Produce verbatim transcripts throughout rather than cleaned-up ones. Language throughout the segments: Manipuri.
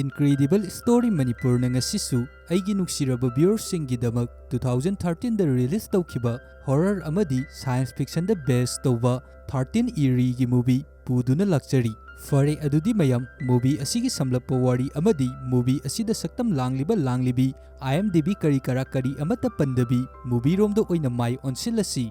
Incredible Story ꯃꯅꯤꯄꯨꯔꯅ ꯉꯁꯤꯁꯨ ꯑꯩꯒꯤ ꯅꯨꯡꯁꯤꯔꯕ viewerꯁꯤꯡꯒꯤꯗꯃꯛ two thousand thirteenꯗ release ꯇꯧꯈꯤꯕ horror ꯑꯃꯗꯤ science fictionꯗ base ꯇꯧꯕ thirteen Eerieꯒꯤ movie ꯄꯨꯗꯨꯅ ꯂꯥꯛꯆꯔꯤ꯫ ꯐꯔꯦ, ꯑꯗꯨꯗꯤ ꯃꯌꯥꯝ, movie ꯑꯁꯤꯒꯤ ꯁꯝꯂꯞꯄ ꯋꯥꯔꯤ ꯑꯃꯗꯤ movie ꯑꯁꯤꯗ ꯁꯛꯇꯝ ꯂꯥꯡꯂꯤꯕ ꯂꯥꯡꯂꯤꯕꯤ, IMDb ꯀꯔꯤ ꯀꯔꯥ ꯀꯔꯤ ꯑꯃꯠꯇ ꯄꯟꯗꯕꯤ movieꯔꯣꯝꯗ ꯑꯣꯏꯅ ꯃꯥꯏ ꯑꯣꯟꯁꯤꯜꯂꯁꯤ꯫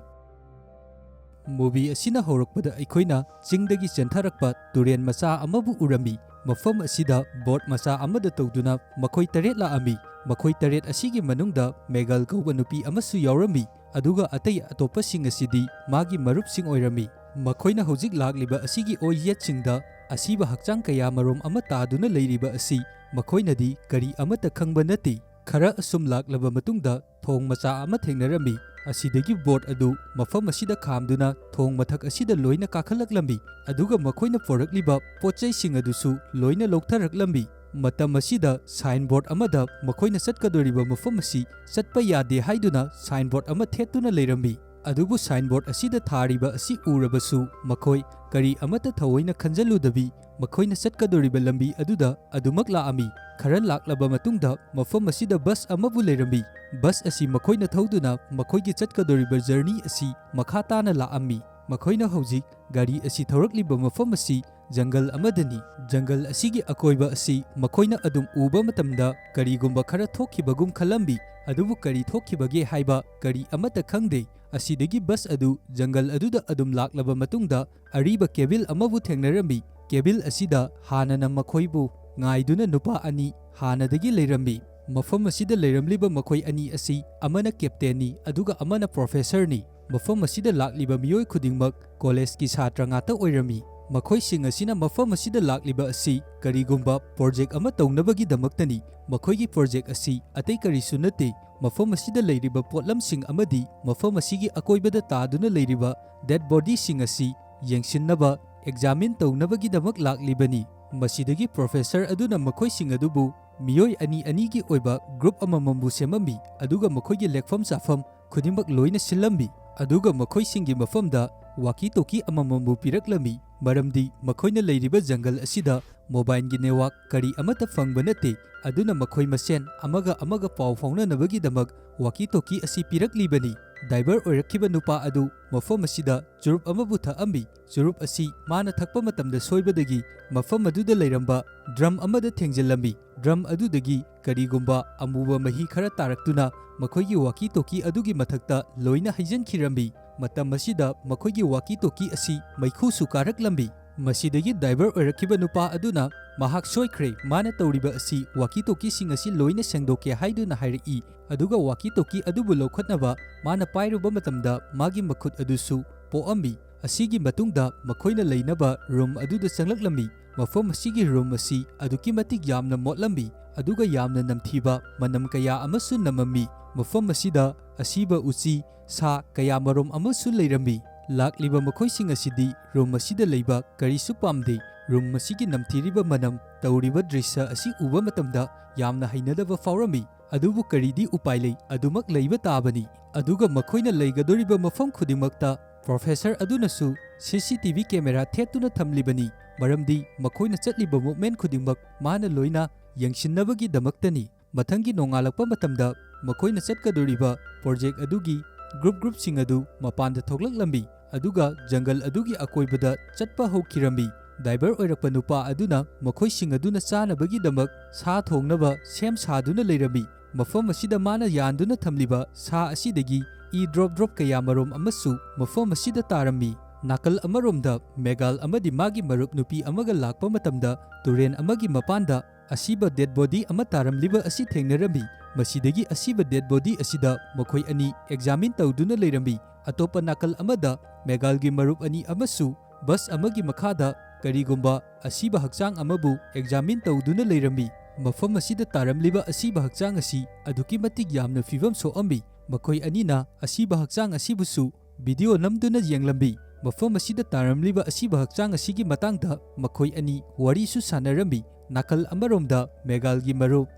Movie ꯑꯁꯤꯅ ꯍꯧꯔꯛꯄꯗ ꯑꯩꯈꯣꯏꯅ ꯆꯤꯡꯗꯒꯤ ꯆꯦꯟꯊꯔꯛꯄ ꯇꯨꯔꯦꯟ ꯃꯆꯥ ꯑꯃꯕꯨ ꯎꯔꯝꯃꯤ꯫ ꯃꯐꯝ ꯑꯁꯤꯗ boat ꯃꯆꯥ ꯑꯃꯗ ꯇꯧꯗꯨꯅ ꯃꯈꯣꯏ ꯇꯔꯦꯠ ꯂꯥꯛꯑꯝꯃꯤ꯫ ꯃꯈꯣꯏ ꯇꯔꯦꯠ ꯑꯁꯤꯒꯤ ꯃꯅꯨꯡꯗ Megal ꯀꯧꯕ ꯅꯨꯄꯤ ꯑꯃꯁꯨ ꯌꯥꯎꯔꯝꯃꯤ, ꯑꯗꯨꯒ ꯑꯇꯩ ꯑꯇꯣꯞꯄꯁꯤꯡ ꯑꯁꯤꯗꯤ ꯃꯥꯒꯤ ꯃꯔꯨꯞꯁꯤꯡ ꯑꯣꯏꯔꯝꯃꯤ꯫ ꯃꯈꯣꯏꯅ ꯍꯧꯖꯤꯛ ꯂꯥꯛꯂꯤꯕ ꯑꯁꯤꯒꯤ ꯑꯣꯏꯌꯦꯠꯁꯤꯡꯗ ꯑꯁꯤꯕ ꯍꯛꯆꯥꯡ ꯀꯌꯥ ꯃꯔꯣꯝ ꯑꯃ ꯇꯥꯗꯨꯅ ꯂꯩꯔꯤꯕ ꯑꯁꯤ ꯃꯈꯣꯏꯅꯗꯤ ꯀꯔꯤ ꯑꯃꯠꯇ ꯈꯪꯕ ꯅꯠꯇꯦ꯫ ꯈꯔ ꯑꯁꯨꯝ ꯂꯥꯛꯂꯕ ꯃꯇꯨꯡꯗ ꯊꯣꯡ ꯃꯆꯥ ꯑꯃ ꯊꯦꯡꯅꯔꯝꯃꯤ꯫ ꯑꯁꯤꯗꯒꯤ boat ꯑꯗꯨ ꯃꯐꯝ ꯑꯁꯤꯗ ꯈꯥꯝꯗꯨꯅ ꯊꯣꯡ ꯃꯊꯛ ꯑꯁꯤꯗ ꯂꯣꯏꯅ ꯀꯥꯈꯠꯂꯛꯂꯝꯃꯤ, ꯑꯗꯨꯒ ꯃꯈꯣꯏꯅ ꯄꯣꯔꯛꯂꯤꯕ ꯄꯣꯠ ꯆꯩꯁꯤꯡ ꯑꯗꯨꯁꯨ ꯂꯣꯏꯅ ꯂꯧꯊꯔꯛꯂꯝꯃꯤ꯫ ꯃꯇꯝ ꯑꯁꯤꯗ signboard ꯑꯃꯗ ꯃꯈꯣꯏꯅ ꯆꯠꯀꯗꯧꯔꯤꯕ ꯃꯐꯝ ꯑꯁꯤ ꯆꯠꯄ ꯌꯥꯗꯦ ꯍꯥꯏꯗꯨꯅ signboard ꯑꯃ ꯊꯦꯠꯇꯨꯅ ꯂꯩꯔꯝꯃꯤ꯫ ꯑꯗꯨꯕꯨ signboard ꯑꯁꯤꯗ ꯊꯥꯔꯤꯕ ꯑꯁꯤ ꯎꯔꯕꯁꯨ ꯃꯈꯣꯏ ꯀꯔꯤ ꯑꯃꯠꯇ ꯊꯑꯣꯏꯅ ꯈꯟꯖꯜꯂꯨꯗꯕꯤ ꯃꯈꯣꯏꯅ ꯆꯠꯀꯗꯧꯔꯤꯕ ꯂꯝꯕꯤ ꯑꯗꯨꯗ ꯑꯗꯨꯃꯛ ꯂꯥꯛꯑꯝꯃꯤ꯫ ꯈꯔ ꯂꯥꯛꯂꯕ ꯃꯇꯨꯡꯗ ꯃꯐꯝ ꯑꯁꯤꯗ bus ꯑꯃꯕꯨ ꯂꯩꯔꯝꯃꯤ꯫ Bus ꯑꯁꯤ ꯃꯈꯣꯏꯅ ꯊꯧꯗꯨꯅ ꯃꯈꯣꯏꯒꯤ ꯆꯠꯀꯗꯧꯔꯤꯕ journey ꯑꯁꯤ ꯃꯈꯥ ꯇꯥꯅ ꯂꯥꯛꯑꯝꯃꯤ꯫ ꯃꯈꯣꯏꯅ ꯍꯧꯖꯤꯛ ꯒꯥꯔꯤ ꯑꯁꯤ ꯊꯧꯔꯛꯂꯤꯕ ꯃꯐꯝ ꯑꯁꯤ ꯖꯪꯒꯜ ꯑꯃꯗꯅꯤ꯫ ꯖꯪꯒꯜ ꯑꯁꯤꯒꯤ ꯑꯀꯣꯏꯕ ꯑꯁꯤ ꯃꯈꯣꯏꯅ ꯑꯗꯨꯝ ꯎꯕ ꯃꯇꯝꯗ ꯀꯔꯤꯒꯨꯝꯕ ꯈꯔ ꯊꯣꯛꯈꯤꯕꯒꯨꯝ ꯈꯜꯂꯝꯃꯤ, ꯑꯗꯨꯕꯨ ꯀꯔꯤ ꯊꯣꯛꯈꯤꯕꯒꯦ ꯍꯥꯏꯕ ꯀꯔꯤ ꯑꯃꯠꯇ ꯈꯪꯗꯦ꯫ ꯑꯁꯤꯗꯒꯤ bus ꯑꯗꯨ ꯖꯪꯒꯜ ꯑꯗꯨꯗ ꯑꯗꯨꯝ ꯂꯥꯛꯂꯕ ꯃꯇꯨꯡꯗ ꯑꯔꯤꯕ cabin ꯑꯃꯕꯨ ꯊꯦꯡꯅꯔꯝꯃꯤ꯫ Cabin ꯑꯁꯤꯗ ꯍꯥꯟꯅꯅ ꯃꯈꯣꯏꯕꯨ ꯉꯥꯏꯗꯨꯅ ꯅꯨꯄꯥ ꯑꯅꯤ ꯍꯥꯟꯅꯗꯒꯤ ꯂꯩꯔꯝꯃꯤ꯫ ꯃꯐꯝ ꯑꯁꯤꯗ ꯂꯩꯔꯝꯂꯤꯕ ꯃꯈꯣꯏ ꯑꯅꯤ ꯑꯁꯤ ꯑꯃꯅ captainꯅꯤ ꯑꯗꯨꯒ ꯑꯃꯅ professorꯅꯤ꯫ ꯃꯐꯝ ꯑꯁꯤꯗ ꯂꯥꯛꯂꯤꯕ ꯃꯤꯑꯣꯏ ꯈꯨꯗꯤꯡꯃꯛ collegeꯀꯤ ꯁꯥꯇ꯭ꯔ ꯉꯥꯛꯇ ꯑꯣꯏꯔꯝꯃꯤ꯫ ꯃꯈꯣꯏꯁꯤꯡ ꯑꯁꯤꯅ ꯃꯐꯝ ꯑꯁꯤꯗ ꯂꯥꯛꯂꯤꯕ ꯑꯁꯤ ꯀꯔꯤꯒꯨꯝꯕ project ꯑꯃ ꯇꯧꯅꯕꯒꯤꯗꯃꯛꯇꯅꯤ꯫ ꯃꯈꯣꯏꯒꯤ project ꯑꯁꯤ ꯑꯇꯩ ꯀꯔꯤꯁꯨ ꯅꯠꯇꯦ, ꯃꯐꯝ ꯑꯁꯤꯗ ꯂꯩꯔꯤꯕ ꯄꯣꯠꯂꯝꯁꯤꯡ ꯑꯃꯗꯤ ꯃꯐꯝ ꯑꯁꯤꯒꯤ ꯑꯀꯣꯏꯕꯗ ꯇꯥꯗꯨꯅ ꯂꯩꯔꯤꯕ dead bodyꯁꯤꯡ ꯑꯁꯤ ꯌꯦꯡꯁꯤꯟꯅꯕ, examine ꯇꯧꯅꯕꯒꯤꯗꯃꯛ ꯂꯥꯛꯂꯤꯕꯅꯤ꯫ ꯃꯁꯤꯗꯒꯤ professor ꯑꯗꯨꯅ ꯃꯈꯣꯏꯁꯤꯡ ꯑꯗꯨꯕꯨ ꯃꯤꯑꯣꯏ ꯑꯅꯤ ꯑꯅꯤꯒꯤ ꯑꯣꯏꯕ group ꯑꯃꯃꯝꯕꯨ ꯁꯦꯝꯃꯝꯃꯤ, ꯑꯗꯨꯒ ꯃꯈꯣꯏꯒꯤ ꯂꯦꯛꯐꯝ ꯆꯥꯐꯝ ꯈꯨꯗꯤꯡꯃꯛ ꯂꯣꯏꯅ ꯁꯤꯜꯂꯝꯃꯤ, ꯑꯗꯨꯒ ꯃꯈꯣꯏꯁꯤꯡꯒꯤ ꯃꯐꯝꯗ ꯋꯥꯀꯤ ꯇꯣꯀꯤ ꯑꯃꯃꯝꯕꯨ ꯄꯤꯔꯛꯂꯝꯃꯤ, ꯃꯔꯝꯗꯤ ꯃꯈꯣꯏꯅ ꯂꯩꯔꯤꯕ ꯖꯪꯒꯜ ꯑꯁꯤꯗ ꯃꯣꯕꯥꯏꯜꯒꯤ ꯅꯦꯠꯋꯥꯛ ꯀꯔꯤ ꯑꯃꯠꯇ ꯐꯪꯕ ꯅꯠꯇꯦ꯫ ꯑꯗꯨꯅ ꯃꯈꯣꯏ ꯃꯁꯦꯟ ꯑꯃꯒ ꯑꯃꯒ ꯄꯥꯎ ꯐꯥꯎꯅꯅꯕꯒꯤꯗꯃꯛ ꯋꯥꯀꯤ ꯇꯣꯀꯤ ꯑꯁꯤ ꯄꯤꯔꯛꯂꯤꯕꯅꯤ꯫ ꯗꯥꯏꯚꯔ ꯑꯣꯏꯔꯛꯈꯤꯕ ꯅꯨꯄꯥ ꯑꯗꯨ ꯃꯐꯝ ꯑꯁꯤꯗ ꯆꯨꯔꯨꯞ ꯑꯃꯕꯨ ꯊꯛꯑꯝꯃꯤ꯫ ꯆꯨꯔꯨꯞ ꯑꯁꯤ ꯃꯥꯅ ꯊꯛꯄ ꯃꯇꯝꯗ ꯁꯣꯏꯕꯗꯒꯤ ꯃꯐꯝ ꯑꯗꯨꯗ ꯂꯩꯔꯝꯕ ꯗ꯭ꯔꯝ ꯑꯃꯗ ꯊꯦꯡꯖꯤꯜꯂꯝꯃꯤ꯫ ꯗ꯭ꯔꯝ ꯑꯗꯨꯗꯒꯤ ꯀꯔꯤꯒꯨꯝꯕ ꯑꯃꯨꯕ ꯃꯍꯤ ꯈꯔ ꯇꯥꯔꯛꯇꯨꯅ ꯃꯈꯣꯏꯒꯤ ꯋꯥꯀꯤ ꯇꯣꯀꯤ ꯑꯗꯨꯒꯤ ꯃꯊꯛꯇ ꯂꯣꯏꯅ ꯍꯩꯖꯤꯟꯈꯤꯔꯝꯃꯤ꯫ ꯃꯇꯝ ꯑꯁꯤꯗ ꯃꯈꯣꯏꯒꯤ ꯋꯥꯀꯤ ꯇꯣꯀꯤ ꯑꯁꯤ ꯃꯩꯈꯨꯁꯨ ꯀꯥꯔꯛꯂꯝꯃꯤ꯫ ꯃꯁꯤꯗꯒꯤ ꯗꯥꯏꯚꯔ ꯑꯣꯏꯔꯛꯈꯤꯕ ꯅꯨꯄꯥ ꯑꯗꯨꯅ ꯃꯍꯥꯛ ꯁꯣꯏꯈ꯭ꯔꯦ, ꯃꯥꯅ ꯇꯧꯔꯤꯕ ꯑꯁꯤ ꯋꯥꯀꯤ ꯇꯣꯀꯤꯁꯤꯡ ꯑꯁꯤ ꯂꯣꯏꯅ ꯁꯦꯡꯗꯣꯛꯀꯦ ꯍꯥꯏꯗꯨꯅ ꯍꯥꯏꯔꯛꯏ꯫ ꯑꯗꯨꯒ ꯋꯥꯀꯤ ꯇꯣꯀꯤ ꯑꯗꯨꯕꯨ ꯂꯧꯈꯠꯅꯕ ꯃꯥꯅ ꯄꯥꯏꯔꯨꯕ ꯃꯇꯝꯗ ꯃꯥꯒꯤ ꯃꯈꯨꯠ ꯑꯗꯨꯁꯨ ꯄꯣꯛꯑꯝꯃꯤ꯫ ꯑꯁꯤꯒꯤ ꯃꯇꯨꯡꯗ ꯃꯈꯣꯏꯅ ꯂꯩꯅꯕ ꯔꯨꯝ ꯑꯗꯨꯗ ꯆꯪꯂꯛꯂꯝꯃꯤ꯫ ꯃꯐꯝ ꯑꯁꯤꯒꯤ ꯔꯨꯝ ꯑꯁꯤ ꯑꯗꯨꯛꯀꯤ ꯃꯇꯤꯛ ꯌꯥꯝꯅ ꯃꯣꯠꯂꯝꯃꯤ, ꯑꯗꯨꯒ ꯌꯥꯝꯅ ꯅꯝꯊꯤꯕ ꯃꯅꯝ ꯀꯌꯥ ꯑꯃꯁꯨ ꯅꯝꯃꯝꯃꯤ꯫ ꯃꯐꯝ ꯑꯁꯤꯗ ꯑꯁꯤꯕ ꯎꯆꯤ, ꯁꯥ ꯀꯌꯥ ꯃꯔꯨꯝ ꯑꯃꯁꯨ ꯂꯩꯔꯝꯃꯤ꯫ ꯂꯥꯛꯂꯤꯕ ꯃꯈꯣꯏꯁꯤꯡ ꯑꯁꯤꯗꯤ ꯔꯨꯝ ꯑꯁꯤꯗ ꯂꯩꯕ ꯀꯔꯤꯁꯨ ꯄꯥꯝꯗꯦ꯫ ꯔꯨꯝ ꯑꯁꯤꯒꯤ ꯅꯝꯊꯤꯔꯤꯕ ꯃꯅꯝ, ꯇꯧꯔꯤꯕ ꯗ꯭ꯔꯤꯁ꯭ꯌ ꯑꯁꯤ ꯎꯕ ꯃꯇꯝꯗ ꯌꯥꯝꯅ ꯍꯩꯅꯗꯕ ꯐꯥꯎꯔꯝꯃꯤ꯫ ꯑꯗꯨꯕꯨ ꯀꯔꯤꯗꯤ ꯎꯄꯥꯏ ꯂꯩ, ꯑꯗꯨꯃꯛ ꯂꯩꯕ ꯇꯥꯕꯅꯤ꯫ ꯑꯗꯨꯒ ꯃꯈꯣꯏꯅ ꯂꯩꯒꯗꯧꯔꯤꯕ ꯃꯐꯝ ꯈꯨꯗꯤꯡꯃꯛꯇ ꯄ꯭ꯔꯣꯐꯦꯁꯔ ꯑꯗꯨꯅꯁꯨ ꯁꯤ ꯁꯤ ꯇꯤ ꯚꯤ ꯀꯦꯃꯦꯔꯥ ꯊꯦꯠꯇꯨꯅ ꯊꯝꯂꯤꯕꯅꯤ, ꯃꯔꯝꯗꯤ ꯃꯈꯣꯏꯅ ꯆꯠꯂꯤꯕ ꯃꯨꯚꯃꯦꯟꯠ ꯈꯨꯗꯤꯡꯃꯛ ꯃꯥꯅ ꯂꯣꯏꯅ ꯌꯦꯡꯁꯤꯟꯅꯕꯒꯤꯗꯃꯛꯇꯅꯤ꯫ ꯃꯊꯪꯒꯤ ꯅꯣꯡꯉꯥꯜꯂꯛꯄ ꯃꯇꯝꯗ ꯃꯈꯣꯏꯅ ꯆꯠꯀꯗꯧꯔꯤꯕ ꯄ꯭ꯔꯣꯖꯦꯛ ꯑꯗꯨꯒꯤ ꯒ꯭ꯔꯨꯞ ꯒ꯭ꯔꯨꯞꯁꯤꯡ ꯑꯗꯨ ꯃꯄꯥꯟꯗ ꯊꯣꯛꯂꯛꯂꯝꯃꯤ, ꯑꯗꯨꯒ ꯖꯪꯒꯜ ꯑꯗꯨꯒꯤ ꯑꯀꯣꯏꯕꯗ ꯆꯠꯄ ꯍꯧꯈꯤꯔꯝꯃꯤ꯫ ꯗꯥꯏꯚꯔ ꯑꯣꯏꯔꯛꯄ ꯅꯨꯄꯥ ꯑꯗꯨꯅ ꯃꯈꯣꯏꯁꯤꯡ ꯑꯗꯨꯅ ꯆꯥꯅꯕꯒꯤꯗꯃꯛ ꯁꯥ ꯊꯣꯡꯅꯕ ꯁꯦꯝ ꯁꯥꯗꯨꯅ ꯂꯩꯔꯝꯃꯤ꯫ ꯃꯐꯝ ꯑꯁꯤꯗ ꯃꯥꯅ ꯌꯥꯟꯗꯨꯅ ꯊꯝꯂꯤꯕ ꯁꯥ ꯑꯁꯤꯗꯒꯤ ꯏ ꯗ꯭ꯔꯣꯞ ꯗ꯭ꯔꯣꯞ ꯀꯌꯥ ꯃꯔꯨꯝ ꯑꯃꯁꯨ ꯃꯐꯝ ꯑꯁꯤꯗ ꯇꯥꯔꯝꯃꯤ꯫ ꯅꯥꯀꯜ ꯑꯃꯔꯣꯝꯗ ꯃꯦꯒꯥꯜ ꯑꯃꯗꯤ ꯃꯥꯒꯤ ꯃꯔꯨꯞ ꯅꯨꯄꯤ ꯑꯃꯒ ꯂꯥꯛꯄ ꯃꯇꯝꯗ ꯇꯨꯔꯦꯜ ꯑꯃꯒꯤ ꯃꯄꯥꯟꯗ ꯑꯁꯤꯕ ꯗꯦꯗ ꯕꯣꯗꯤ ꯑꯃ ꯇꯥꯔꯝꯂꯤꯕ ꯑꯁꯤ ꯊꯦꯡꯅꯔꯝꯃꯤ꯫ ꯃꯁꯤꯗꯒꯤ ꯑꯁꯤꯕ ꯗꯦꯗ ꯕꯣꯗꯤ ꯑꯁꯤꯗ ꯃꯈꯣꯏ ꯑꯅꯤ ꯑꯦꯛꯖꯥꯃꯤꯟ ꯇꯧꯗꯨꯅ ꯂꯩꯔꯝꯃꯤ꯫ ꯑꯇꯣꯞꯄ ꯅꯥꯀꯜ ꯑꯃꯗ ꯃꯦꯒꯥꯜꯒꯤ ꯃꯔꯨꯞ ꯑꯅꯤ ꯑꯃꯁꯨ ꯕꯁ ꯑꯃꯒꯤ ꯃꯈꯥꯗ ꯀꯔꯤꯒꯨꯝꯕ ꯑꯁꯤꯕ ꯍꯛꯆꯥꯡ ꯑꯃꯕꯨ ꯑꯦꯛꯖꯥꯃꯤꯟ ꯇꯧꯗꯨꯅ ꯂꯩꯔꯝꯃꯤ꯫ ꯃꯐꯝ ꯑꯁꯤꯗ ꯇꯥꯔꯝꯂꯤꯕ ꯑꯁꯤꯕ ꯍꯛꯆꯥꯡ ꯑꯁꯤ ꯑꯗꯨꯛꯀꯤ ꯃꯇꯤꯛ ꯌꯥꯝꯅ ꯐꯤꯕꯝ ꯁꯣꯛꯑꯝꯃꯤ꯫ ꯃꯈꯣꯏ ꯑꯅꯤꯅ ꯑꯁꯤꯕ ꯍꯛꯆꯥꯡ ꯑꯁꯤꯕꯨꯁꯨ ꯚꯤꯗꯤꯑꯣ ꯅꯝꯗꯨꯅ ꯌꯦꯡꯂꯝꯃꯤ꯫ ꯃꯐꯝ ꯑꯁꯤꯗ ꯇꯥꯔꯝꯂꯤꯕ ꯑꯁꯤꯕ ꯍꯛꯆꯥꯡ ꯑꯁꯤꯒꯤ ꯃꯇꯥꯡꯗ ꯃꯈꯣꯏ ꯑꯅꯤ ꯋꯥꯔꯤꯁꯨ ꯁꯥꯟꯅꯔꯝꯃꯤ꯫ ꯅꯥꯀꯜ ꯑꯃꯔꯣꯝꯗ ꯃꯦꯒꯥꯜꯒꯤ ꯃꯔꯨꯞ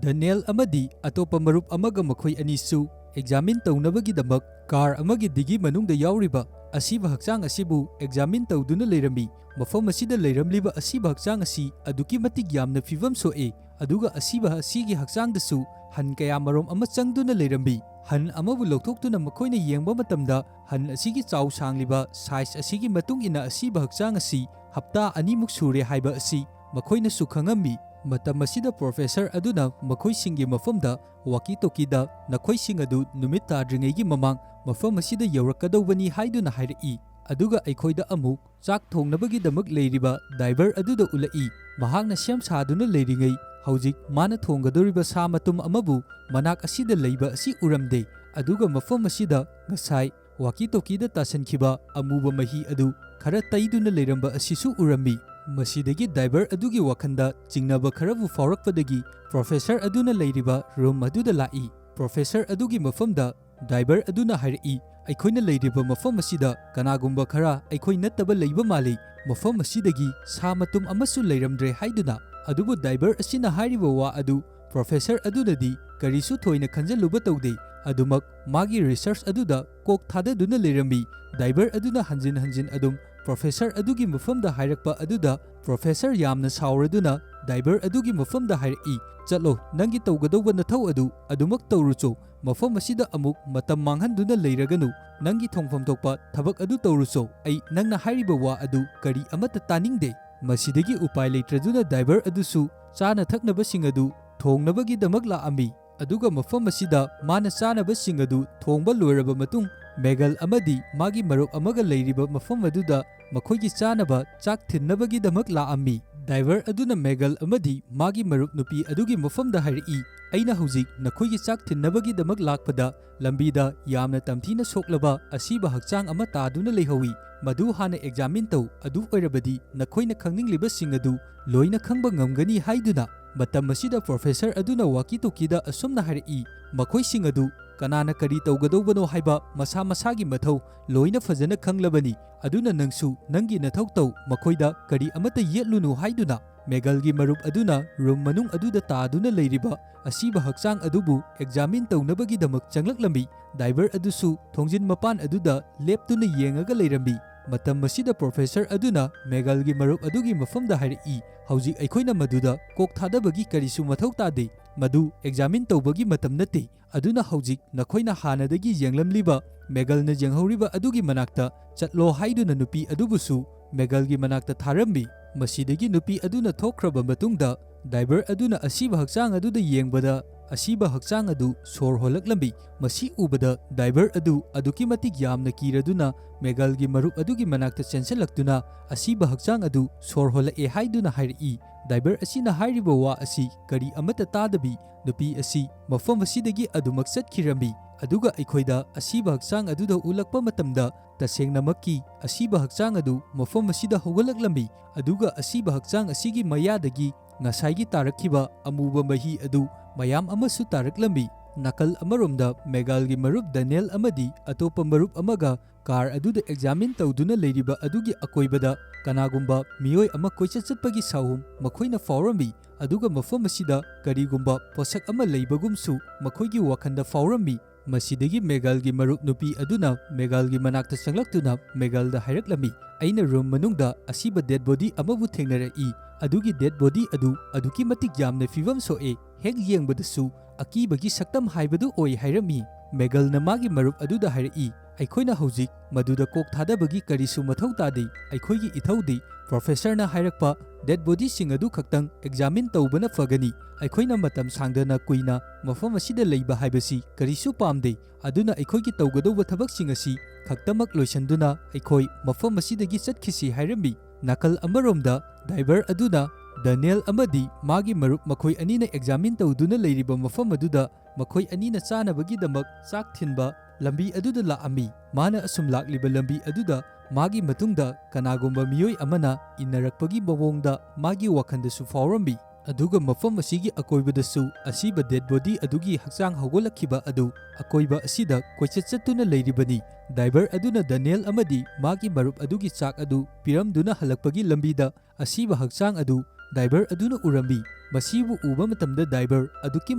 ꯗꯅꯤꯌꯦꯜ ꯑꯃꯗꯤ ꯑꯇꯣꯞꯄ ꯃꯔꯨꯞ ꯑꯃꯒ ꯃꯈꯣꯏ ꯑꯅꯤꯁꯨ ꯑꯦꯛꯖꯥꯃꯤꯟ ꯇꯧꯅꯕꯒꯤꯗꯃꯛ ꯀꯥꯔ ꯑꯃꯒꯤ ꯗꯤꯒꯤ ꯃꯅꯨꯡꯗ ꯌꯥꯎꯔꯤꯕ ꯑꯁꯤꯕ ꯍꯛꯆꯥꯡ ꯑꯁꯤꯕꯨ ꯑꯦꯛꯖꯥꯃꯤꯟ ꯇꯧꯗꯨꯅ ꯂꯩꯔꯝꯃꯤ꯫ ꯃꯐꯝ ꯑꯁꯤꯗ ꯂꯩꯔꯝꯂꯤꯕ ꯑꯁꯤꯕ ꯍꯛꯆꯥꯡ ꯑꯁꯤ ꯑꯗꯨꯛꯀꯤ ꯃꯇꯤꯛ ꯌꯥꯝꯅ ꯐꯤꯕꯝ ꯁꯣꯛꯏ, ꯑꯗꯨꯒ ꯑꯁꯤꯕ ꯑꯁꯤꯒꯤ ꯍꯛꯆꯥꯡꯗꯁꯨ ꯍꯟ ꯀꯌꯥꯃꯔꯨꯝ ꯑꯃ ꯆꯪꯗꯨꯅ ꯂꯩꯔꯝꯃꯤ꯫ ꯍꯟ ꯑꯃꯕꯨ ꯂꯧꯊꯣꯛꯇꯨꯅ ꯃꯈꯣꯏꯅ ꯌꯦꯡꯕ ꯃꯇꯝꯗ, ꯍꯟ ꯑꯁꯤꯒꯤ ꯆꯥꯎ ꯁꯥꯡꯂꯤꯕ ꯁꯥꯏꯖ ꯑꯁꯤꯒꯤ ꯃꯇꯨꯡ ꯏꯟꯅ ꯑꯁꯤꯕ ꯍꯛꯆꯥꯡ ꯑꯁꯤ ꯍꯞꯇꯥ ꯑꯅꯤꯃꯨꯛ ꯁꯨꯔꯦ ꯍꯥꯏꯕ ꯑꯁꯤ ꯃꯈꯣꯏꯅꯁꯨ ꯈꯪꯉꯝꯃꯤ꯫ ꯃꯇꯝ ꯑꯁꯤꯗ ꯄ꯭ꯔꯣꯐꯦꯁꯔ ꯑꯗꯨꯅ ꯃꯈꯣꯏꯁꯤꯡꯒꯤ ꯃꯐꯝꯗ ꯋꯥꯀꯤ ꯇꯣꯀꯤꯗ "ꯅꯈꯣꯏꯁꯤꯡ ꯑꯗꯨ ꯅꯨꯃꯤꯠ ꯇꯥꯗ꯭ꯔꯤꯉꯩꯒꯤ ꯃꯃꯥꯡ ꯃꯐꯝ ꯑꯁꯤꯗ ꯌꯧꯔꯛꯀꯗꯧꯕꯅꯤ" ꯍꯥꯏꯗꯨꯅ ꯍꯥꯏꯔꯛꯏ꯫ ꯑꯗꯨꯒ ꯑꯩꯈꯣꯏꯗ ꯑꯃꯨꯛ ꯆꯥꯛ ꯊꯣꯡꯅꯕꯒꯤꯗꯃꯛ ꯂꯩꯔꯤꯕ ꯗ꯭ꯔꯥꯏꯚꯔ ꯑꯗꯨꯗ ꯎꯠꯂꯛꯏ꯫ ꯃꯍꯥꯛꯅ ꯁꯦꯝ ꯁꯥꯗꯨꯅ ꯂꯩꯔꯤꯉꯩ, ꯍꯧꯖꯤꯛ ꯃꯥꯅ ꯊꯣꯡꯒꯗꯧꯔꯤꯕ ꯁꯥ ꯃꯇꯨꯝ ꯑꯃꯕꯨ ꯃꯅꯥꯛ ꯑꯁꯤꯗ ꯂꯩꯕ ꯑꯁꯤ ꯎꯔꯝꯗꯦ꯫ ꯑꯗꯨꯒ ꯃꯐꯝ ꯑꯁꯤꯗ ꯉꯁꯥꯏ ꯋꯥꯀꯤ ꯇꯣꯀꯤꯗ ꯇꯥꯁꯟꯈꯤꯕ ꯑꯃꯨꯕ ꯃꯍꯤ ꯑꯗꯨ ꯈꯔ ꯇꯩꯗꯨꯅ ꯂꯩꯔꯝꯕ ꯑꯁꯤꯁꯨ ꯎꯔꯝꯃꯤ꯫ ꯃꯁꯤꯗꯒꯤ ꯗ꯭ꯔꯥꯏꯚꯔ ꯑꯗꯨꯒꯤ ꯋꯥꯈꯜꯗ ꯆꯤꯡꯅꯕ ꯈꯔꯕꯨ ꯐꯥꯎꯔꯛꯄꯗꯒꯤ ꯄ꯭ꯔꯣꯐꯦꯁꯔ ꯑꯗꯨꯅ ꯂꯩꯔꯤꯕ ꯔꯨꯝ ꯑꯗꯨꯗ ꯂꯥꯛꯏ꯫ ꯄ꯭ꯔꯣꯐꯦꯁꯔ ꯑꯗꯨꯒꯤ ꯃꯐꯝꯗ ꯗ꯭ꯔꯥꯏꯚꯔ ꯑꯗꯨꯅ ꯍꯥꯏꯔꯛꯏ, "ꯑꯩꯈꯣꯏꯅ ꯂꯩꯔꯤꯕ ꯃꯐꯝ ꯑꯁꯤꯗ ꯀꯅꯥꯒꯨꯝꯕ ꯈꯔ ꯑꯩꯈꯣꯏ ꯅꯠꯇꯕ ꯂꯩꯕ ꯃꯥꯜꯂꯤ꯫ ꯃꯐꯝ ꯑꯁꯤꯗꯒꯤ ꯁꯥ ꯃꯇꯨꯝ ꯑꯃꯁꯨ ꯂꯩꯔꯝꯗ꯭ꯔꯦ" ꯍꯥꯏꯗꯨꯅ꯫ ꯑꯗꯨꯕꯨ ꯗ꯭ꯔꯥꯏꯚꯔ ꯑꯁꯤꯅ ꯍꯥꯏꯔꯤꯕ ꯋꯥ ꯑꯗꯨ ꯄ꯭ꯔꯣꯐꯦꯁꯔ ꯑꯗꯨꯅꯗꯤ ꯀꯔꯤꯁꯨ ꯊꯣꯏꯅ ꯈꯟꯖꯜꯂꯨꯕ ꯇꯧꯗꯦ꯫ ꯑꯗꯨꯃꯛ ꯃꯥꯒꯤ ꯔꯤꯁꯔꯆ ꯑꯗꯨꯗ ꯀꯣꯛ ꯊꯥꯗꯗꯨꯅ ꯂꯩꯔꯝꯃꯤ꯫ ꯗ꯭ꯔꯥꯏꯚꯔ ꯑꯗꯨꯅ ꯍꯟꯖꯤꯟ ꯍꯟꯖꯤꯟ ꯑꯗꯨꯝ ꯄ꯭ꯔꯣꯐꯦꯁꯔ ꯑꯗꯨꯒꯤ ꯃꯐꯝꯗ ꯍꯥꯏꯔꯛꯄ ꯑꯗꯨꯗ ꯄ꯭ꯔꯣꯐꯦꯁꯔ ꯌꯥꯝꯅ ꯁꯥꯎꯔꯗꯨꯅ ꯗ꯭ꯔꯥꯏꯚꯔ ꯑꯗꯨꯒꯤ ꯃꯐꯝꯗ ꯍꯥꯏꯔꯛꯏ, "ꯆꯠꯂꯣ, ꯅꯪꯒꯤ ꯇꯧꯒꯗꯧꯕ ꯅꯊꯧ ꯑꯗꯨ ꯑꯗꯨꯃꯛ ꯇꯧꯔꯨꯆꯣ꯫ ꯃꯐꯝ ꯑꯁꯤꯗ ꯑꯃꯨꯛ ꯃꯇꯝ ꯃꯥꯡꯍꯟꯗꯨꯅ ꯂꯩꯔꯒꯅꯨ꯫ ꯅꯪꯒꯤ ꯊꯣꯡꯐꯝ ꯊꯣꯛꯄ ꯊꯕꯛ ꯑꯗꯨ ꯇꯧꯔꯨꯆꯣ꯫ ꯑꯩ ꯅꯪꯅ ꯍꯥꯏꯔꯤꯕ ꯋꯥ ꯑꯗꯨ ꯀꯔꯤ ꯑꯃꯠꯇ ꯇꯥꯅꯤꯡꯗꯦ"꯫ ꯃꯁꯤꯗꯒꯤ ꯎꯄꯥꯏ ꯂꯩꯇ꯭ꯔꯗꯨꯅ ꯗ꯭ꯔꯥꯏꯚꯔ ꯑꯗꯨꯁꯨ ꯆꯥꯅ ꯊꯛꯅꯕꯁꯤꯡ ꯑꯗꯨ ꯊꯣꯡꯅꯕꯒꯤꯗꯃꯛ ꯂꯥꯛꯑꯝꯃꯤ꯫ ꯑꯗꯨꯒ ꯃꯐꯝ ꯑꯁꯤꯗ ꯃꯥꯅ ꯆꯥꯅꯕꯁꯤꯡ ꯑꯗꯨ ꯊꯣꯡꯕ ꯂꯣꯏꯔꯕ ꯃꯇꯨꯡ, ꯃꯦꯒꯜ ꯑꯃꯗꯤ ꯃꯥꯒꯤ ꯃꯔꯨꯞ ꯑꯃꯒ ꯂꯩꯔꯤꯕ ꯃꯐꯝ ꯑꯗꯨꯗ ꯃꯈꯣꯏꯒꯤ ꯆꯥꯅꯕ ꯆꯥꯛ ꯊꯤꯟꯅꯕꯒꯤꯗꯃꯛ ꯂꯥꯛꯑꯝꯃꯤ꯫ ꯗ꯭ꯔꯥꯏꯚꯔ ꯑꯗꯨꯅ ꯃꯦꯒꯜ ꯑꯃꯗꯤ ꯃꯥꯒꯤ ꯃꯔꯨꯞ ꯅꯨꯄꯤ ꯑꯗꯨꯒꯤ ꯃꯐꯝꯗ ꯍꯥꯏꯔꯛꯏ, "ꯑꯩꯅ ꯍꯧꯖꯤꯛ ꯅꯈꯣꯏꯒꯤ ꯆꯥꯛ ꯊꯤꯟꯅꯕꯒꯤꯗꯃꯛ ꯂꯥꯛꯄꯗ ꯂꯝꯕꯤꯗ ꯌꯥꯝꯅ ꯇꯝꯊꯤꯅ ꯁꯣꯛꯂꯕ ꯑꯁꯤꯕ ꯍꯛꯆꯥꯡ ꯑꯃ ꯇꯥꯗꯨꯅ ꯂꯩꯍꯧꯏ꯫ ꯃꯗꯨ ꯍꯥꯟꯅ ꯑꯦꯛꯖꯥꯃꯤꯟ ꯇꯧ, ꯑꯗꯨ ꯑꯣꯏꯔꯕꯗꯤ ꯅꯈꯣꯏꯅ ꯈꯪꯅꯤꯡꯂꯤꯕꯁꯤꯡ ꯑꯗꯨ ꯂꯣꯏꯅ ꯈꯪꯕ ꯉꯝꯒꯅꯤ" ꯍꯥꯏꯗꯨꯅ꯫ ꯃꯇꯝ ꯑꯁꯤꯗ ꯄ꯭ꯔꯣꯐꯦꯁꯔ ꯑꯗꯨꯅ ꯋꯥꯀꯤ ꯇꯣꯀꯤꯗ ꯑꯁꯨꯝꯅ ꯍꯥꯏꯔꯛꯏ, "ꯃꯈꯣꯏꯁꯤꯡ ꯑꯗꯨ ꯀꯅꯥꯅ ꯀꯔꯤ ꯇꯧꯒꯗꯧꯕꯅꯣ ꯍꯥꯏꯕ ꯃꯁꯥ ꯃꯁꯥꯒꯤ ꯃꯊꯧ ꯂꯣꯏꯅ ꯐꯖꯅ ꯈꯪꯂꯕꯅꯤ꯫ ꯑꯗꯨꯅ ꯅꯪꯁꯨ ꯅꯪꯒꯤ ꯅꯊꯧ ꯇꯧ, ꯃꯈꯣꯏꯗ ꯀꯔꯤ ꯑꯃꯠꯇ ꯌꯦꯠꯂꯨꯅꯨ" ꯍꯥꯏꯗꯨꯅ ꯃꯦꯒꯜꯒꯤ ꯃꯔꯨꯞ ꯑꯗꯨꯅ ꯔꯨꯝ ꯃꯅꯨꯡ ꯑꯗꯨꯗ ꯇꯥꯗꯨꯅ ꯂꯩꯔꯤꯕ ꯑꯁꯤꯕ ꯍꯛꯆꯥꯡ ꯑꯗꯨꯕꯨ ꯑꯦꯛꯖꯥꯃꯤꯟ ꯇꯧꯅꯕꯒꯤꯗꯃꯛ ꯆꯪꯂꯛꯂꯝꯃꯤ꯫ ꯗꯥꯏꯚꯔ ꯑꯗꯨꯁꯨ ꯊꯣꯡꯖꯤꯟ ꯃꯄꯥꯟ ꯑꯗꯨꯗ ꯂꯦꯞꯇꯨꯅ ꯌꯦꯡꯉꯒ ꯂꯩꯔꯝꯃꯤ꯫ ꯃꯇꯝ ꯑꯁꯤꯗ ꯄ꯭ꯔꯣꯐꯦꯁꯔ ꯑꯗꯨꯅ ꯃꯦꯒꯜꯒꯤ ꯃꯔꯨꯞ ꯑꯗꯨꯒꯤ ꯃꯐꯝꯗ ꯍꯥꯏꯔꯛꯏ, "ꯍꯧꯖꯤꯛ ꯑꯩꯈꯣꯏꯅ ꯃꯗꯨꯗ ꯀꯣꯛ ꯊꯥꯗꯕꯒꯤ ꯀꯔꯤꯁꯨ ꯃꯊꯧ ꯇꯥꯗꯦ꯫ ꯃꯗꯨ ꯑꯦꯛꯖꯥꯃꯤꯟ ꯇꯧꯕꯒꯤ ꯃꯇꯝ ꯅꯠꯇꯦ꯫ ꯑꯗꯨꯅ ꯍꯧꯖꯤꯛ ꯅꯈꯣꯏꯅ ꯍꯥꯟꯅꯗꯒꯤ ꯌꯦꯡꯂꯝꯂꯤꯕ ꯃꯦꯒꯜꯅ ꯌꯦꯡꯍꯧꯔꯤꯕ ꯑꯗꯨꯒꯤ ꯃꯅꯥꯛꯇ ꯆꯠꯂꯣ" ꯍꯥꯏꯗꯨꯅ ꯅꯨꯄꯤ ꯑꯗꯨꯕꯨꯁꯨ ꯃꯦꯒꯜꯒꯤ ꯃꯅꯥꯛꯇ ꯊꯥꯔꯝꯃꯤ꯫ ꯃꯁꯤꯗꯒꯤ ꯅꯨꯄꯤ ꯑꯗꯨꯅ ꯊꯣꯛꯈ꯭ꯔꯕ ꯃꯇꯨꯡꯗ, ꯗꯥꯏꯚꯔ ꯑꯗꯨꯅ ꯑꯁꯤꯕ ꯍꯛꯆꯥꯡ ꯑꯗꯨꯗ ꯌꯦꯡꯕꯗ, ꯑꯁꯤꯕ ꯍꯛꯆꯥꯡ ꯑꯗꯨ ꯁꯣꯔ ꯍꯣꯜꯂꯛꯂꯝꯃꯤ꯫ ꯃꯁꯤ ꯎꯕꯗ ꯗꯥꯏꯚꯔ ꯑꯗꯨ ꯑꯗꯨꯛꯀꯤ ꯃꯇꯤꯛ ꯌꯥꯝꯅ ꯀꯤꯔꯗꯨꯅ ꯃꯦꯒꯜꯒꯤ ꯃꯔꯨꯞ ꯑꯗꯨꯒꯤ ꯃꯅꯥꯛꯇ ꯆꯦꯟꯁꯤꯜꯂꯛꯇꯨꯅ ꯑꯁꯤꯕ ꯍꯛꯆꯥꯡ ꯑꯗꯨ ꯁꯣꯔ ꯍꯣꯜꯂꯛꯑꯦ ꯍꯥꯏꯗꯨꯅ ꯍꯥꯏꯔꯛꯏ꯫ ꯗꯥꯏꯚꯔ ꯑꯁꯤꯅ ꯍꯥꯏꯔꯤꯕ ꯋꯥ ꯑꯁꯤ ꯀꯔꯤ ꯑꯃꯠꯇ ꯇꯥꯗꯕꯤ, ꯅꯨꯄꯤ ꯑꯁꯤ ꯃꯐꯝ ꯑꯁꯤꯗꯒꯤ ꯑꯗꯨꯃꯛ ꯆꯠꯈꯤꯔꯝꯃꯤ꯫ ꯑꯗꯨꯒ ꯑꯩꯈꯣꯏꯗ ꯑꯁꯤꯕ ꯍꯛꯆꯥꯡ ꯑꯗꯨꯗ ꯎꯠꯂꯛꯄ ꯃꯇꯝꯗ, ꯇꯁꯦꯡꯅꯃꯛꯀꯤ ꯑꯁꯤꯕ ꯍꯛꯆꯥꯡ ꯑꯗꯨ ꯃꯐꯝ ꯑꯁꯤꯗ ꯍꯧꯒꯠꯂꯛꯂꯝꯃꯤ꯫ ꯑꯗꯨꯒ ꯑꯁꯤꯕ ꯍꯛꯆꯥꯡ ꯑꯁꯤꯒꯤ ꯃꯌꯥꯗꯒꯤ ꯉꯁꯥꯏꯒꯤ ꯇꯥꯔꯛꯈꯤꯕ ꯑꯃꯨꯕ ꯃꯍꯤ ꯑꯗꯨ ꯃꯌꯥꯝ ꯑꯃꯁꯨ ꯇꯥꯔꯛꯂꯝꯃꯤ꯫ ꯅꯥꯀꯜ ꯑꯃꯔꯣꯝꯗ ꯃꯦꯒꯜꯒꯤ ꯃꯔꯨꯞ ꯗꯦꯅꯤꯌꯦꯜ ꯑꯃꯗꯤ ꯑꯇꯣꯞꯄ ꯃꯔꯨꯞ ꯑꯃꯒ ꯀꯥꯔ ꯑꯗꯨꯗ ꯑꯦꯛꯖꯥꯃꯤꯟ ꯇꯧꯗꯨꯅ ꯂꯩꯔꯤꯕ ꯑꯗꯨꯒꯤ ꯑꯀꯣꯏꯕꯗ ꯀꯅꯥꯒꯨꯝꯕ ꯃꯤꯑꯣꯏ ꯑꯃ ꯀꯣꯏꯆꯠ ꯆꯠꯄꯒꯤ ꯁꯥꯍꯨꯝ ꯃꯈꯣꯏꯅ ꯐꯥꯎꯔꯝꯃꯤ꯫ ꯑꯗꯨꯒ ꯃꯐꯝ ꯑꯁꯤꯗ ꯀꯔꯤꯒꯨꯝꯕ ꯄꯣꯠꯁꯛ ꯑꯃ ꯂꯩꯕꯒꯨꯝꯁꯨ ꯃꯈꯣꯏꯒꯤ ꯋꯥꯈꯜꯗ ꯐꯥꯎꯔꯝꯃꯤ꯫ ꯃꯁꯤꯗꯒꯤ ꯃꯦꯒꯜꯒꯤ ꯃꯔꯨꯞ ꯅꯨꯄꯤ ꯑꯗꯨꯅ ꯃꯦꯒꯜꯒꯤ ꯃꯅꯥꯛꯇ ꯆꯪꯂꯛꯇꯨꯅ ꯃꯦꯒꯜꯗ ꯍꯥꯏꯔꯛꯂꯝꯃꯤ, "ꯑꯩꯅ ꯔꯨꯝ ꯃꯅꯨꯡꯗ ꯑꯁꯤꯕ ꯗꯦꯗ ꯕꯣꯗꯤ ꯑꯃꯕꯨ ꯊꯦꯡꯅꯔꯛꯏ꯫ ꯑꯗꯨꯒꯤ ꯗꯦꯗ ꯕꯣꯗꯤ ꯑꯗꯨ ꯑꯗꯨꯛꯀꯤ ꯃꯇꯤꯛ ꯌꯥꯝꯅ ꯐꯤꯕꯝ ꯁꯣꯛꯑꯦ꯫ ꯍꯦꯛ ꯌꯦꯡꯕꯗꯁꯨ ꯑꯀꯤꯕꯒꯤ ꯁꯛꯇꯝ ꯍꯥꯏꯕꯗꯨ ꯑꯣꯏ" ꯍꯥꯏꯔꯝꯃꯤ꯫ ꯃꯦꯒꯜꯅ ꯃꯥꯒꯤ ꯃꯔꯨꯞ ꯑꯗꯨꯗ ꯍꯥꯏꯔꯛꯏ, "ꯑꯩꯈꯣꯏꯅ ꯍꯧꯖꯤꯛ ꯃꯗꯨꯗ ꯀꯣꯛ ꯊꯥꯗꯕꯒꯤ ꯀꯔꯤꯁꯨ ꯃꯊꯧ ꯇꯥꯗꯦ꯫ ꯑꯩꯈꯣꯏꯒꯤ ꯏꯊꯧꯗꯤ ꯄ꯭ꯔꯣꯐꯦꯁꯔꯅ ꯍꯥꯏꯔꯛꯄ ꯗꯦꯗ ꯕꯣꯗꯤꯁꯤꯡ ꯑꯗꯨ ꯈꯛꯇꯪ ꯑꯦꯛꯖꯥꯃꯤꯟ ꯇꯧꯕꯅ ꯐꯒꯅꯤ꯫ ꯑꯩꯈꯣꯏꯅ ꯃꯇꯝ ꯁꯥꯡꯗꯅ ꯀꯨꯏꯅ ꯃꯐꯝ ꯑꯁꯤꯗ ꯂꯩꯕ ꯍꯥꯏꯕꯁꯤ ꯀꯔꯤꯁꯨ ꯄꯥꯝꯗꯦ꯫ ꯑꯗꯨꯅ ꯑꯩꯈꯣꯏꯒꯤ ꯇꯧꯒꯗꯧꯕ ꯊꯕꯛꯁꯤꯡ ꯑꯁꯤ ꯈꯛꯇꯃꯛ ꯂꯣꯏꯁꯤꯟꯗꯨꯅ ꯑꯩꯈꯣꯏ ꯃꯐꯝ ꯑꯁꯤꯗꯒꯤ ꯆꯠꯈꯤꯁꯤ" ꯍꯥꯏꯔꯝꯃꯤ꯫ ꯅꯥꯀꯜ ꯑꯃꯔꯣꯝꯗ ꯗꯥꯏꯚꯔ ꯑꯗꯨꯅ ꯗꯦꯅꯤꯌꯦꯜ ꯑꯃꯗꯤ ꯃꯥꯒꯤ ꯃꯔꯨꯞ ꯃꯈꯣꯏ ꯑꯅꯤꯅ ꯑꯦꯛꯖꯥꯃꯤꯟ ꯇꯧꯗꯨꯅ ꯂꯩꯔꯤꯕ ꯃꯐꯝ ꯑꯗꯨꯗ ꯃꯈꯣꯏ ꯑꯅꯤꯅ ꯆꯥꯅꯕꯒꯤꯗꯃꯛ ꯆꯥꯛ ꯊꯤꯟꯕ ꯂꯝꯕꯤ ꯑꯗꯨꯗ ꯂꯥꯛꯑꯝꯃꯤ꯫ ꯃꯥꯅ ꯑꯁꯨꯝ ꯂꯥꯛꯂꯤꯕ ꯂꯝꯕꯤ ꯑꯗꯨꯗ ꯃꯥꯒꯤ ꯃꯇꯨꯡꯗ ꯀꯅꯥꯒꯨꯝꯕ ꯃꯤꯑꯣꯏ ꯑꯃꯅ ꯏꯟꯅꯔꯛꯄꯒꯤ ꯃꯑꯣꯡꯗ ꯃꯥꯒꯤ ꯋꯥꯈꯜꯗꯁꯨ ꯐꯥꯎꯔꯝꯃꯤ꯫ ꯑꯗꯨꯒ ꯃꯐꯝ ꯑꯁꯤꯒꯤ ꯑꯀꯣꯏꯕꯗꯁꯨ ꯑꯁꯤꯕ dead body ꯑꯗꯨꯒꯤ ꯍꯛꯆꯥꯡ ꯍꯧꯒꯠꯂꯛꯈꯤꯕ ꯑꯗꯨ ꯑꯀꯣꯏꯕ ꯑꯁꯤꯗ ꯀꯣꯏꯆꯠ ꯆꯠꯇꯨꯅ ꯂꯩꯔꯤꯕꯅꯤ꯫ Diver ꯑꯗꯨꯅ ꯗꯦꯅꯤꯌꯦꯜ ꯑꯃꯗꯤ ꯃꯥꯒꯤ ꯃꯔꯨꯞ ꯑꯗꯨꯒꯤ ꯆꯥꯛ ꯑꯗꯨ ꯄꯤꯔꯝꯗꯨꯅ ꯍꯜꯂꯛꯄꯒꯤ ꯂꯝꯕꯤꯗ ꯑꯁꯤꯕ ꯍꯛꯆꯥꯡ ꯑꯗꯨ diver ꯑꯗꯨꯅ ꯎꯔꯝꯃꯤ꯫ ꯃꯁꯤꯕꯨ ꯎꯕ ꯃꯇꯝꯗ diver ꯑꯗꯨꯛꯀꯤ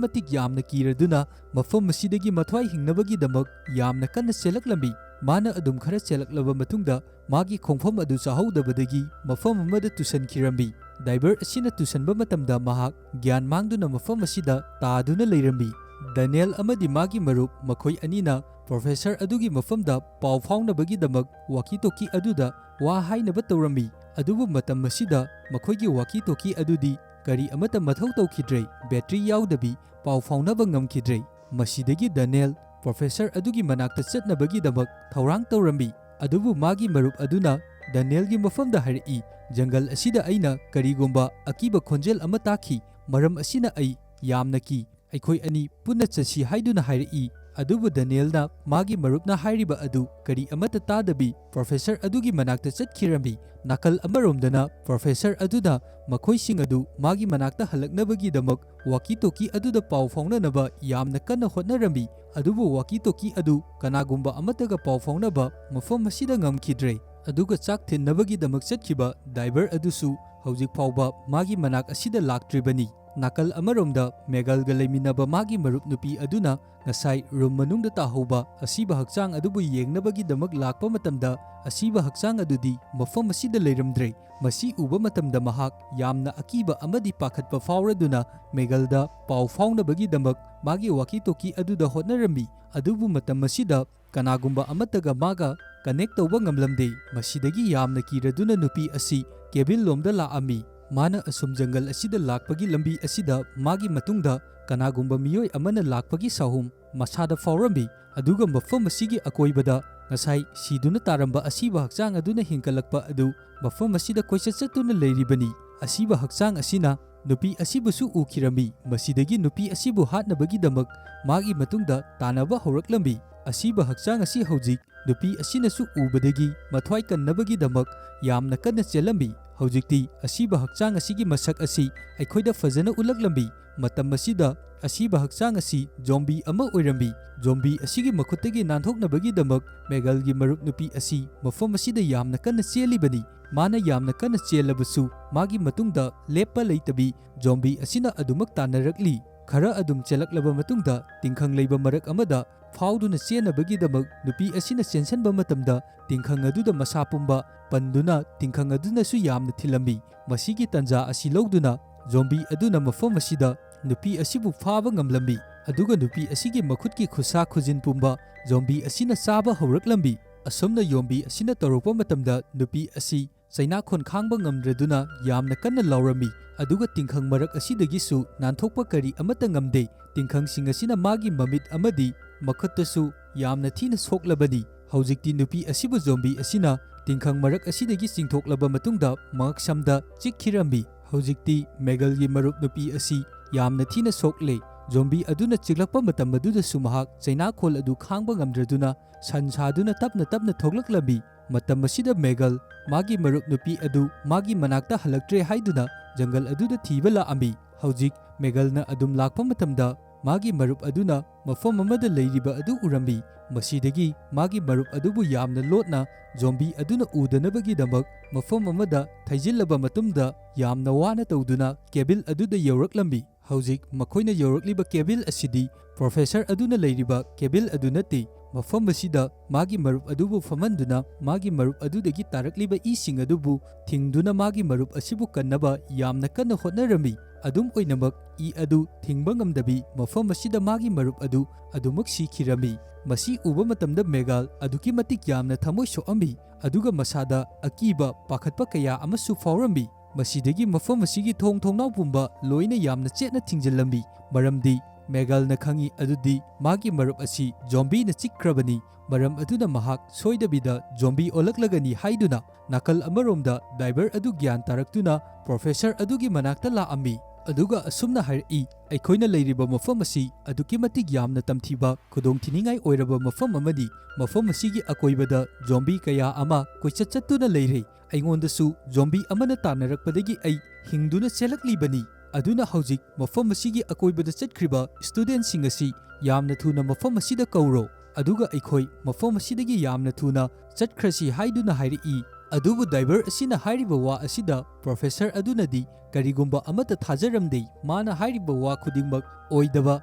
ꯃꯇꯤꯛ ꯌꯥꯝꯅ ꯀꯤꯔꯗꯨꯅ ꯃꯐꯝ ꯑꯁꯤꯗꯒꯤ ꯃꯊ꯭ꯋꯥꯏ ꯍꯤꯡꯅꯕꯒꯤꯗꯃꯛ ꯌꯥꯝꯅ ꯀꯟꯅ ꯆꯦꯜꯂꯛꯂꯝꯃꯤ꯫ ꯃꯥꯅ ꯑꯗꯨꯝ ꯈꯔ ꯆꯦꯜꯂꯛꯂꯕ ꯃꯇꯨꯡꯗ ꯃꯥꯒꯤ ꯈꯣꯡꯐꯝ ꯑꯗꯨ ꯆꯥꯍꯧꯗꯕꯗꯒꯤ ꯃꯐꯝ ꯑꯃꯗ ꯇꯨꯁꯟꯈꯤꯔꯝꯃꯤ꯫ Diver ꯑꯁꯤꯅ ꯇꯨꯁꯟꯕ ꯃꯇꯝꯗ ꯃꯍꯥꯛ ꯒ꯭ꯌꯥꯟ ꯃꯥꯡꯗꯨꯅ ꯃꯐꯝ ꯑꯁꯤꯗ ꯇꯥꯗꯨꯅ ꯂꯩꯔꯝꯃꯤ꯫ ꯗꯦꯅꯤꯌꯦꯜ ꯑꯃꯗꯤ ꯃꯥꯒꯤ ꯃꯔꯨꯞ ꯃꯈꯣꯏ ꯑꯅꯤꯅ professor ꯑꯗꯨꯒꯤ ꯃꯐꯝꯗ ꯄꯥꯎ ꯐꯥꯎꯅꯕꯒꯤꯗꯃꯛ walkie talkie ꯑꯗꯨꯗ ꯋꯥ ꯍꯥꯏꯅꯕ ꯇꯧꯔꯝꯃꯤ꯫ ꯑꯗꯨꯕꯨ ꯃꯇꯝ ꯑꯁꯤꯗ ꯃꯈꯣꯏꯒꯤ walkie talkie ꯑꯗꯨꯗꯤ ꯀꯔꯤ ꯑꯃꯠꯇ ꯃꯊꯧ ꯇꯧꯈꯤꯗ꯭ꯔꯦ, battery ꯌꯥꯎꯗꯕꯤ ꯄꯥꯎ ꯐꯥꯎꯅꯕ ꯉꯝꯈꯤꯗ꯭ꯔꯦ꯫ ꯃꯁꯤꯗꯒꯤ ꯗꯦꯅꯤꯌꯦꯜ professor ꯑꯗꯨꯒꯤ ꯃꯅꯥꯛꯇ ꯆꯠꯅꯕꯒꯤꯗꯃꯛ ꯊꯧꯔꯥꯡ ꯇꯧꯔꯝꯃꯤ꯫ ꯑꯗꯨꯕꯨ ꯃꯥꯒꯤ ꯃꯔꯨꯞ ꯑꯗꯨꯅ ꯗꯦꯅꯤꯌꯦꯜꯒꯤ ꯃꯐꯝꯗ ꯍꯥꯏꯔꯛꯏ, "ꯖꯪꯒꯜ ꯑꯁꯤꯗ ꯑꯩꯅ ꯀꯔꯤꯒꯨꯝꯕ ꯑꯀꯤꯕ ꯈꯣꯟꯖꯦꯜ ꯑꯃ ꯇꯥꯈꯤ, ꯃꯔꯝ ꯑꯁꯤꯅ ꯑꯩ ꯌꯥꯝꯅ ꯀꯤ꯫ ꯑꯩꯈꯣꯏ ꯑꯅꯤ ꯄꯨꯟꯅ ꯆꯠꯁꯤ" ꯍꯥꯏꯗꯨꯅ ꯍꯥꯏꯔꯛꯏ꯫ ꯑꯗꯨꯕꯨ ꯗꯦꯅꯤꯌꯦꯜꯅ ꯃꯥꯒꯤ ꯃꯔꯨꯞꯅ ꯍꯥꯏꯔꯤꯕ ꯑꯗꯨ ꯀꯔꯤ ꯑꯃꯠꯇ ꯇꯥꯗꯕꯤ professor ꯑꯗꯨꯒꯤ ꯃꯅꯥꯛꯇ ꯆꯠꯈꯤꯔꯝꯃꯤ꯫ ꯅꯥꯀꯜ ꯑꯃꯔꯣꯝꯗꯅ professor ꯑꯗꯨꯅ ꯃꯈꯣꯏꯁꯤꯡ ꯑꯗꯨ ꯃꯥꯒꯤ ꯃꯅꯥꯛꯇ ꯍꯜꯂꯛꯅꯕꯒꯤꯗꯃꯛ walkie talkie ꯑꯗꯨꯗ ꯄꯥꯎ ꯐꯥꯎꯅꯅꯕ ꯌꯥꯝꯅ ꯀꯟꯅ ꯍꯣꯠꯅꯔꯝꯃꯤ꯫ ꯑꯗꯨꯕꯨ walkie talkie ꯑꯗꯨ ꯀꯅꯥꯒꯨꯝꯕ ꯑꯃꯠꯇꯒ ꯄꯥꯎ ꯐꯥꯎꯅꯕ ꯃꯐꯝ ꯑꯁꯤꯗ ꯉꯝꯈꯤꯗ꯭ꯔꯦ꯫ ꯑꯗꯨꯒ ꯆꯥꯛ ꯊꯤꯟꯅꯕꯒꯤꯗꯃꯛ ꯆꯠꯈꯤꯕ diver ꯑꯗꯨꯁꯨ ꯍꯧꯖꯤꯛ ꯐꯥꯎꯕ ꯃꯥꯒꯤ ꯃꯅꯥꯛ ꯑꯁꯤꯗ ꯂꯥꯛꯇ꯭ꯔꯤꯕꯅꯤ꯫ ꯅꯥꯀꯜ ꯑꯃꯔꯣꯝꯗ ꯃꯦꯒꯜꯒ ꯂꯩꯃꯤꯟꯅꯕ ꯃꯥꯒꯤ ꯃꯔꯨꯞ ꯅꯨꯄꯤ ꯑꯗꯨꯅ ꯉꯁꯥꯏ room ꯃꯅꯨꯡꯗ ꯇꯥꯍꯧꯕ ꯑꯁꯤꯕ ꯍꯛꯆꯥꯡ ꯑꯗꯨꯕꯨ ꯌꯦꯡꯅꯕꯒꯤꯗꯃꯛ ꯂꯥꯛꯄ ꯃꯇꯝꯗ ꯑꯁꯤꯕ ꯍꯛꯆꯥꯡ ꯑꯗꯨꯗꯤ ꯃꯐꯝ ꯑꯁꯤꯗ ꯂꯩꯔꯝꯗ꯭ꯔꯦ꯫ ꯃꯁꯤ ꯎꯕ ꯃꯇꯝꯗ ꯃꯍꯥꯛ ꯌꯥꯝꯅ ꯑꯀꯤꯕ ꯑꯃꯗꯤ ꯄꯥꯈꯠꯄ ꯐꯥꯎꯔꯗꯨꯅ ꯃꯦꯒꯜꯗ ꯄꯥꯎ ꯐꯥꯎꯅꯕꯒꯤꯗꯃꯛ ꯃꯥꯒꯤ walkie talkie ꯑꯗꯨꯗ ꯍꯣꯠꯅꯔꯝꯃꯤ꯫ ꯑꯗꯨꯕꯨ ꯃꯇꯝ ꯑꯁꯤꯗ ꯀꯅꯥꯒꯨꯝꯕ ꯑꯃꯠꯇꯒ ꯃꯥꯒ connect ꯇꯧꯕ ꯉꯝꯂꯝꯗꯦ꯫ ꯃꯁꯤꯗꯒꯤ ꯌꯥꯝꯅ ꯀꯤꯔꯗꯨꯅ ꯅꯨꯄꯤ ꯑꯁꯤ cabin ꯂꯣꯝꯗ ꯂꯥꯛꯑꯝꯃꯤ꯫ ꯃꯥꯅ ꯑꯁꯨꯝ ꯖꯪꯒꯜ ꯑꯁꯤꯗ ꯂꯥꯛꯄꯒꯤ ꯂꯝꯕꯤ ꯑꯁꯤꯗ ꯃꯥꯒꯤ ꯃꯇꯨꯡꯗ ꯀꯅꯥꯒꯨꯝꯕ ꯃꯤꯑꯣꯏ ꯑꯃꯅ ꯂꯥꯛꯄꯒꯤ ꯁꯥꯍꯨꯝ ꯃꯁꯥꯗ ꯐꯥꯎꯔꯝꯃꯤ꯫ ꯑꯗꯨꯒ ꯃꯐꯝ ꯑꯁꯤꯒꯤ ꯑꯀꯣꯏꯕꯗ ꯉꯁꯥꯏ ꯁꯤꯗꯨꯅ ꯇꯥꯔꯝꯕ ꯑꯁꯤꯕ ꯍꯛꯆꯥꯡ ꯑꯗꯨꯅ ꯍꯦꯟꯒꯠꯂꯛꯄ ꯑꯗꯨ ꯃꯐꯝ ꯑꯁꯤꯗ ꯀꯣꯏꯆꯠ ꯆꯠꯇꯨꯅ ꯂꯩꯔꯤꯕꯅꯤ꯫ ꯑꯁꯤꯕ ꯍꯛꯆꯥꯡ ꯑꯁꯤꯅ ꯅꯨꯄꯤ ꯑꯁꯤꯕꯨꯁꯨ ꯎꯈꯤꯔꯝꯃꯤ꯫ ꯃꯁꯤꯗꯒꯤ ꯅꯨꯄꯤ ꯑꯁꯤꯕꯨ ꯍꯥꯠꯅꯕꯒꯤꯗꯃꯛ ꯃꯥꯒꯤ ꯃꯇꯨꯡꯗ ꯇꯥꯟꯅꯕ ꯍꯧꯔꯛꯂꯝꯃꯤ꯫ ꯑꯁꯤꯕ ꯍꯛꯆꯥꯡ ꯑꯁꯤ ꯍꯧꯖꯤꯛ ꯅꯨꯄꯤ ꯑꯁꯤꯅꯁꯨ ꯎꯕꯗꯒꯤ ꯃꯊ꯭ꯋꯥꯏ ꯀꯟꯅꯕꯒꯤꯗꯃꯛ ꯌꯥꯝꯅ ꯀꯟꯅ ꯆꯦꯜꯂꯝꯃꯤ꯫ ꯍꯧꯖꯤꯛꯇꯤ ꯑꯁꯤꯕ ꯍꯛꯆꯥꯡ ꯑꯁꯤꯒꯤ ꯃꯁꯛ ꯑꯁꯤ ꯑꯩꯈꯣꯏꯗ ꯐꯖꯅ ꯎꯠꯂꯛꯂꯝꯃꯤ꯫ ꯃꯇꯝ ꯑꯁꯤꯗ ꯑꯁꯤꯕ ꯍꯛꯆꯥꯡ ꯑꯁꯤ ꯖꯣꯝꯕꯤ ꯑꯃ ꯑꯣꯏꯔꯝꯃꯤ꯫ ꯖꯣꯝꯕꯤ ꯑꯁꯤꯒꯤ ꯃꯈꯨꯠꯇꯒꯤ ꯅꯥꯟꯊꯣꯛꯅꯕꯒꯤꯗꯃꯛ ꯃꯦꯒꯜꯒꯤ ꯃꯔꯨꯞ ꯅꯨꯄꯤ ꯑꯁꯤ ꯃꯐꯝ ꯑꯁꯤꯗ ꯌꯥꯝꯅ ꯀꯟꯅ ꯆꯦꯜꯂꯤꯕꯅꯤ꯫ ꯃꯥꯅ ꯌꯥꯝꯅ ꯀꯟꯅ ꯆꯦꯜꯂꯕꯁꯨ ꯃꯥꯒꯤ ꯃꯇꯨꯡꯗ ꯂꯦꯞꯄ ꯂꯩꯇꯕꯤ ꯖꯣꯝꯕꯤ ꯑꯁꯤꯅ ꯑꯗꯨꯃꯛ ꯇꯥꯟꯅꯔꯛꯂꯤ꯫ ꯈꯔ ꯑꯗꯨꯝ ꯆꯦꯜꯂꯛꯂꯕ ꯃꯇꯨꯡꯗ ꯇꯤꯡꯈꯪ ꯂꯩꯕ ꯃꯔꯛ ꯑꯃꯗ ꯐꯥꯎꯗꯨꯅ ꯆꯦꯟꯅꯕꯒꯤꯗꯃꯛ ꯅꯨꯄꯤ ꯑꯁꯤꯅ ꯆꯦꯟꯁꯤꯟꯕ ꯃꯇꯝꯗ ꯇꯤꯡꯈꯪ ꯑꯗꯨꯗ ꯃꯁꯥ ꯄꯨꯝꯕ ꯄꯟꯗꯨꯅ ꯇꯤꯡꯈꯪ ꯑꯗꯨꯅꯁꯨ ꯌꯥꯝꯅ ꯊꯤꯜꯂꯝꯃꯤ꯫ ꯃꯁꯤꯒꯤ ꯇꯟꯖꯥ ꯑꯁꯤ ꯂꯧꯗꯨꯅ ꯖꯣꯝꯕꯤ ꯑꯗꯨꯅ ꯃꯐꯝ ꯑꯁꯤꯗ ꯅꯨꯄꯤ ꯑꯁꯤꯕꯨ ꯐꯥꯕ ꯉꯝꯂꯝꯃꯤ꯫ ꯑꯗꯨꯒ ꯅꯨꯄꯤ ꯑꯁꯤꯒꯤ ꯃꯈꯨꯠꯀꯤ ꯈꯨꯠꯁꯥ ꯈꯨꯖꯤꯟ ꯄꯨꯝꯕ ꯖꯣꯝꯕꯤ ꯑꯁꯤꯅ ꯆꯥꯕ ꯍꯧꯔꯛꯂꯝꯃꯤ꯫ ꯑꯁꯨꯝꯅ ꯖꯣꯝꯕꯤ ꯑꯁꯤꯅ ꯇꯧꯔꯛꯄ ꯃꯇꯝꯗ ꯅꯨꯄꯤ ꯑꯁꯤ ꯆꯩꯅꯥꯈꯣꯟ ꯈꯥꯡꯕ ꯉꯝꯗ꯭ꯔꯗꯨꯅ ꯌꯥꯝꯅ ꯀꯟꯅ ꯂꯥꯎꯔꯝꯃꯤ꯫ ꯑꯗꯨꯒ ꯇꯤꯡꯈꯪ ꯃꯔꯛ ꯑꯁꯤꯗꯒꯤꯁꯨ ꯅꯥꯟꯊꯣꯛꯄ ꯀꯔꯤ ꯑꯃꯠꯇ ꯉꯝꯗꯦ꯫ ꯇꯤꯡꯈꯪꯁꯤꯡ ꯑꯁꯤꯅ ꯃꯥꯒꯤ ꯃꯃꯤꯠ ꯑꯃꯗꯤ ꯃꯈꯨꯠꯇꯁꯨ ꯌꯥꯝꯅ ꯊꯤꯅ ꯁꯣꯛꯂꯕꯅꯤ꯫ ꯍꯧꯖꯤꯛꯇꯤ ꯅꯨꯄꯤ ꯑꯁꯤꯕꯨ ꯖꯣꯝꯕꯤ ꯑꯁꯤꯅ ꯇꯤꯡꯈꯪ ꯃꯔꯛ ꯑꯁꯤꯗꯒꯤ ꯆꯤꯡꯊꯣꯛꯂꯕ ꯃꯇꯨꯡꯗ ꯃꯉꯛꯁꯝꯗ ꯆꯤꯛꯈꯤꯔꯝꯃꯤ꯫ ꯍꯧꯖꯤꯛꯇꯤ ꯃꯦꯒꯜꯒꯤ ꯃꯔꯨꯞ ꯅꯨꯄꯤ ꯑꯁꯤ ꯌꯥꯝꯅ ꯊꯤꯅ ꯁꯣꯛꯂꯦ꯫ ꯖꯣꯝꯕꯤ ꯑꯗꯨꯅ ꯆꯤꯛꯂꯛꯄ ꯃꯇꯝ ꯑꯗꯨꯗꯁꯨ ꯃꯍꯥꯛ ꯆꯩꯅꯥꯈꯣꯜ ꯑꯗꯨ ꯈꯥꯡꯕ ꯉꯝꯗ꯭ꯔꯗꯨꯅ ꯁꯟ ꯁꯥꯗꯨꯅ ꯇꯞꯅ ꯇꯞꯅ ꯊꯣꯛꯂꯛꯂꯝꯃꯤ꯫ ꯃꯇꯝ ꯑꯁꯤꯗ ꯃꯦꯒꯜ ꯃꯥꯒꯤ ꯃꯔꯨꯞ ꯅꯨꯄꯤ ꯑꯗꯨ ꯃꯥꯒꯤ ꯃꯅꯥꯛꯇ ꯍꯜꯂꯛꯇ꯭ꯔꯦ ꯍꯥꯏꯗꯨꯅ ꯖꯪꯒꯜ ꯑꯗꯨꯗ ꯊꯤꯕ ꯂꯥꯛꯑꯝꯃꯤ꯫ ꯍꯧꯖꯤꯛ ꯃꯦꯒꯜꯅ ꯑꯗꯨꯝ ꯂꯥꯛꯄ ꯃꯇꯝꯗ ꯃꯥꯒꯤ ꯃꯔꯨꯞ ꯑꯗꯨꯅ ꯃꯐꯝ ꯑꯃꯗ ꯂꯩꯔꯤꯕ ꯑꯗꯨ ꯎꯔꯝꯃꯤ꯫ ꯃꯁꯤꯗꯒꯤ ꯃꯥꯒꯤ ꯃꯔꯨꯞ ꯑꯗꯨꯕꯨ ꯌꯥꯝꯅ ꯂꯣꯠꯅ ꯖꯣꯝꯕꯤ ꯑꯗꯨꯅ ꯎꯗꯅꯕꯒꯤꯗꯃꯛ ꯃꯐꯝ ꯑꯃꯗ ꯊꯩꯖꯤꯜꯂꯕ ꯃꯇꯨꯡꯗ ꯌꯥꯝꯅ ꯋꯥꯅ ꯇꯧꯗꯨꯅ ꯀꯦꯕꯤꯜ ꯑꯗꯨꯗ ꯌꯧꯔꯛꯂꯝꯃꯤ꯫ ꯍꯧꯖꯤꯛ ꯃꯈꯣꯏꯅ ꯌꯧꯔꯛꯂꯤꯕ ꯀꯦꯕꯤꯜ ꯑꯁꯤꯗꯤ ꯄ꯭ꯔꯣꯐꯦꯁꯔ ꯑꯗꯨꯅ ꯂꯩꯔꯤꯕ ꯀꯦꯕꯤꯜ ꯑꯗꯨ ꯅꯠꯇꯦ꯫ ꯃꯐꯝ ꯑꯁꯤꯗ ꯃꯥꯒꯤ ꯃꯔꯨꯞ ꯑꯗꯨꯕꯨ ꯐꯝꯍꯟꯗꯨꯅ ꯃꯥꯒꯤ ꯃꯔꯨꯞ ꯑꯗꯨꯗꯒꯤ ꯇꯥꯔꯛꯂꯤꯕ ꯏꯁꯤꯡ ꯑꯗꯨꯕꯨ ꯊꯤꯡꯗꯨꯅ ꯃꯥꯒꯤ ꯃꯔꯨꯞ ꯑꯁꯤꯕꯨ ꯀꯟꯅꯕ ꯌꯥꯝꯅ ꯀꯟꯅ ꯍꯣꯠꯅꯔꯝꯃꯤ꯫ ꯑꯗꯨꯝ ꯑꯣꯏꯅꯃꯛ ꯏ ꯑꯗꯨ ꯊꯤꯡꯕ ꯉꯝꯗꯕꯤ ꯃꯐꯝ ꯑꯁꯤꯗ ꯃꯥꯒꯤ ꯃꯔꯨꯞ ꯑꯗꯨ ꯑꯗꯨꯃꯛ ꯁꯤꯈꯤꯔꯝꯃꯤ꯫ ꯃꯁꯤ ꯎꯕ ꯃꯇꯝꯗ ꯃꯦꯒꯥꯜ ꯑꯗꯨꯛꯀꯤ ꯃꯇꯤꯛ ꯌꯥꯝꯅ ꯊꯃꯣꯏ ꯁꯣꯛꯑꯝꯃꯤ, ꯑꯗꯨꯒ ꯃꯁꯥꯗ ꯑꯀꯤꯕ, ꯄꯥꯈꯠꯄ ꯀꯌꯥ ꯑꯃꯁꯨ ꯐꯥꯎꯔꯝꯃꯤ꯫ ꯃꯁꯤꯗꯒꯤ ꯃꯐꯝ ꯑꯁꯤꯒꯤ ꯊꯣꯡ ꯊꯣꯡꯅꯥꯎ ꯄꯨꯝꯕ ꯂꯣꯏꯅ ꯌꯥꯝꯅ ꯆꯦꯠꯅ ꯊꯤꯡꯖꯤꯜꯂꯝꯃꯤ, ꯃꯔꯝꯗꯤ ꯃꯦꯒꯥꯜꯅ ꯈꯪꯏ ꯑꯗꯨꯗꯤ ꯃꯥꯒꯤ ꯃꯔꯨꯞ ꯑꯁꯤ ꯖꯣꯝꯕꯤꯅ ꯆꯤꯛꯈ꯭ꯔꯕꯅꯤ꯫ ꯃꯔꯝ ꯑꯗꯨꯅ ꯃꯍꯥꯛ ꯁꯣꯏꯗꯕꯤꯗ ꯖꯣꯝꯕꯤ ꯑꯣꯜꯂꯛꯂꯒꯅꯤ ꯍꯥꯏꯗꯨꯅ ꯅꯥꯀꯜ ꯑꯃꯔꯣꯝꯗ ꯗꯥꯏꯚꯔ ꯑꯗꯨ ꯒ꯭ꯌꯥꯟ ꯇꯥꯔꯛꯇꯨꯅ ꯄ꯭ꯔꯣꯐꯦꯁꯔ ꯑꯗꯨꯒꯤ ꯃꯅꯥꯛꯇ ꯂꯥꯛꯑꯝꯃꯤ꯫ ꯑꯗꯨꯒ ꯑꯁꯨꯝꯅ ꯍꯥꯏꯔꯛꯏ, "ꯑꯩꯈꯣꯏꯅ ꯂꯩꯔꯤꯕ ꯃꯐꯝ ꯑꯁꯤ ꯑꯗꯨꯛꯀꯤ ꯃꯇꯤꯛ ꯌꯥꯝꯅ ꯇꯝꯊꯤꯕ, ꯈꯨꯗꯣꯡꯊꯤꯅꯤꯡꯉꯥꯏ ꯑꯣꯏꯔꯕ ꯃꯐꯝ ꯑꯃꯅꯤ꯫ ꯃꯐꯝ ꯑꯁꯤꯒꯤ ꯑꯀꯣꯏꯕꯗ ꯖꯣꯝꯕꯤ ꯀꯌꯥ ꯑꯃ ꯀꯣꯏꯆꯠ ꯆꯠꯇꯨꯅ ꯂꯩꯔꯦ꯫ ꯑꯩꯉꯣꯟꯗꯁꯨ ꯖꯣꯝꯕꯤ ꯑꯃꯅ ꯇꯥꯟꯅꯔꯛꯄꯗꯒꯤ ꯑꯩ ꯍꯤꯡꯗꯨꯅ ꯆꯦꯜꯂꯛꯂꯤꯕꯅꯤ꯫ ꯑꯗꯨꯅ ꯍꯧꯖꯤꯛ ꯃꯐꯝ ꯑꯁꯤꯒꯤ ꯑꯀꯣꯏꯕꯗ ꯆꯠꯈ꯭ꯔꯤꯕ ꯁ꯭ꯇꯨꯗꯦꯟꯠꯁꯤꯡ ꯑꯁꯤ ꯌꯥꯝꯅ ꯊꯨꯅ ꯃꯐꯝ ꯑꯁꯤꯗ ꯀꯧꯔꯣ, ꯑꯗꯨꯒ ꯑꯩꯈꯣꯏ ꯃꯐꯝ ꯑꯁꯤꯗꯒꯤ ꯌꯥꯝꯅ ꯊꯨꯅ ꯆꯠꯈ꯭ꯔꯁꯤ" ꯍꯥꯏꯗꯨꯅ ꯍꯥꯏꯔꯛꯏ꯫ ꯑꯗꯨꯕꯨ ꯗꯥꯏꯚꯔ ꯑꯁꯤꯅ ꯍꯥꯏꯔꯤꯕ ꯋꯥ ꯑꯁꯤꯗ ꯄ꯭ꯔꯣꯐꯦꯁꯔ ꯑꯗꯨꯅꯗꯤ ꯀꯔꯤꯒꯨꯝꯕ ꯑꯃꯠꯇ ꯊꯥꯖꯔꯝꯗꯦ꯫ ꯃꯥꯅ ꯍꯥꯏꯔꯤꯕ ꯋꯥ ꯈꯨꯗꯤꯡꯃꯛ ꯑꯣꯏꯗꯕ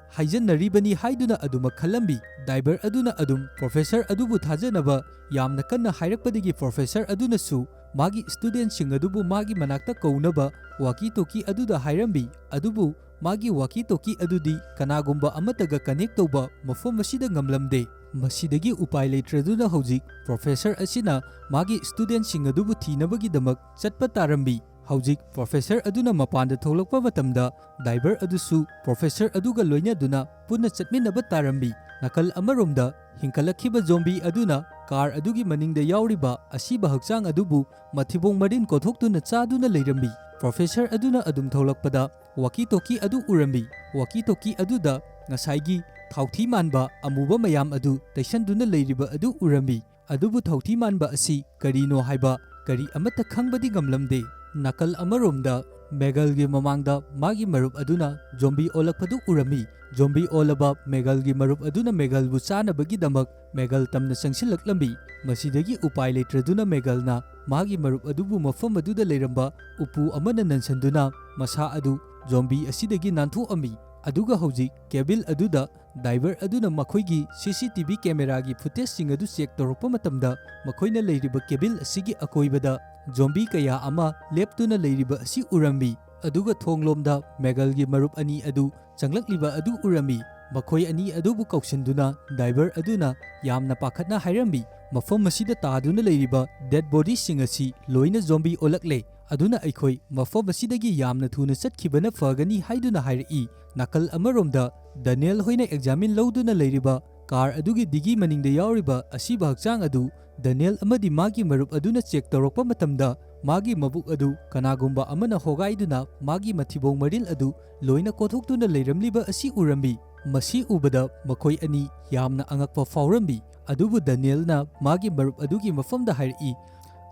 ꯍꯥꯏꯖꯟꯅꯔꯤꯕꯅꯤ ꯍꯥꯏꯗꯨꯅ ꯑꯗꯨꯃꯛ ꯈꯜꯂꯝꯃꯤ꯫ ꯗꯥꯏꯚꯔ ꯑꯗꯨꯅ ꯑꯗꯨꯝ ꯄ꯭ꯔꯣꯐꯦꯁꯔ ꯑꯗꯨꯕꯨ ꯊꯥꯖꯅꯕ ꯌꯥꯝꯅ ꯀꯟꯅ ꯍꯥꯏꯔꯛꯄꯗꯒꯤ ꯄ꯭ꯔꯣꯐꯦꯁꯔ ꯑꯗꯨꯅꯁꯨ ꯃꯥꯒꯤ ꯁ꯭ꯇꯨꯗꯦꯟꯠꯁꯤꯡ ꯑꯗꯨꯕꯨ ꯃꯥꯒꯤ ꯃꯅꯥꯛꯇ ꯀꯧꯅꯕ ꯋꯥꯀꯤ ꯇꯣꯀꯤ ꯑꯗꯨꯗ ꯍꯥꯏꯔꯝꯃꯤ꯫ ꯑꯗꯨꯕꯨ ꯃꯥꯒꯤ ꯋꯥꯀꯤ ꯇꯣꯀꯤ ꯑꯗꯨꯗꯤ ꯀꯅꯥꯒꯨꯝꯕ ꯑꯃꯠꯇꯒ ꯀꯅꯦꯛ ꯇꯧꯕ ꯃꯐꯝ ꯑꯁꯤꯗ ꯉꯝꯂꯝꯗꯦ꯫ ꯃꯁꯤꯗꯒꯤ ꯎꯄꯥꯏ ꯂꯩꯇ꯭ꯔꯗꯨꯅ ꯍꯧꯖꯤꯛ ꯄ꯭ꯔꯣꯐꯦꯁꯔ ꯑꯁꯤꯅ ꯃꯥꯒꯤ ꯁ꯭ꯇꯨꯗꯦꯟꯠꯁꯤꯡ ꯑꯗꯨꯕꯨ ꯊꯤꯅꯕꯒꯤꯗꯃꯛ ꯆꯠꯄ ꯇꯥꯔꯝꯃꯤ꯫ ꯍꯧꯖꯤꯛ ꯄ꯭ꯔꯣꯐꯦꯁꯔ ꯑꯗꯨꯅ ꯃꯄꯥꯟꯗ ꯊꯣꯛꯂꯛꯄ ꯃꯇꯝꯗ ꯗꯥꯏꯚꯔ ꯑꯗꯨꯁꯨ ꯄ꯭ꯔꯣꯐꯦꯁꯔ ꯑꯗꯨꯒ ꯂꯣꯏꯅꯗꯨꯅ ꯄꯨꯟꯅ ꯆꯠꯃꯤꯟꯅꯕ ꯇꯥꯔꯝꯃꯤ꯫ ꯅꯥꯀꯜ ꯑꯃꯔꯣꯝꯗ ꯍꯤꯡꯒꯠꯂꯛꯈꯤꯕ ꯖꯣꯝꯕꯤ ꯑꯗꯨꯅ ꯀꯥꯔ ꯑꯗꯨꯒꯤ ꯃꯅꯤꯡꯗ ꯌꯥꯎꯔꯤꯕ ꯑꯁꯤꯕ ꯍꯛꯆꯥꯡ ꯑꯗꯨꯕꯨ ꯃꯊꯤꯕꯣꯡ ꯃꯔꯤꯟ ꯀꯣꯊꯣꯛꯇꯨꯅ ꯆꯥꯗꯨꯅ ꯂꯩꯔꯝꯃꯤ꯫ ꯄ꯭ꯔꯣꯐꯦꯁꯔ ꯑꯗꯨꯅ ꯑꯗꯨꯝ ꯊꯣꯛꯂꯛꯄꯗ ꯋꯥꯀꯤ ꯇꯣꯀꯤ ꯑꯗꯨ ꯎꯔꯝꯃꯤ꯫ ꯋꯥꯀꯤ ꯇꯣꯀꯤ ꯑꯗꯨꯗ ꯉꯁꯥꯏꯒꯤ ꯊꯥꯎꯊꯤ ꯃꯥꯟꯕ ꯑꯃꯨꯕ ꯃꯌꯥꯝ ꯑꯗꯨ ꯇꯩꯁꯟꯗꯨꯅ ꯂꯩꯔꯤꯕ ꯑꯗꯨ ꯎꯔꯝꯃꯤ꯫ ꯑꯗꯨꯕꯨ ꯊꯥꯎꯊꯤ ꯃꯥꯟꯕ ꯑꯁꯤ ꯀꯔꯤꯅꯣ ꯍꯥꯏꯕ ꯀꯔꯤ ꯑꯃꯠꯇ ꯈꯪꯕꯗꯤ ꯉꯝꯂꯝꯗꯦ꯫ ꯅꯥꯀꯜ ꯑꯃꯔꯣꯝꯗ ꯃꯦꯒꯜꯒꯤ ꯃꯃꯥꯡꯗ ꯃꯥꯒꯤ ꯃꯔꯨꯞ ꯑꯗꯨꯅ ꯖꯣꯝꯕꯤ ꯑꯣꯜꯂꯛꯄꯗꯨ ꯎꯔꯝꯃꯤ꯫ ꯖꯣꯝꯕꯤ ꯑꯣꯜꯂꯕ ꯃꯦꯒꯜꯒꯤ ꯃꯔꯨꯞ ꯑꯗꯨꯅ ꯃꯦꯒꯜꯕꯨ ꯆꯥꯅꯕꯒꯤꯗꯃꯛ ꯃꯦꯒꯜ ꯇꯝꯅ ꯆꯪꯁꯤꯜꯂꯛꯂꯝꯃꯤ꯫ ꯃꯁꯤꯗꯒꯤ ꯎꯄꯥꯏ ꯂꯩꯇ꯭ꯔꯗꯨꯅ ꯃꯦꯒꯜꯅ ꯃꯥꯒꯤ ꯃꯔꯨꯞ ꯑꯗꯨꯕꯨ ꯃꯐꯝ ꯑꯗꯨꯗ ꯂꯩꯔꯝꯕ ꯎꯄꯨ ꯑꯃꯅ ꯅꯟꯁꯟꯗꯨꯅ ꯃꯁꯥ ꯑꯗꯨ ꯖꯣꯝꯕꯤ ꯑꯁꯤꯗꯒꯤ ꯅꯥꯟꯊꯣꯛꯑꯝꯃꯤ꯫ ꯑꯗꯨꯒ ꯍꯧꯖꯤꯛ ꯀꯦꯕꯤꯜ ꯑꯗꯨꯗ ꯗꯥꯏꯚꯔ ꯑꯗꯨꯅ ꯃꯈꯣꯏꯒꯤ ꯁꯤ ꯁꯤ ꯇꯤ ꯚꯤ ꯀꯦꯃꯦꯔꯥꯒꯤ ꯐꯨꯇꯦꯖꯁꯤꯡ ꯑꯗꯨ ꯆꯦꯛ ꯇꯧꯔꯛꯄ ꯃꯇꯝꯗ ꯃꯈꯣꯏꯅ ꯂꯩꯔꯤꯕ ꯀꯦꯕꯤꯜ ꯑꯁꯤꯒꯤ ꯑꯀꯣꯏꯕꯗ ꯖꯣꯝꯕꯤ ꯀꯌꯥ ꯑꯃ ꯂꯦꯞꯇꯨꯅ ꯂꯩꯔꯤꯕ ꯑꯁꯤ ꯎꯔꯝꯃꯤ꯫ ꯑꯗꯨꯒ ꯊꯣꯡꯂꯣꯝꯗ ꯃꯦꯒꯜꯒꯤ ꯃꯔꯨꯞ ꯑꯅꯤ ꯑꯗꯨ ꯆꯪꯂꯛꯂꯤꯕ ꯑꯗꯨ ꯎꯔꯝꯃꯤ꯫ ꯃꯈꯣꯏ ꯑꯅꯤ ꯑꯗꯨꯕꯨ ꯀꯧꯁꯤꯟꯗꯨꯅ ꯗꯥꯏꯚꯔ ꯑꯗꯨꯅ ꯌꯥꯝꯅ ꯄꯥꯈꯠꯅ ꯍꯥꯏꯔꯝꯃꯤ, "ꯃꯐꯝ ꯑꯁꯤꯗ ꯇꯥꯗꯨꯅ ꯂꯩꯔꯤꯕ ꯗꯦꯗ ꯕꯣꯗꯤꯁꯤꯡ ꯑꯁꯤ ꯂꯣꯏꯅ ꯖꯣꯝꯕꯤ ꯑꯣꯜꯂꯛꯂꯦ꯫ ꯑꯗꯨꯅ ꯑꯩꯈꯣꯏ ꯃꯐꯝ ꯑꯁꯤꯗꯒꯤ ꯌꯥꯝꯅ ꯊꯨꯅ ꯆꯠꯈꯤꯕꯅ ꯐꯒꯅꯤ" ꯍꯥꯏꯗꯨꯅ ꯍꯥꯏꯔꯛꯏ꯫ ꯅꯥꯀꯜ ꯑꯃꯔꯣꯝꯗ ꯗꯅꯤꯌꯦꯜ ꯍꯣꯏꯅ ꯑꯦꯛꯖꯥꯃꯤꯟ ꯂꯧꯗꯨꯅ ꯂꯩꯔꯤꯕ ꯀꯥꯔ ꯑꯗꯨꯒꯤ ꯗꯤꯒꯤ ꯃꯅꯤꯡꯗ ꯌꯥꯎꯔꯤꯕ ꯑꯁꯤꯕ ꯍꯛꯆꯥꯡ ꯑꯗꯨ ꯗꯅꯤꯌꯦꯜ ꯑꯃꯗꯤ ꯃꯥꯒꯤ ꯃꯔꯨꯞ ꯑꯗꯨꯅ ꯆꯦꯛ ꯇꯧꯔꯛꯄ ꯃꯇꯝꯗ, ꯃꯥꯒꯤ ꯃꯕꯨꯛ ꯑꯗꯨ ꯀꯅꯥꯒꯨꯝꯕ ꯑꯃꯅ ꯍꯣꯒꯥꯏꯗꯨꯅ ꯃꯥꯒꯤ ꯃꯊꯤꯕꯣꯡ ꯃꯔꯤꯜ ꯑꯗꯨ ꯂꯣꯏꯅ ꯀꯣꯊꯣꯛꯇꯨꯅ ꯂꯩꯔꯝꯂꯤꯕ ꯑꯁꯤ ꯎꯔꯝꯃꯤ꯫ ꯃꯁꯤ ꯎꯕꯗ ꯃꯈꯣꯏ ꯑꯅꯤ ꯌꯥꯝꯅ ꯑꯉꯛꯄ ꯐꯥꯎꯔꯝꯃꯤ꯫ ꯑꯗꯨꯕꯨ ꯗꯅꯤꯌꯦꯜꯅ ꯃꯥꯒꯤ ꯃꯔꯨꯞ ꯑꯗꯨꯒꯤ ꯃꯐꯝꯗ ꯍꯥꯏꯔꯛꯏ,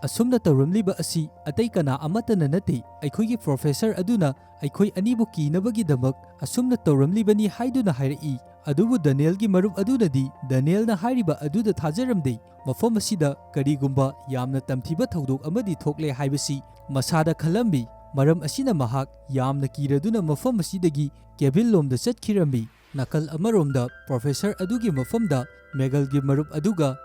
"ꯑꯁꯨꯝꯅ ꯇꯧꯔꯝꯂꯤꯕ ꯑꯁꯤ ꯑꯇꯩ ꯀꯅꯥ ꯑꯃꯠꯇꯅ ꯅꯠꯇꯦ, ꯑꯩꯈꯣꯏꯒꯤ ꯄ꯭ꯔꯣꯐꯦꯁꯔ ꯑꯗꯨꯅ ꯑꯩꯈꯣꯏ ꯑꯅꯤꯕꯨ ꯀꯤꯅꯕꯒꯤꯗꯃꯛ ꯑꯁꯨꯝꯅ ꯇꯧꯔꯝꯂꯤꯕꯅꯤ" ꯍꯥꯏꯗꯨꯅ ꯍꯥꯏꯔꯛꯏ꯫ ꯑꯗꯨꯕꯨ ꯗꯅꯤꯌꯦꯜꯒꯤ ꯃꯔꯨꯞ ꯑꯗꯨꯅꯗꯤ ꯗꯅꯤꯌꯦꯜꯅ ꯍꯥꯏꯔꯤꯕ ꯑꯗꯨꯗ ꯊꯥꯖꯔꯝꯗꯦ꯫ ꯃꯐꯝ ꯑꯁꯤꯗ ꯀꯔꯤꯒꯨꯝꯕ ꯌꯥꯝꯅ ꯇꯝꯊꯤꯕ ꯊꯧꯗꯣꯛ ꯑꯃꯗꯤ ꯊꯣꯛꯂꯦ ꯍꯥꯏꯕꯁꯤ ꯃꯁꯥꯗ ꯈꯜꯂꯝꯃꯤ꯫ ꯃꯔꯝ ꯑꯁꯤꯅ ꯃꯍꯥꯛ ꯌꯥꯝꯅ ꯀꯤꯔꯗꯨꯅ ꯃꯐꯝ ꯑꯁꯤꯗꯒꯤ ꯀꯦꯕꯤꯟ ꯂꯣꯝꯗ ꯆꯠꯈꯤꯔꯝꯃꯤ꯫ ꯅꯥꯀꯜ ꯑꯃꯔꯣꯝꯗ ꯄ꯭ꯔꯣꯐꯦꯁꯔ ꯑꯗꯨꯒꯤ ꯃꯐꯝꯗ ꯃꯦꯒꯜꯒꯤ ꯃꯔꯨꯞ ꯑꯗꯨꯒ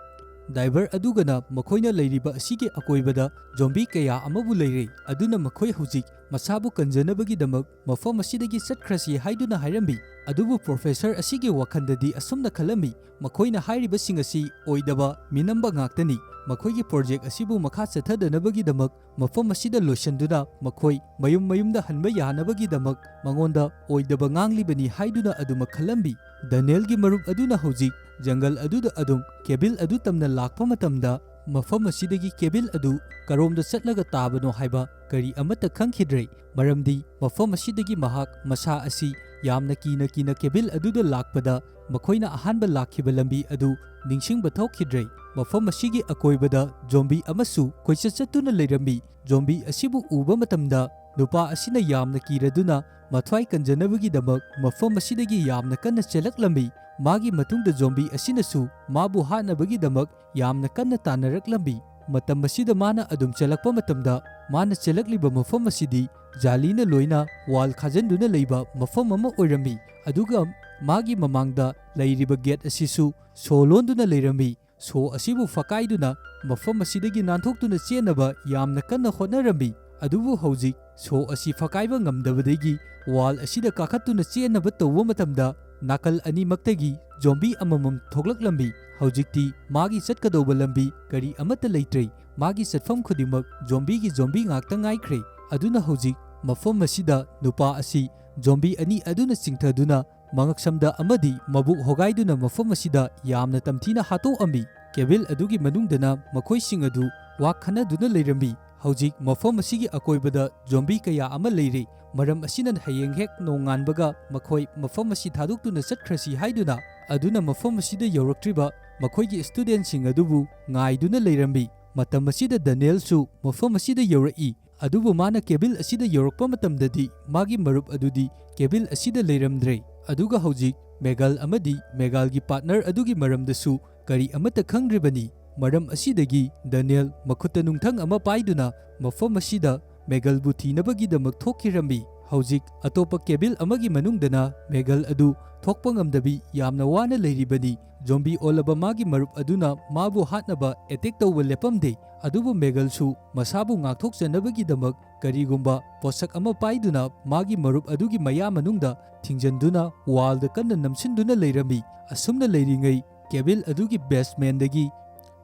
ꯗꯥꯏꯚꯔ ꯑꯗꯨꯒꯅ ꯃꯈꯣꯏꯅ ꯂꯩꯔꯤꯕ ꯑꯁꯤꯒꯤ ꯑꯀꯣꯏꯕꯗ ꯖꯣꯝꯕꯤ ꯀꯌꯥ ꯑꯃꯕꯨ ꯂꯩꯔꯦ, ꯑꯗꯨꯅ ꯃꯈꯣꯏ ꯍꯧꯖꯤꯛ ꯃꯁꯥꯕꯨ ꯀꯟꯖꯅꯕꯒꯤꯗꯃꯛ ꯃꯐꯝ ꯑꯁꯤꯗꯒꯤ ꯆꯠꯈ꯭ꯔꯁꯤ ꯍꯥꯏꯗꯨꯅ ꯍꯥꯏꯔꯝꯃꯤ꯫ ꯑꯗꯨꯕꯨ ꯄ꯭ꯔꯣꯐꯦꯁꯔ ꯑꯁꯤꯒꯤ ꯋꯥꯈꯜꯗꯗꯤ ꯑꯁꯨꯝꯅ ꯈꯜꯂꯝꯃꯤ, "ꯃꯈꯣꯏꯅ ꯍꯥꯏꯔꯤꯕꯁꯤꯡ ꯑꯁꯤ ꯑꯣꯏꯗꯕ, ꯃꯤꯅꯝꯕ ꯉꯥꯛꯇꯅꯤ꯫ ꯃꯈꯣꯏꯒꯤ ꯄ꯭ꯔꯣꯖꯦꯛ ꯑꯁꯤꯕꯨ ꯃꯈꯥ ꯆꯠꯊꯗꯅꯕꯒꯤꯗꯃꯛ ꯃꯐꯝ ꯑꯁꯤꯗ ꯂꯣꯏꯁꯤꯟꯗꯨꯅ ꯃꯈꯣꯏ ꯃꯌꯨꯝ ꯃꯌꯨꯝꯗ ꯍꯟꯕ ꯌꯥꯅꯕꯒꯤꯗꯃꯛ ꯃꯉꯣꯟꯗ ꯑꯣꯏꯗꯕ ꯉꯥꯡꯂꯤꯕꯅꯤ" ꯍꯥꯏꯗꯨꯅ ꯑꯗꯨꯃꯛ ꯈꯜꯂꯝꯃꯤ꯫ ꯗꯅꯤꯌꯦꯜꯒꯤ ꯃꯔꯨꯞ ꯑꯗꯨꯅ ꯍꯧꯖꯤꯛ ꯖꯪꯒꯜ ꯑꯗꯨꯗ ꯑꯗꯨꯝ ꯀꯦꯕꯤꯟ ꯑꯗꯨ ꯇꯝꯅ ꯂꯥꯛꯄ ꯃꯇꯝꯗ, ꯃꯐꯝ ꯑꯁꯤꯗꯒꯤ ꯀꯦꯕꯤꯟ ꯑꯗꯨ ꯀꯔꯣꯝꯗ ꯆꯠꯂꯒ ꯇꯥꯕꯅꯣ ꯍꯥꯏꯕ ꯀꯔꯤ ꯑꯃꯠꯇ ꯈꯪꯈꯤꯗ꯭ꯔꯦ, ꯃꯔꯝꯗꯤ ꯃꯐꯝ ꯑꯁꯤꯗꯒꯤ ꯃꯍꯥꯛ ꯃꯁꯥ ꯑꯁꯤ ꯌꯥꯝꯅ ꯀꯤꯅ ꯀꯤꯅ ꯀꯦꯕꯤꯟ ꯑꯗꯨꯗ ꯂꯥꯛꯄꯗ, ꯃꯈꯣꯏꯅ ꯑꯍꯥꯟꯕ ꯂꯥꯛꯈꯤꯕ ꯂꯝꯕꯤ ꯑꯗꯨ ꯅꯤꯡꯁꯤꯡꯕ ꯊꯣꯛꯈꯤꯗ꯭ꯔꯦ꯫ ꯃꯐꯝ ꯑꯁꯤꯒꯤ ꯑꯀꯣꯏꯕꯗ ꯖꯣꯝꯕꯤ ꯑꯃꯁꯨ ꯀꯣꯏꯆꯠ ꯆꯠꯇꯨꯅ ꯂꯩꯔꯝꯃꯤ꯫ ꯖꯣꯝꯕꯤ ꯑꯁꯤꯕꯨ ꯎꯕ ꯃꯇꯝꯗ, ꯅꯨꯄꯥ ꯑꯁꯤꯅ ꯌꯥꯝꯅ ꯀꯤꯔꯗꯨꯅ ꯃꯊ꯭ꯋꯥꯏ ꯀꯟꯖꯅꯕꯒꯤꯗꯃꯛ ꯃꯐꯝ ꯑꯁꯤꯗꯒꯤ ꯌꯥꯝꯅ ꯀꯟꯅ ꯆꯦꯜꯂꯛꯂꯝꯃꯤ꯫ ꯃꯥꯒꯤ ꯃꯇꯨꯡꯗ ꯖꯣꯝꯕꯤ ꯑꯁꯤꯅꯁꯨ ꯃꯥꯕꯨ ꯍꯥꯠꯅꯕꯒꯤꯗꯃꯛ ꯌꯥꯝꯅ ꯀꯟꯅ ꯇꯥꯟꯅꯔꯛꯂꯝꯃꯤ꯫ ꯃꯇꯝ ꯑꯁꯤꯗ ꯃꯥꯅ ꯑꯗꯨꯝ ꯆꯦꯜꯂꯛꯄ ꯃꯇꯝꯗ, ꯃꯥꯅ ꯆꯦꯜꯂꯛꯂꯤꯕ ꯃꯐꯝ ꯑꯁꯤꯗꯤ ꯖꯥꯂꯤꯅ ꯂꯣꯏꯅ ꯋꯥꯜ ꯈꯥꯖꯤꯟꯗꯨꯅ ꯂꯩꯕ ꯃꯐꯝ ꯑꯃ ꯑꯣꯏꯔꯝꯃꯤ, ꯑꯗꯨꯒ ꯃꯥꯒꯤ ꯃꯃꯥꯡꯗ ꯂꯩꯔꯤꯕ ꯒꯦꯠ ꯑꯁꯤꯁꯨ ꯁꯣ ꯂꯣꯟꯗꯨꯅ ꯂꯩꯔꯝꯃꯤ꯫ ꯁꯣ ꯑꯁꯤꯕꯨ ꯐꯀꯥꯏꯗꯨꯅ ꯃꯐꯝ ꯑꯁꯤꯗꯒꯤ ꯅꯥꯟꯊꯣꯛꯇꯨꯅ ꯆꯦꯟꯅꯕ ꯌꯥꯝꯅ ꯀꯟꯅ ꯍꯣꯠꯅꯔꯝꯃꯤ꯫ ꯑꯗꯨꯕꯨ ꯍꯧꯖꯤꯛ ꯁꯣ ꯑꯁꯤ ꯐꯀꯥꯏꯕ ꯉꯝꯗꯕꯗꯒꯤ ꯋꯥꯜ ꯑꯁꯤꯗ ꯀꯥꯈꯠꯇꯨꯅ ꯆꯦꯟꯅꯕ ꯇꯧꯕ ꯃꯇꯝꯗ, ꯅꯥꯀꯜ ꯑꯅꯤꯃꯛꯇꯒꯤ ꯖꯣꯝꯕꯤ ꯑꯃꯃꯝ ꯊꯣꯛꯂꯛꯂꯝꯃꯤ꯫ ꯍꯧꯖꯤꯛꯇꯤ ꯃꯥꯒꯤ ꯆꯠꯀꯗꯧꯕ ꯂꯝꯕꯤ ꯀꯔꯤ ꯑꯃꯠꯇ ꯂꯩꯇ꯭ꯔꯦ꯫ ꯃꯥꯒꯤ ꯆꯠꯐꯝ ꯈꯨꯗꯤꯡꯃꯛ ꯖꯣꯝꯕꯤꯒꯤ ꯖꯣꯝꯕꯤ ꯉꯥꯛꯇ ꯉꯥꯏꯈ꯭ꯔꯦ꯫ ꯑꯗꯨꯅ ꯍꯧꯖꯤꯛ ꯃꯐꯝ ꯑꯁꯤꯗ ꯅꯨꯄꯥ ꯑꯁꯤ ꯖꯣꯝꯕꯤ ꯑꯅꯤ ꯑꯗꯨꯅ ꯆꯤꯡꯊꯗꯨꯅ ꯃꯉꯛꯁꯝꯗ ꯑꯃꯗꯤ ꯃꯕꯨꯛ ꯍꯣꯒꯥꯏꯗꯨꯅ ꯃꯐꯝ ꯑꯁꯤꯗ ꯌꯥꯝꯅ ꯇꯝꯊꯤꯅ ꯍꯥꯠꯇꯣꯛꯑꯝꯃꯤ꯫ ꯀꯦꯕꯤꯜ ꯑꯗꯨꯒꯤ ꯃꯅꯨꯡꯗꯅ ꯃꯈꯣꯏꯁꯤꯡ ꯑꯗꯨ ꯋꯥ ꯈꯟꯅꯗꯨꯅ ꯂꯩꯔꯝꯃꯤ꯫ ꯍꯧꯖꯤꯛ ꯃꯐꯝ ꯑꯁꯤꯒꯤ ꯑꯀꯣꯏꯕꯗ ꯖꯣꯝꯕꯤ ꯀꯌꯥ ꯑꯃ ꯂꯩꯔꯦ꯫ ꯃꯔꯝ ꯑꯁꯤꯅ ꯍꯌꯦꯡ ꯍꯦꯛ ꯅꯣꯡꯉꯥꯟꯕꯒ ꯃꯈꯣꯏ ꯃꯐꯝ ꯑꯁꯤ ꯊꯥꯗꯣꯛꯇꯨꯅ ꯆꯠꯈ꯭ꯔꯁꯤ ꯍꯥꯏꯗꯨꯅ, ꯑꯗꯨꯅ ꯃꯐꯝ ꯑꯁꯤꯗ ꯌꯧꯔꯛꯇ꯭ꯔꯤꯕ ꯃꯈꯣꯏꯒꯤ ꯁ꯭ꯇꯨꯗꯦꯟꯠꯁꯤꯡ ꯑꯗꯨꯕꯨ ꯉꯥꯏꯗꯨꯅ ꯂꯩꯔꯝꯃꯤ꯫ ꯃꯇꯝ ꯑꯁꯤꯗ ꯗꯅꯤꯌꯦꯜꯁꯨ ꯃꯐꯝ ꯑꯁꯤꯗ ꯌꯧꯔꯛꯏ꯫ ꯑꯗꯨꯕꯨ ꯃꯥꯅ ꯀꯦꯕꯤꯜ ꯑꯁꯤꯗ ꯌꯧꯔꯛꯄ ꯃꯇꯝꯗꯗꯤ ꯃꯥꯒꯤ ꯃꯔꯨꯞ ꯑꯗꯨꯗꯤ ꯀꯦꯕꯤꯜ ꯑꯁꯤꯗ ꯂꯩꯔꯝꯗ꯭ꯔꯦ꯫ ꯑꯗꯨꯒ ꯍꯧꯖꯤꯛ ꯃꯦꯒꯜ ꯑꯃꯗꯤ ꯃꯦꯒꯜꯒꯤ ꯄꯥꯔꯠꯅꯔ ꯑꯗꯨꯒꯤ ꯃꯔꯝꯗꯁꯨ ꯀꯔꯤ ꯑꯃꯠꯇ ꯈꯪꯗ꯭ꯔꯤꯕꯅꯤ꯫ ꯃꯔꯝ ꯑꯁꯤꯗꯒꯤ ꯗꯅꯤꯌꯦꯜ ꯃꯈꯨꯠꯇ ꯅꯨꯡꯊꯪ ꯑꯃ ꯄꯥꯏꯗꯨꯅ ꯃꯐꯝ ꯑꯁꯤꯗ ꯃꯦꯒꯜꯕꯨ ꯊꯤꯅꯕꯒꯤꯗꯃꯛ ꯊꯣꯛꯈꯤꯔꯝꯃꯤ꯫ ꯍꯧꯖꯤꯛ ꯑꯇꯣꯞꯄ ꯀꯦꯕꯤꯜ ꯑꯃꯒꯤ ꯃꯅꯨꯡꯗꯅ ꯃꯦꯒꯜ ꯑꯗꯨ ꯊꯣꯛꯄ ꯉꯝꯗꯕꯤ ꯌꯥꯝꯅ ꯋꯥꯅ ꯂꯩꯔꯤꯕꯅꯤ꯫ ꯖꯣꯝꯕꯤ ꯑꯣꯜꯂꯕ ꯃꯥꯒꯤ ꯃꯔꯨꯞ ꯑꯗꯨꯅ ꯃꯥꯕꯨ ꯍꯥꯠꯅꯕ ꯑꯦꯇꯦꯛ ꯇꯧꯕ ꯂꯦꯞꯄꯝꯗꯦ꯫ ꯑꯗꯨꯕꯨ ꯃꯦꯒꯜꯁꯨ ꯃꯁꯥꯕꯨ ꯉꯥꯛꯊꯣꯛꯆꯅꯕꯒꯤꯗꯃꯛ ꯀꯔꯤꯒꯨꯝꯕ ꯄꯣꯠꯁꯛ ꯑꯃ ꯄꯥꯏꯗꯨꯅ ꯃꯥꯒꯤ ꯃꯔꯨꯞ ꯑꯗꯨꯒꯤ ꯃꯌꯥ ꯃꯅꯨꯡꯗ ꯊꯤꯡꯖꯤꯟꯗꯨꯅ ꯋꯥꯜꯗ ꯀꯟꯅ ꯅꯝꯁꯤꯟꯗꯨꯅ ꯂꯩꯔꯝꯃꯤ꯫ ꯑꯁꯨꯝꯅ ꯂꯩꯔꯤꯉꯩ ꯀꯦꯕꯤꯜ ꯑꯗꯨꯒꯤ ꯕꯦꯁꯃꯦꯟꯗꯒꯤ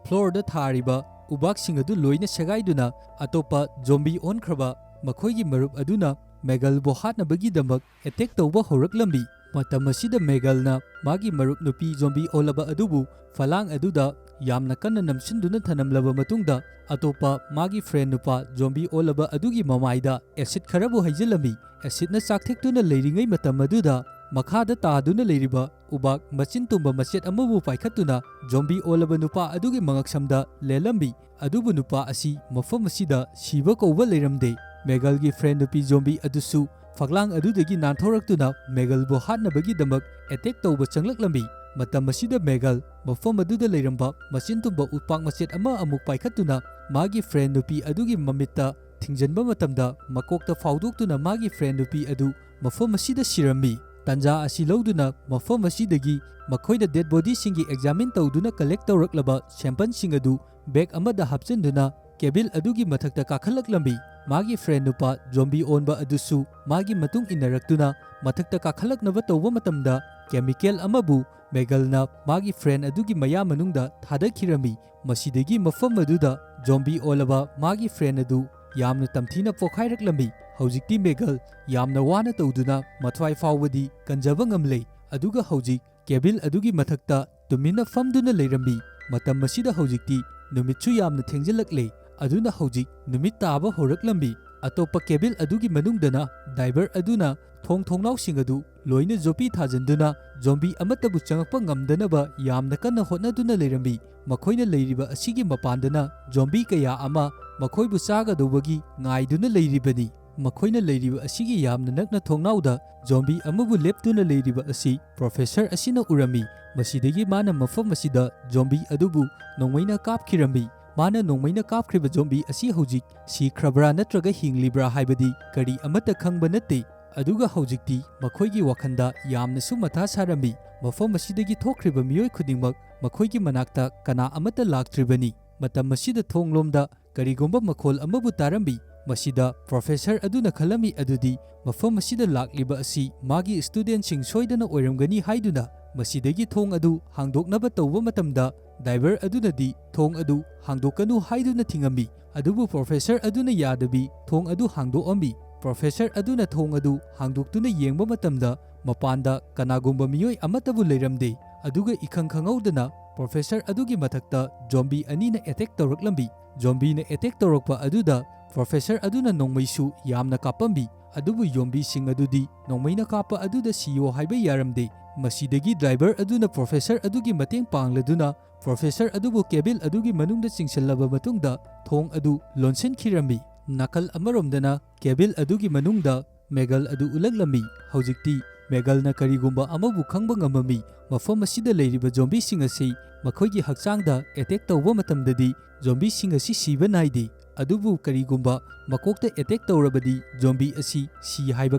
ꯐ꯭ꯂꯣꯔꯗ ꯊꯥꯔꯤꯕ ꯎꯕꯥꯛꯁꯤꯡ ꯑꯗꯨ ꯂꯣꯏꯅ ꯁꯦꯒꯥꯏꯗꯨꯅ ꯑꯇꯣꯞꯄ ꯖꯣꯝꯕꯤ ꯑꯣꯟꯈ꯭ꯔꯕ ꯃꯈꯣꯏꯒꯤ ꯃꯔꯨꯞ ꯑꯗꯨꯅ ꯃꯦꯒꯜꯕꯨ ꯍꯥꯠꯅꯕꯒꯤꯗꯃꯛ ꯑꯦꯇꯦꯛ ꯇꯧꯕ ꯍꯧꯔꯛꯂꯝꯃꯤ꯫ ꯃꯇꯝ ꯑꯁꯤꯗ ꯃꯦꯒꯜꯅ ꯃꯥꯒꯤ ꯃꯔꯨꯞ ꯅꯨꯄꯤ ꯖꯣꯝꯕꯤ ꯑꯣꯜꯂꯕ ꯑꯗꯨꯕꯨ ꯐꯂꯥꯡ ꯑꯗꯨꯗ ꯌꯥꯝꯅ ꯀꯟꯅ ꯅꯝꯁꯤꯟꯗꯨꯅ ꯊꯅꯝꯂꯕ ꯃꯇꯨꯡꯗ, ꯑꯇꯣꯞꯄ ꯃꯥꯒꯤ ꯐ꯭ꯔꯦꯟ ꯅꯨꯄꯥ ꯖꯣꯝꯕꯤ ꯑꯣꯜꯂꯕ ꯑꯗꯨꯒꯤ ꯃꯃꯥꯏꯗ ꯑꯦꯁꯤꯗ ꯈꯔꯕꯨ ꯍꯩꯖꯤꯜꯂꯝꯃꯤ꯫ ꯑꯦꯁꯤꯗꯅ ꯆꯥꯛꯊꯦꯛꯇꯨꯅ ꯂꯩꯔꯤꯉꯩ ꯃꯇꯝ ꯑꯗꯨꯗ, ꯃꯈꯥꯗ ꯇꯥꯗꯨꯅ ꯂꯩꯔꯤꯕ ꯎꯕꯥꯛ ꯃꯆꯤꯟ ꯇꯨꯝꯕ ꯃꯆꯦꯠ ꯑꯃꯕꯨ ꯄꯥꯏꯈꯠꯇꯨꯅ ꯖꯣꯝꯕꯤ ꯑꯣꯜꯂꯕ ꯅꯨꯄꯥ ꯑꯗꯨꯒꯤ ꯃꯉꯛꯁꯝꯗ ꯂꯦꯜꯂꯝꯃꯤ꯫ ꯑꯗꯨꯕꯨ ꯅꯨꯄꯥ ꯑꯁꯤ ꯃꯐꯝ ꯑꯁꯤꯗ ꯁꯤꯕ ꯀꯧꯕ ꯂꯩꯔꯝꯗꯦ꯫ ꯃꯦꯒꯜꯒꯤ ꯐ꯭ꯔꯦꯟ ꯅꯨꯄꯤ ꯖꯣꯝꯕꯤ ꯑꯗꯨꯁꯨ ꯐꯛꯂꯥꯡ ꯑꯗꯨꯗꯒꯤ ꯅꯥꯟꯊꯣꯔꯛꯇꯨꯅ ꯃꯦꯒꯜꯕꯨ ꯍꯥꯠꯅꯕꯒꯤꯗꯃꯛ ꯑꯦꯇꯦꯛ ꯇꯧꯕ ꯆꯪꯂꯛꯂꯝꯃꯤ꯫ ꯃꯇꯝ ꯑꯁꯤꯗ ꯃꯦꯒꯜ ꯃꯐꯝ ꯑꯗꯨꯗ ꯂꯩꯔꯝꯕ ꯃꯆꯤꯟ ꯇꯨꯝꯕ ꯎꯄꯥꯛ ꯃꯆꯦꯠ ꯑꯃ ꯑꯃꯨꯛ ꯄꯥꯏꯈꯠꯇꯨꯅ ꯃꯥꯒꯤ ꯐ꯭ꯔꯦꯟ ꯅꯨꯄꯤ ꯑꯗꯨꯒꯤ ꯃꯃꯤꯠꯇ ꯊꯤꯡꯖꯤꯟꯕ ꯃꯇꯝꯗ, ꯃꯀꯣꯛꯇ ꯐꯥꯎꯗꯣꯛꯇꯨꯅ ꯃꯥꯒꯤ ꯐ꯭ꯔꯦꯟ ꯅꯨꯄꯤ ꯑꯗꯨ ꯃꯐꯝ ꯑꯁꯤꯗ ꯁꯤꯔꯝꯃꯤ꯫ ꯇꯥꯟꯖꯥ ꯑꯁꯤ ꯂꯧꯗꯨꯅ ꯃꯐꯝ ꯑꯁꯤꯗꯒꯤ ꯃꯈꯣꯏꯅ ꯗꯦꯗ ꯕꯣꯗꯤꯁꯤꯡꯒꯤ ꯑꯦꯛꯖꯥꯃꯤꯟ ꯇꯧꯗꯨꯅ ꯀꯂꯦꯛ ꯇꯧꯔꯛꯂꯕ ꯁꯦꯝꯄꯜꯁꯤꯡ ꯑꯗꯨ ꯕꯦꯒ ꯑꯃꯗ ꯍꯥꯞꯆꯤꯟꯗꯨꯅ ꯀꯦꯕꯤꯜ ꯑꯗꯨꯒꯤ ꯃꯊꯛꯇ ꯀꯥꯈꯠꯂꯛꯂꯝꯃꯤ꯫ ꯃꯥꯒꯤ ꯐ꯭ꯔꯦꯟ ꯅꯨꯄꯥ ꯖꯣꯝꯕꯤ ꯑꯣꯟꯕ ꯑꯗꯨꯁꯨ ꯃꯥꯒꯤ ꯃꯇꯨꯡ ꯏꯟꯅꯔꯛꯇꯨꯅ ꯃꯊꯛꯇ ꯀꯥꯈꯠꯂꯛꯅꯕ ꯇꯧꯕ ꯃꯇꯝꯗ, ꯀꯦꯃꯤꯀꯦꯜ ꯑꯃꯕꯨ ꯃꯦꯒꯜꯅ ꯃꯥꯒꯤ ꯐ꯭ꯔꯦꯟ ꯑꯗꯨꯒꯤ ꯃꯌꯥ ꯃꯅꯨꯡꯗ ꯊꯥꯗꯈꯤꯔꯝꯃꯤ꯫ ꯃꯁꯤꯗꯒꯤ ꯃꯐꯝ ꯑꯗꯨꯗ ꯖꯣꯝꯕꯤ ꯑꯣꯜꯂꯕ ꯃꯥꯒꯤ ꯐ꯭ꯔꯦꯟ ꯑꯗꯨ ꯌꯥꯝꯅ ꯇꯝꯊꯤꯅ ꯄꯣꯈꯥꯏꯔꯛꯂꯝꯃꯤ꯫ ꯍꯧꯖꯤꯛꯇꯤ ꯃꯦꯒꯜ ꯌꯥꯝꯅ ꯋꯥꯅ ꯇꯧꯗꯨꯅ ꯃꯊ꯭ꯋꯥꯏ ꯐꯥꯎꯕꯗꯤ ꯀꯟꯖꯕ ꯉꯝꯂꯦ꯫ ꯑꯗꯨꯒ ꯍꯧꯖꯤꯛ ꯀꯦꯕꯤꯜ ꯑꯗꯨꯒꯤ ꯃꯊꯛꯇ ꯇꯨꯃꯤꯟꯅ ꯐꯝꯗꯨꯅ ꯂꯩꯔꯝꯃꯤ꯫ ꯃꯇꯝ ꯑꯁꯤꯗ ꯍꯧꯖꯤꯛꯇꯤ ꯅꯨꯃꯤꯠꯁꯨ ꯌꯥꯝꯅ ꯊꯦꯡꯖꯤꯜꯂꯛꯂꯦ꯫ ꯑꯗꯨꯅ ꯍꯧꯖꯤꯛ ꯅꯨꯃꯤꯠ ꯇꯥꯕ ꯍꯧꯔꯛꯂꯝꯃꯤ꯫ ꯑꯇꯣꯞꯄ ꯀꯦꯕꯤꯜ ꯑꯗꯨꯒꯤ ꯃꯅꯨꯡꯗꯅ ꯗꯥꯏꯚꯔ ꯑꯗꯨꯅ ꯊꯣꯡ ꯊꯣꯡꯅꯥꯎꯁꯤꯡ ꯑꯗꯨ ꯂꯣꯏꯅ ꯖꯣꯄꯤ ꯊꯥꯖꯤꯟꯗꯨꯅ ꯖꯣꯝꯕꯤ ꯑꯃꯠꯇꯕꯨ ꯆꯪꯂꯛꯄ ꯉꯝꯗꯅꯕ ꯌꯥꯝꯅ ꯀꯟꯅ ꯍꯣꯠꯅꯗꯨꯅ ꯂꯩꯔꯝꯃꯤ꯫ ꯃꯈꯣꯏꯅ ꯂꯩꯔꯤꯕ ꯑꯁꯤꯒꯤ ꯃꯄꯥꯟꯗꯅ ꯖꯣꯝꯕꯤ ꯀꯌꯥ ꯑꯃ ꯃꯈꯣꯏꯕꯨ ꯆꯥꯒꯗꯧꯕꯒꯤ ꯉꯥꯏꯗꯨꯅ ꯂꯩꯔꯤꯕꯅꯤ꯫ ꯃꯈꯣꯏꯅ ꯂꯩꯔꯤꯕ ꯑꯁꯤꯒꯤ ꯌꯥꯝꯅ ꯅꯛꯅ ꯊꯣꯡꯅꯥꯎꯗ ꯖꯣꯝꯕꯤ ꯑꯃꯕꯨ ꯂꯦꯞꯇꯨꯅ ꯂꯩꯔꯤꯕ ꯑꯁꯤ ꯄ꯭ꯔꯣꯐꯦꯁꯔ ꯑꯁꯤꯅ ꯎꯔꯝꯃꯤ꯫ ꯃꯁꯤꯗꯒꯤ ꯃꯥꯅ ꯃꯐꯝ ꯑꯁꯤꯗ ꯖꯣꯝꯕꯤ ꯑꯗꯨꯕꯨ ꯅꯣꯡꯃꯩꯅ ꯀꯥꯞꯈꯤꯔꯝꯃꯤ꯫ ꯃꯥꯅ ꯅꯣꯡꯃꯩꯅ ꯀꯥꯞꯈ꯭ꯔꯤꯕ ꯖꯣꯝꯕꯤ ꯑꯁꯤ ꯍꯧꯖꯤꯛ ꯁꯤꯈ꯭ꯔꯕ꯭ꯔꯥ ꯅꯠꯇ꯭ꯔꯒ ꯍꯤꯡꯂꯤꯕ꯭ꯔꯥ ꯍꯥꯏꯕꯗꯤ ꯀꯔꯤ ꯑꯃꯠꯇ ꯈꯪꯕ ꯅꯠꯇꯦ꯫ ꯑꯗꯨꯒ ꯍꯧꯖꯤꯛꯇꯤ ꯃꯈꯣꯏꯒꯤ ꯋꯥꯈꯜꯗ ꯌꯥꯝꯅꯁꯨ ꯃꯊꯥ ꯁꯥꯔꯝꯃꯤ꯫ ꯃꯐꯝ ꯑꯁꯤꯗꯒꯤ ꯊꯣꯛꯈ꯭ꯔꯤꯕ ꯃꯤꯑꯣꯏ ꯈꯨꯗꯤꯡꯃꯛ ꯃꯈꯣꯏꯒꯤ ꯃꯅꯥꯛꯇ ꯀꯅꯥ ꯑꯃꯠꯇ ꯂꯥꯛꯇ꯭ꯔꯤꯕꯅꯤ꯫ ꯃꯇꯝ ꯑꯁꯤꯗ ꯊꯣꯡꯂꯣꯝꯗ ꯀꯔꯤꯒꯨꯝꯕ ꯃꯈꯣꯜ ꯑꯃꯕꯨ ꯇꯥꯔꯝꯃꯤ꯫ ꯃꯁꯤꯗ ꯄ꯭ꯔꯣꯐꯦꯁꯔ ꯑꯗꯨꯅ ꯈꯜꯂꯝꯃꯤ ꯑꯗꯨꯗꯤ ꯃꯐꯝ ꯑꯁꯤꯗ ꯂꯥꯛꯂꯤꯕ ꯑꯁꯤ ꯃꯥꯒꯤ ꯁ꯭ꯇꯨꯗꯦꯟꯠꯁꯤꯡ ꯁꯣꯏꯗꯅ ꯑꯣꯏꯔꯝꯒꯅꯤ ꯍꯥꯏꯗꯨꯅ ꯃꯁꯤꯗꯒꯤ ꯊꯣꯡ ꯑꯗꯨ ꯍꯥꯡꯗꯣꯛꯅꯕ ꯇꯧꯕ ꯃꯇꯝꯗ ꯗꯥꯏꯚꯔ ꯑꯗꯨꯅꯗꯤ ꯊꯣꯡ ꯑꯗꯨ ꯍꯥꯡꯗꯣꯛꯀꯅꯨ ꯍꯥꯏꯗꯨꯅ ꯊꯤꯡꯉꯝꯃꯤ꯫ ꯑꯗꯨꯕꯨ ꯄ꯭ꯔꯣꯐꯦꯁꯔ ꯑꯗꯨꯅ ꯌꯥꯗꯕꯤ ꯊꯣꯡ ꯑꯗꯨ ꯍꯥꯡꯗꯣꯛꯑꯝꯃꯤ꯫ ꯄ꯭ꯔꯣꯐꯦꯁꯔ ꯑꯗꯨꯅ ꯊꯣꯡ ꯑꯗꯨ ꯍꯥꯡꯗꯣꯛꯇꯨꯅ ꯌꯦꯡꯕ ꯃꯇꯝꯗ ꯃꯄꯥꯟꯗ ꯀꯅꯥꯒꯨꯝꯕ ꯃꯤꯑꯣꯏ ꯑꯃꯠꯇꯕꯨ ꯂꯩꯔꯝꯗꯦ꯫ ꯑꯗꯨꯒ ꯏꯈꯪ ꯈꯪꯍꯧꯗꯅ ꯄ꯭ꯔꯣꯐꯦꯁꯔ ꯑꯗꯨꯒꯤ ꯃꯊꯛꯇ ꯖꯣꯝꯕꯤ ꯑꯅꯤꯅ ꯑꯦꯇꯦꯛ ꯇꯧꯔꯛꯂꯝꯃꯤ꯫ ꯖꯣꯝꯕꯤꯅ ꯑꯦꯇꯦꯛ ꯇꯧꯔꯛꯄ ꯑꯗꯨꯗ ꯄ꯭ꯔꯣꯐꯦꯁꯔ ꯑꯗꯨꯅ ꯅꯣꯡꯃꯩꯁꯨ ꯌꯥꯝꯅ ꯀꯥꯞꯄꯝꯃꯤ꯫ ꯑꯗꯨꯕꯨ ꯖꯣꯝꯕꯤꯁꯤꯡ ꯑꯗꯨꯗꯤ ꯅꯣꯡꯃꯩꯅ ꯀꯥꯞꯄ ꯑꯗꯨꯗ ꯁꯤꯌꯣ ꯍꯥꯏꯕ ꯌꯥꯔꯝꯗꯦ꯫ ꯃꯁꯤꯗꯒꯤ ꯗ꯭ꯔꯥꯏꯚꯔ ꯑꯗꯨꯅ ꯄ꯭ꯔꯣꯐꯦꯁꯔ ꯑꯗꯨꯒꯤ ꯃꯇꯦꯡ ꯄꯥꯡꯂꯗꯨꯅ ꯄ꯭ꯔꯣꯐꯦꯁꯔ ꯑꯗꯨꯕꯨ ꯀꯦꯕꯤꯜ ꯑꯗꯨꯒꯤ ꯃꯅꯨꯡꯗ ꯆꯤꯡꯁꯤꯜꯂꯕ ꯃꯇꯨꯡꯗ ꯊꯣꯡ ꯑꯗꯨ ꯂꯣꯟꯁꯤꯟꯈꯤꯔꯝꯃꯤ꯫ ꯅꯥꯀꯜ ꯑꯃꯔꯣꯝꯗꯅ ꯀꯦꯕꯤꯜ ꯑꯗꯨꯒꯤ ꯃꯅꯨꯡꯗ ꯃꯦꯒꯜ ꯑꯗꯨ ꯎꯠꯂꯛꯂꯝꯃꯤ꯫ ꯍꯧꯖꯤꯛꯇꯤ ꯃꯦꯒꯜꯅ ꯀꯔꯤꯒꯨꯝꯕ ꯑꯃꯕꯨ ꯈꯪꯕ ꯉꯝꯃꯝꯃꯤ꯫ ꯃꯐꯝ ꯑꯁꯤꯗ ꯂꯩꯔꯤꯕ ꯖꯣꯝꯕꯤꯁꯤꯡ ꯑꯁꯤ ꯃꯈꯣꯏꯒꯤ ꯍꯛꯆꯥꯡꯗ ꯑꯦꯇꯦꯛ ꯇꯧꯕ ꯃꯇꯝꯗꯗꯤ ꯖꯣꯝꯕꯤꯁꯤꯡ ꯑꯁꯤ ꯁꯤꯕ ꯅꯥꯏꯗꯦ꯫ ꯑꯗꯨꯕꯨ ꯀꯔꯤꯒꯨꯝꯕ ꯃꯀꯣꯛꯇ ꯑꯦꯇꯦꯛ ꯇꯧꯔꯕꯗꯤ ꯖꯣꯝꯕꯤ ꯑꯁꯤ ꯁꯤ ꯍꯥꯏꯕ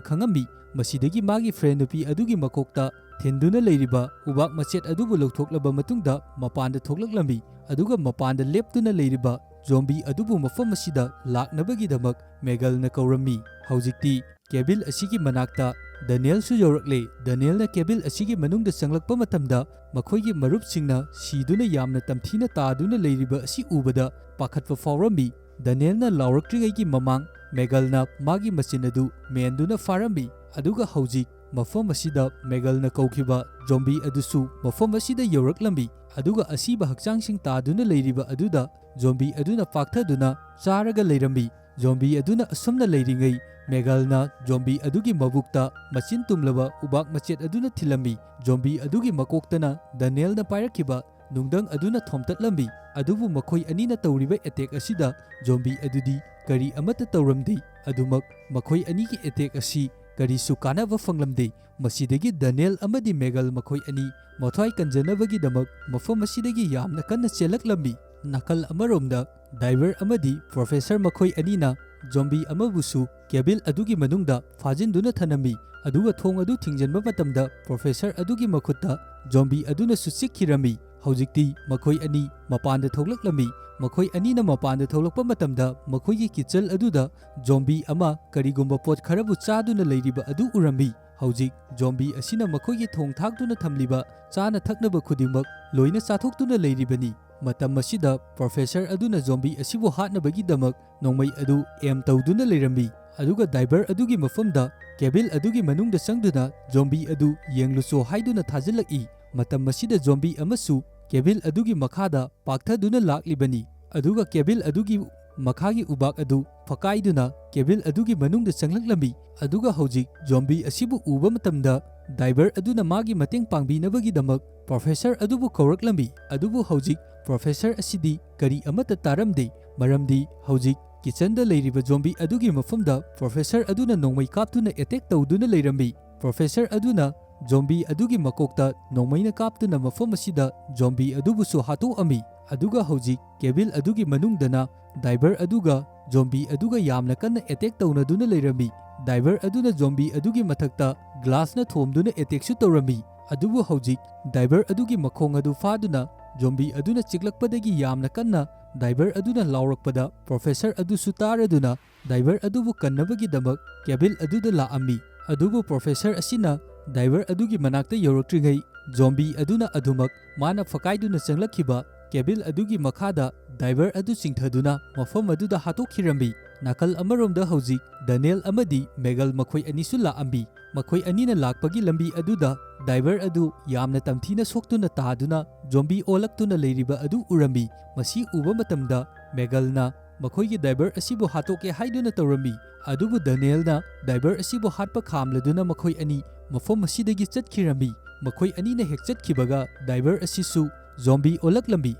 ꯈꯪꯉꯝꯃꯤ꯫ ꯃꯁꯤꯗꯒꯤ ꯃꯥꯒꯤ ꯐ꯭ꯔꯦꯟ ꯅꯨꯄꯤ ꯑꯗꯨꯒꯤ ꯃꯀꯣꯛꯇ ꯊꯤꯟꯗꯨꯅ ꯂꯩꯔꯤꯕ ꯎꯕꯥꯛ ꯃꯆꯦꯠ ꯑꯗꯨꯕꯨ ꯂꯧꯊꯣꯛꯂꯕ ꯃꯇꯨꯡꯗ ꯃꯄꯥꯟꯗ ꯊꯣꯛꯂꯛꯂꯝꯃꯤ꯫ ꯑꯗꯨꯒ ꯃꯄꯥꯟꯗ ꯂꯦꯞꯇꯨꯅ ꯂꯩꯔꯤꯕ ꯖꯣꯝꯕꯤ ꯑꯗꯨꯕꯨ ꯃꯐꯝ ꯑꯁꯤꯗ ꯂꯥꯛꯅꯕꯒꯤꯗꯃꯛ ꯃꯦꯒꯜꯅ ꯀꯧꯔꯝꯃꯤ꯫ ꯍꯧꯖꯤꯛꯇꯤ ꯀꯦꯕꯤꯜ ꯑꯁꯤꯒꯤ ꯃꯅꯥꯛꯇ ꯗꯅꯤꯌꯦꯜꯁꯨ ꯌꯧꯔꯛꯂꯦ꯫ ꯗꯅꯤꯌꯦꯜꯅ ꯀꯦꯕꯤꯜ ꯑꯁꯤꯒꯤ ꯃꯅꯨꯡꯗ ꯆꯪꯂꯛꯄ ꯃꯇꯝꯗ ꯃꯈꯣꯏꯒꯤ ꯃꯔꯨꯞꯁꯤꯡꯅ ꯁꯤꯗꯨꯅ ꯌꯥꯝꯅ ꯇꯝꯊꯤꯅ ꯇꯥꯗꯨꯅ ꯂꯩꯔꯤꯕ ꯑꯁꯤ ꯎꯕꯗ ꯄꯥꯈꯠꯄ ꯐꯥꯎꯔꯝꯃꯤ꯫ ꯗꯅꯤꯌꯦꯜꯅ ꯂꯥꯎꯔꯛꯇ꯭ꯔꯤꯉꯩꯒꯤ ꯃꯃꯥꯡ ꯃꯦꯒꯜꯅ ꯃꯥꯒꯤ ꯃꯆꯤꯟ ꯑꯗꯨ ꯃꯦꯟꯗꯨꯅ ꯐꯥꯔꯝꯃꯤ꯫ ꯑꯗꯨꯒ ꯍꯧꯖꯤꯛ ꯃꯐꯝ ꯑꯁꯤꯗ ꯃꯦꯒꯜꯅ ꯀꯧꯈꯤꯕ ꯖꯣꯝꯕꯤ ꯑꯗꯨꯁꯨ ꯃꯐꯝ ꯑꯁꯤꯗ ꯌꯧꯔꯛꯂꯝꯃꯤ꯫ ꯑꯗꯨꯒ ꯑꯁꯤꯕ ꯍꯛꯆꯥꯡꯁꯤꯡ ꯇꯥꯗꯨꯅ ꯂꯩꯔꯤꯕ ꯑꯗꯨꯗ ꯖꯣꯝꯕꯤ ꯑꯗꯨꯅ ꯄꯥꯛꯊꯗꯨꯅ ꯆꯥꯔꯒ ꯂꯩꯔꯝꯃꯤ꯫ ꯖꯣꯝꯕꯤ ꯑꯗꯨꯅ ꯑꯁꯨꯝꯅ ꯂꯩꯔꯤꯉꯩ ꯃꯦꯒꯜꯅ ꯖꯣꯝꯕꯤ ꯑꯗꯨꯒꯤ ꯃꯕꯨꯛꯇ ꯃꯆꯤꯟ ꯇꯨꯝꯂꯕ ꯎꯕꯥꯛ ꯃꯆꯦꯠ ꯑꯗꯨꯅ ꯊꯤꯜꯂꯝꯃꯤ꯫ ꯖꯣꯝꯕꯤ ꯑꯗꯨꯒꯤ ꯃꯀꯣꯛꯇꯅ ꯗꯅꯤꯌꯦꯜꯅ ꯄꯥꯏꯔꯛꯈꯤꯕ ꯅꯨꯡꯗꯪ ꯑꯗꯨꯅ ꯊꯣꯝꯇꯠꯂꯝꯃꯤ꯫ ꯑꯗꯨꯕꯨ ꯃꯈꯣꯏ ꯑꯅꯤꯅ ꯇꯧꯔꯤꯕ ꯑꯦꯇꯦꯛ ꯑꯁꯤꯗ ꯖꯣꯝꯕꯤ ꯑꯗꯨꯗꯤ ꯀꯔꯤ ꯑꯃꯠꯇ ꯇꯧꯔꯝꯗꯦ꯫ ꯑꯗꯨꯃꯛ ꯃꯈꯣꯏ ꯑꯅꯤꯒꯤ ꯑꯦꯇꯦꯛ ꯑꯁꯤ ꯀꯔꯤꯁꯨ ꯀꯥꯟꯅꯕ ꯐꯪꯂꯝꯗꯦ꯫ ꯃꯁꯤꯗꯒꯤ ꯗꯅꯤꯌꯦꯜ ꯑꯃꯗꯤ ꯃꯦꯒꯜ ꯃꯈꯣꯏ ꯑꯅꯤ ꯃꯊ꯭ꯋꯥꯏ ꯀꯟꯖꯅꯕꯒꯤꯗꯃꯛ ꯃꯐꯝ ꯑꯁꯤꯗꯒꯤ ꯌꯥꯝꯅ ꯀꯟꯅ ꯆꯦꯜꯂꯛꯂꯝꯃꯤ꯫ ꯅꯥꯀꯜ ꯑꯃꯔꯣꯝꯗ ꯗꯥꯏꯚꯔ ꯑꯃꯗꯤ ꯄ꯭ꯔꯣꯐꯦꯁꯔ ꯃꯈꯣꯏ ꯑꯅꯤꯅ ꯖꯣꯝꯕꯤ ꯑꯃꯕꯨꯁꯨ ꯀꯦꯕꯤꯜ ꯑꯗꯨꯒꯤ ꯃꯅꯨꯡꯗ ꯐꯥꯖꯤꯟꯗꯨꯅ ꯊꯅꯝꯃꯤ꯫ ꯑꯗꯨꯒ ꯊꯣꯡ ꯑꯗꯨ ꯊꯤꯡꯖꯤꯟꯕ ꯃꯇꯝꯗ ꯄ꯭ꯔꯣꯐꯦꯁꯔ ꯑꯗꯨꯒꯤ ꯃꯈꯨꯠꯇ ꯖꯣꯝꯕꯤ ꯑꯗꯨꯅꯁꯨ ꯆꯤꯛꯈꯤꯔꯝꯃꯤ꯫ ꯍꯧꯖꯤꯛꯇꯤ ꯃꯈꯣꯏ ꯑꯅꯤ ꯃꯄꯥꯟꯗ ꯊꯣꯛꯂꯛꯂꯝꯃꯤ꯫ ꯃꯈꯣꯏ ꯑꯅꯤꯅ ꯃꯄꯥꯟꯗ ꯊꯣꯛꯂꯛꯄ ꯃꯇꯝꯗ ꯃꯈꯣꯏꯒꯤ ꯀꯤꯠꯆꯟ ꯑꯗꯨꯗ ꯖꯣꯝꯕꯤ ꯑꯃ ꯀꯔꯤꯒꯨꯝꯕ ꯄꯣꯠ ꯈꯔꯕꯨ ꯆꯥꯗꯨꯅ ꯂꯩꯔꯤꯕ ꯑꯗꯨ ꯎꯔꯝꯃꯤ꯫ ꯍꯧꯖꯤꯛ ꯖꯣꯝꯕꯤ ꯑꯁꯤꯅ ꯃꯈꯣꯏꯒꯤ ꯊꯣꯡ ꯊꯥꯛꯇꯨꯅ ꯊꯝꯂꯤꯕ ꯆꯥꯅ ꯊꯛꯅꯕ ꯈꯨꯗꯤꯡꯃꯛ ꯂꯣꯏꯅ ꯆꯥꯊꯣꯛꯇꯨꯅ ꯂꯩꯔꯤꯕꯅꯤ꯫ ꯃꯇꯝ ꯑꯁꯤꯗ ꯄ꯭ꯔꯣꯐꯦꯁꯔ ꯑꯗꯨꯅ ꯖꯣꯝꯕꯤ ꯑꯁꯤꯕꯨ ꯍꯥꯠꯅꯕꯒꯤꯗꯃꯛ ꯅꯣꯡꯃꯩ ꯑꯗꯨ ꯑꯦꯝ ꯇꯧꯗꯨꯅ ꯂꯩꯔꯝꯃꯤ꯫ ꯑꯗꯨꯒ ꯗꯥꯏꯚꯔ ꯑꯗꯨꯒꯤ ꯃꯐꯝꯗ ꯀꯦꯕꯤꯜ ꯑꯗꯨꯒꯤ ꯃꯅꯨꯡꯗ ꯆꯪꯗꯨꯅ ꯖꯣꯝꯕꯤ ꯑꯗꯨ ꯌꯦꯡꯂꯨꯆꯣ ꯍꯥꯏꯗꯨꯅ ꯊꯥꯖꯤꯜꯂꯛꯏ꯫ ꯃꯇꯝ ꯑꯁꯤꯗ ꯖꯣꯝꯕꯤ ꯑꯃꯁꯨ ꯀꯦꯕꯤꯜ ꯑꯗꯨꯒꯤ ꯃꯈꯥꯗ ꯄꯥꯛꯊꯗꯨꯅ ꯂꯥꯛꯂꯤꯕꯅꯤ꯫ ꯑꯗꯨꯒ ꯀꯦꯕꯤꯜ ꯑꯗꯨꯒꯤ ꯃꯈꯥꯒꯤ ꯎꯕꯥꯛ ꯑꯗꯨ ꯐꯀꯥꯏꯗꯨꯅ ꯀꯦꯕꯤꯜ ꯑꯗꯨꯒꯤ ꯃꯅꯨꯡꯗ ꯆꯪꯂꯛꯂꯝꯃꯤ꯫ ꯑꯗꯨꯒ ꯍꯧꯖꯤꯛ ꯖꯣꯝꯕꯤ ꯑꯁꯤꯕꯨ ꯎꯕ ꯃꯇꯝꯗ ꯗꯥꯏꯚꯔ ꯑꯗꯨꯅ ꯃꯥꯒꯤ ꯃꯇꯦꯡ ꯄꯥꯡꯕꯤꯅꯕꯒꯤꯗꯃꯛ ꯄ꯭ꯔꯣꯐꯦꯁꯔ ꯑꯗꯨꯕꯨ ꯀꯧꯔꯛꯂꯝꯃꯤ꯫ ꯑꯗꯨꯕꯨ ꯍꯧꯖꯤꯛ ꯄ꯭ꯔꯣꯐꯦꯁꯔ ꯑꯁꯤꯗꯤ ꯀꯔꯤ ꯑꯃꯠꯇ ꯇꯥꯔꯝꯗꯦ, ꯃꯔꯝꯗꯤ ꯍꯧꯖꯤꯛ ꯀꯤꯆꯟꯗ ꯂꯩꯔꯤꯕ ꯖꯣꯝꯕꯤ ꯑꯗꯨꯒꯤ ꯃꯐꯝꯗ ꯄ꯭ꯔꯣꯐꯦꯁꯔ ꯑꯗꯨꯅ ꯅꯣꯡꯃꯩ ꯀꯥꯞꯇꯨꯅ ꯑꯦꯇꯦꯛ ꯇꯧꯗꯨꯅ ꯂꯩꯔꯝꯃꯤ꯫ ꯄ꯭ꯔꯣꯐꯦꯁꯔ ꯑꯗꯨꯅ ꯖꯣꯝꯕꯤ ꯑꯗꯨꯒꯤ ꯃꯀꯣꯛꯇ ꯅꯣꯡꯃꯩꯅ ꯀꯥꯞꯇꯨꯅ ꯃꯐꯝ ꯑꯁꯤꯗ ꯖꯣꯝꯕꯤ ꯑꯗꯨꯕꯨꯁꯨ ꯍꯥꯠꯇꯣꯛꯑꯝꯃꯤ꯫ ꯑꯗꯨꯒ ꯍꯧꯖꯤꯛ ꯀꯦꯕꯤꯜ ꯑꯗꯨꯒꯤ ꯃꯅꯨꯡꯗꯅ ꯗꯥꯏꯚꯔ ꯑꯗꯨꯒ ꯖꯣꯝꯕꯤ ꯑꯗꯨꯒ ꯌꯥꯝꯅ ꯀꯟꯅ ꯑꯦꯇꯦꯛ ꯇꯧꯅꯗꯨꯅ ꯂꯩꯔꯝꯃꯤ꯫ ꯗꯥꯏꯚꯔ ꯑꯗꯨꯅ ꯖꯣꯝꯕꯤ ꯑꯗꯨꯒꯤ ꯃꯊꯛꯇ ꯒ꯭ꯂꯥꯁꯅ ꯊꯣꯝꯗꯨꯅ ꯑꯦꯇꯦꯛꯁꯨ ꯇꯧꯔꯝꯃꯤ꯫ ꯑꯗꯨꯕꯨ ꯍꯧꯖꯤꯛ ꯗꯥꯏꯚꯔ ꯑꯗꯨꯒꯤ ꯃꯈꯣꯡ ꯑꯗꯨ ꯐꯥꯗꯨꯅ ꯖꯣꯝꯕꯤ ꯑꯗꯨꯅ ꯆꯤꯛꯂꯛꯄꯗꯒꯤ ꯌꯥꯝꯅ ꯀꯟꯅ ꯗꯥꯏꯚꯔ ꯑꯗꯨꯅ ꯂꯥꯎꯔꯛꯄꯗ ꯄ꯭ꯔꯣꯐꯦꯁꯔ ꯑꯗꯨꯁꯨ ꯇꯥꯔꯗꯨꯅ ꯗꯥꯏꯚꯔ ꯑꯗꯨꯕꯨ ꯀꯟꯅꯕꯒꯤꯗꯃꯛ ꯀꯦꯕꯤꯜ ꯑꯗꯨꯗ ꯂꯥꯛꯑꯝꯃꯤ꯫ ꯑꯗꯨꯕꯨ ꯄ꯭ꯔꯣꯐꯦꯁꯔ ꯑꯁꯤꯅ ꯗꯥꯏꯚꯔ ꯑꯗꯨꯒꯤ ꯃꯅꯥꯛꯇ ꯌꯧꯔꯛꯇ꯭ꯔꯤꯉꯩ ꯖꯣꯝꯕꯤ ꯑꯗꯨꯅ ꯑꯗꯨꯃꯛ ꯃꯥꯅ ꯐꯀꯥꯏꯗꯨꯅ ꯆꯪꯂꯛꯈꯤꯕ ꯀꯦꯕꯤꯜ ꯑꯗꯨꯒꯤ ꯃꯈꯥꯗ ꯗꯥꯏꯚꯔ ꯑꯗꯨ ꯆꯤꯡꯊꯗꯨꯅ ꯃꯐꯝ ꯑꯗꯨꯗ ꯍꯥꯠꯇꯣꯛꯈꯤꯔꯝꯃꯤ꯫ ꯅꯥꯀꯜ ꯑꯃꯔꯣꯝꯗ ꯍꯧꯖꯤꯛ ꯗꯅꯤꯌꯦꯜ ꯑꯃꯗꯤ ꯃꯦꯒꯜ ꯃꯈꯣꯏ ꯑꯅꯤꯁꯨ ꯂꯥꯛꯑꯝꯃꯤ꯫ ꯃꯈꯣꯏ ꯑꯅꯤꯅ ꯂꯥꯛꯄꯒꯤ ꯂꯝꯕꯤ ꯑꯗꯨꯗ ꯗꯥꯏꯚꯔ ꯑꯗꯨ ꯌꯥꯝꯅ ꯇꯝꯊꯤꯅ ꯁꯣꯛꯇꯨꯅ ꯇꯥꯗꯨꯅ ꯖꯣꯝꯕꯤ ꯑꯣꯜꯂꯛꯇꯨꯅ ꯂꯩꯔꯤꯕ ꯑꯗꯨ ꯎꯔꯝꯃꯤ꯫ ꯃꯁꯤ ꯎꯕ ꯃꯇꯝꯗ ꯃꯦꯒꯜꯅ ꯃꯈꯣꯏꯒꯤ ꯗꯥꯏꯚꯔ ꯑꯁꯤꯕꯨ ꯍꯥꯠꯇꯣꯛꯀꯦ ꯍꯥꯏꯗꯨꯅ ꯇꯧꯔꯝꯃꯤ꯫ ꯑꯗꯨꯕꯨ ꯗꯅꯤꯌꯦꯜꯅ ꯗꯥꯏꯚꯔ ꯑꯁꯤꯕꯨ ꯍꯥꯠꯄ ꯈꯥꯝꯂꯗꯨꯅ ꯃꯈꯣꯏ ꯑꯅꯤ ꯃꯐꯝ ꯑꯁꯤꯗꯒꯤ ꯆꯠꯈꯤꯔꯝꯃꯤ꯫ ꯃꯈꯣꯏ ꯑꯅꯤꯅ ꯍꯦꯛ ꯆꯠꯈꯤꯕꯒ ꯗꯥꯏꯚꯔ ꯑꯁꯤꯁꯨ ꯖꯣꯝꯕꯤ ꯑꯣꯜꯂꯛꯂꯝꯃꯤ꯫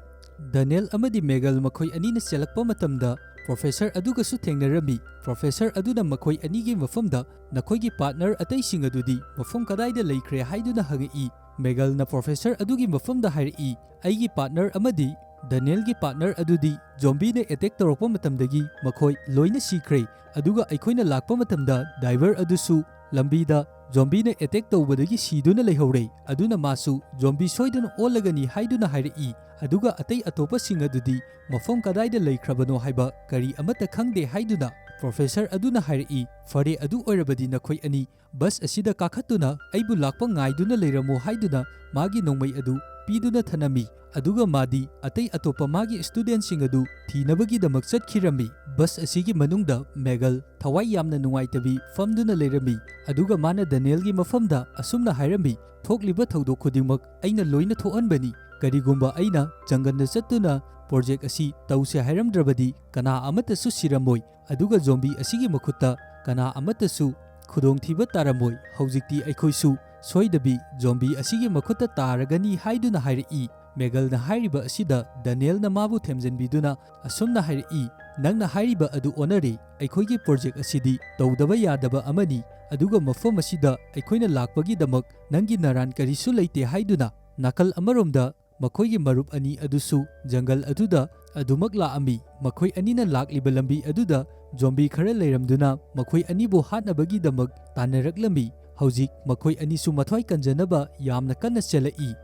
ꯗꯅꯤꯌꯦꯜ ꯑꯃꯗꯤ ꯃꯦꯒꯜ ꯃꯈꯣꯏ ꯑꯅꯤꯅ ꯆꯦꯜꯂꯛꯄ ꯃꯇꯝꯗ ꯄ꯭ꯔꯣꯐꯦꯁꯔ ꯑꯗꯨꯒꯁꯨ ꯊꯦꯡꯅꯔꯝꯃꯤ꯫ ꯄ꯭ꯔꯣꯐꯦꯁꯔ ꯑꯗꯨꯅ ꯃꯈꯣꯏ ꯑꯅꯤꯒꯤ ꯃꯐꯝꯗ "ꯅꯈꯣꯏꯒꯤ ꯄꯥꯔꯠꯅꯔ ꯑꯇꯩꯁꯤꯡ ꯑꯗꯨꯗꯤ ꯃꯐꯝ ꯀꯗꯥꯏꯗ ꯂꯩꯈ꯭ꯔꯦ?" ꯍꯥꯏꯗꯨꯅ ꯍꯪꯉꯛꯏ꯫ ꯃꯦꯒꯜꯅ ꯄ꯭ꯔꯣꯐꯦꯁꯔ ꯑꯗꯨꯒꯤ ꯃꯐꯝꯗ ꯍꯥꯏꯔꯛꯏ, "ꯑꯩꯒꯤ ꯄꯥꯔꯠꯅꯔ ꯑꯃꯗꯤ ꯗꯅꯤꯌꯦꯜꯒꯤ ꯄꯥꯔꯠꯅꯔ ꯑꯗꯨꯗꯤ ꯖꯣꯝꯕꯤꯅ ꯑꯦꯇꯦꯛ ꯇꯧꯔꯛꯄ ꯃꯇꯝꯗꯒꯤ ꯃꯈꯣꯏ ꯂꯣꯏꯅ ꯁꯤꯈ꯭ꯔꯦ, ꯑꯗꯨꯒ ꯑꯩꯈꯣꯏꯅ ꯂꯥꯛꯄ ꯃꯇꯝꯗ ꯗꯥꯏꯚꯔ ꯑꯗꯨꯁꯨ ꯂꯝꯕꯤꯗ ꯖꯣꯝꯕꯤꯅ ꯑꯦꯇꯦꯛ ꯇꯧꯕꯗꯒꯤ ꯁꯤꯗꯨꯅ ꯂꯩꯍꯧꯔꯦ, ꯑꯗꯨꯅ ꯃꯥꯁꯨ ꯖꯣꯝꯕꯤ ꯁꯣꯏꯗꯅ ꯑꯣꯜꯂꯒꯅꯤ" ꯍꯥꯏꯗꯨꯅ ꯍꯥꯏꯔꯛꯏ꯫ ꯑꯗꯨꯒ ꯑꯇꯩ ꯑꯇꯣꯞꯄꯁꯤꯡ ꯑꯗꯨꯗꯤ ꯃꯐꯝ ꯀꯗꯥꯏꯗ ꯂꯩꯈ꯭ꯔꯕꯅꯣ ꯍꯥꯏꯕ ꯀꯔꯤ ꯑꯃꯠꯇ ꯈꯪꯗꯦ ꯍꯥꯏꯗꯨꯅ ꯄ꯭ꯔꯣꯐꯦꯁꯔ ꯑꯗꯨꯅ ꯍꯥꯏꯔꯛꯏ꯫ "ꯐꯔꯦ, ꯑꯗꯨ ꯑꯣꯏꯔꯕꯗꯤ ꯅꯈꯣꯏ ꯑꯅꯤ ꯕꯁ ꯑꯁꯤꯗ ꯀꯥꯈꯠꯇꯨꯅ ꯑꯩꯕꯨ ꯂꯥꯛꯄ ꯉꯥꯏꯗꯨꯅ ꯂꯩꯔꯝꯃꯨ" ꯍꯥꯏꯗꯨꯅ ꯃꯥꯒꯤ ꯅꯣꯡꯃꯩ ꯑꯗꯨ ꯄꯤꯗꯨꯅ ꯊꯅꯝꯃꯤ꯫ ꯑꯗꯨꯒ ꯃꯥꯗꯤ ꯑꯇꯩ ꯑꯇꯣꯞꯄ ꯃꯥꯒꯤ ꯁ꯭ꯇꯨꯗꯦꯟꯠꯁꯤꯡ ꯑꯗꯨ ꯊꯤꯅꯕꯒꯤꯗꯃꯛ ꯆꯠꯈꯤꯔꯝꯃꯤ꯫ ꯕꯁ ꯑꯁꯤꯒꯤ ꯃꯅꯨꯡꯗ ꯃꯦꯒꯜ ꯊꯋꯥꯏ ꯌꯥꯝꯅ ꯅꯨꯡꯉꯥꯏꯇꯕꯤ ꯐꯝꯗꯨꯅ ꯂꯩꯔꯝꯃꯤ꯫ ꯑꯗꯨꯒ ꯃꯥꯅ ꯗꯅꯤꯌꯦꯜꯒꯤ ꯃꯐꯝꯗ ꯑꯁꯨꯝꯅ ꯍꯥꯏꯔꯝꯃꯤ, "ꯊꯣꯛꯂꯤꯕ ꯊꯧꯗꯣꯛ ꯈꯨꯗꯤꯡꯃꯛ ꯑꯩꯅ ꯂꯣꯏꯅ ꯊꯣꯛꯍꯟꯕꯅꯤ꯫ ꯀꯔꯤꯒꯨꯝꯕ ꯑꯩꯅ ꯖꯪꯒꯜꯗ ꯆꯠꯇꯨꯅ ꯄ꯭ꯔꯣꯖꯦꯛ ꯑꯁꯤ ꯇꯧꯁꯦ ꯍꯥꯏꯔꯝꯗ꯭ꯔꯕꯗꯤ ꯀꯅꯥ ꯑꯃꯠꯇꯁꯨ ꯁꯤꯔꯝꯃꯣꯏ, ꯑꯗꯨꯒ ꯖꯣꯝꯕꯤ ꯑꯁꯤꯒꯤ ꯃꯈꯨꯠꯇ ꯀꯅꯥ ꯑꯃꯠꯇꯁꯨ ꯈꯨꯗꯣꯡꯊꯤꯕ ꯇꯥꯔꯝꯃꯣꯏ꯫ ꯍꯧꯖꯤꯛꯇꯤ ꯑꯩꯈꯣꯏꯁꯨ ꯁꯣꯏꯗꯕꯤ ꯖꯣꯝꯕꯤ ꯑꯁꯤꯒꯤ ꯃꯈꯨꯠꯇ ꯇꯥꯔꯒꯅꯤ" ꯍꯥꯏꯗꯨꯅ ꯍꯥꯏꯔꯛꯏ꯫ ꯃꯦꯒꯜꯅ ꯍꯥꯏꯔꯤꯕ ꯑꯁꯤꯗ ꯗꯅꯤꯌꯦꯜꯅ ꯃꯥꯕꯨ ꯊꯦꯝꯖꯤꯟꯕꯤꯗꯨꯅ ꯑꯁꯨꯝꯅ ꯍꯥꯏꯔꯛꯏ, "ꯅꯪꯅ ꯍꯥꯏꯔꯤꯕ ꯑꯗꯨ ꯑꯣꯟꯅꯔꯦ꯫ ꯑꯩꯈꯣꯏꯒꯤ ꯄ꯭ꯔꯣꯖꯦꯛ ꯑꯁꯤꯗꯤ ꯇꯧꯗꯕ ꯌꯥꯗꯕ ꯑꯃꯅꯤ, ꯑꯗꯨꯒ ꯃꯐꯝ ꯑꯁꯤꯗ ꯑꯩꯈꯣꯏꯅ ꯂꯥꯛꯄꯒꯤꯗꯃꯛ ꯅꯪꯒꯤ ꯅꯔꯥꯟ ꯀꯔꯤꯁꯨ ꯂꯩꯇꯦ" ꯍꯥꯏꯗꯨꯅ꯫ ꯅꯥꯀꯜ ꯑꯃꯔꯣꯝꯗ ꯃꯈꯣꯏꯒꯤ ꯃꯔꯨꯞ ꯑꯅꯤ ꯑꯗꯨꯁꯨ ꯖꯪꯒꯜ ꯑꯗꯨꯗ ꯑꯗꯨꯃꯛ ꯂꯥꯛꯑꯝꯃꯤ꯫ ꯃꯈꯣꯏ ꯑꯅꯤꯅ ꯂꯥꯛꯂꯤꯕ ꯂꯝꯕꯤ ꯑꯗꯨꯗ ꯖꯣꯝꯕꯤ ꯈꯔ ꯂꯩꯔꯝꯗꯨꯅ ꯃꯈꯣꯏ ꯑꯅꯤꯕꯨ ꯍꯥꯠꯅꯕꯒꯤꯗꯃꯛ ꯇꯥꯟꯅꯔꯛꯂꯝꯃꯤ꯫ ꯍꯧꯖꯤꯛ ꯃꯈꯣꯏ ꯑꯅꯤꯁꯨ ꯃꯊ꯭ꯋꯥꯏ ꯀꯟꯖꯅꯕ ꯌꯥꯝꯅ ꯀꯟꯅ ꯆꯦꯜꯂꯛꯏ꯫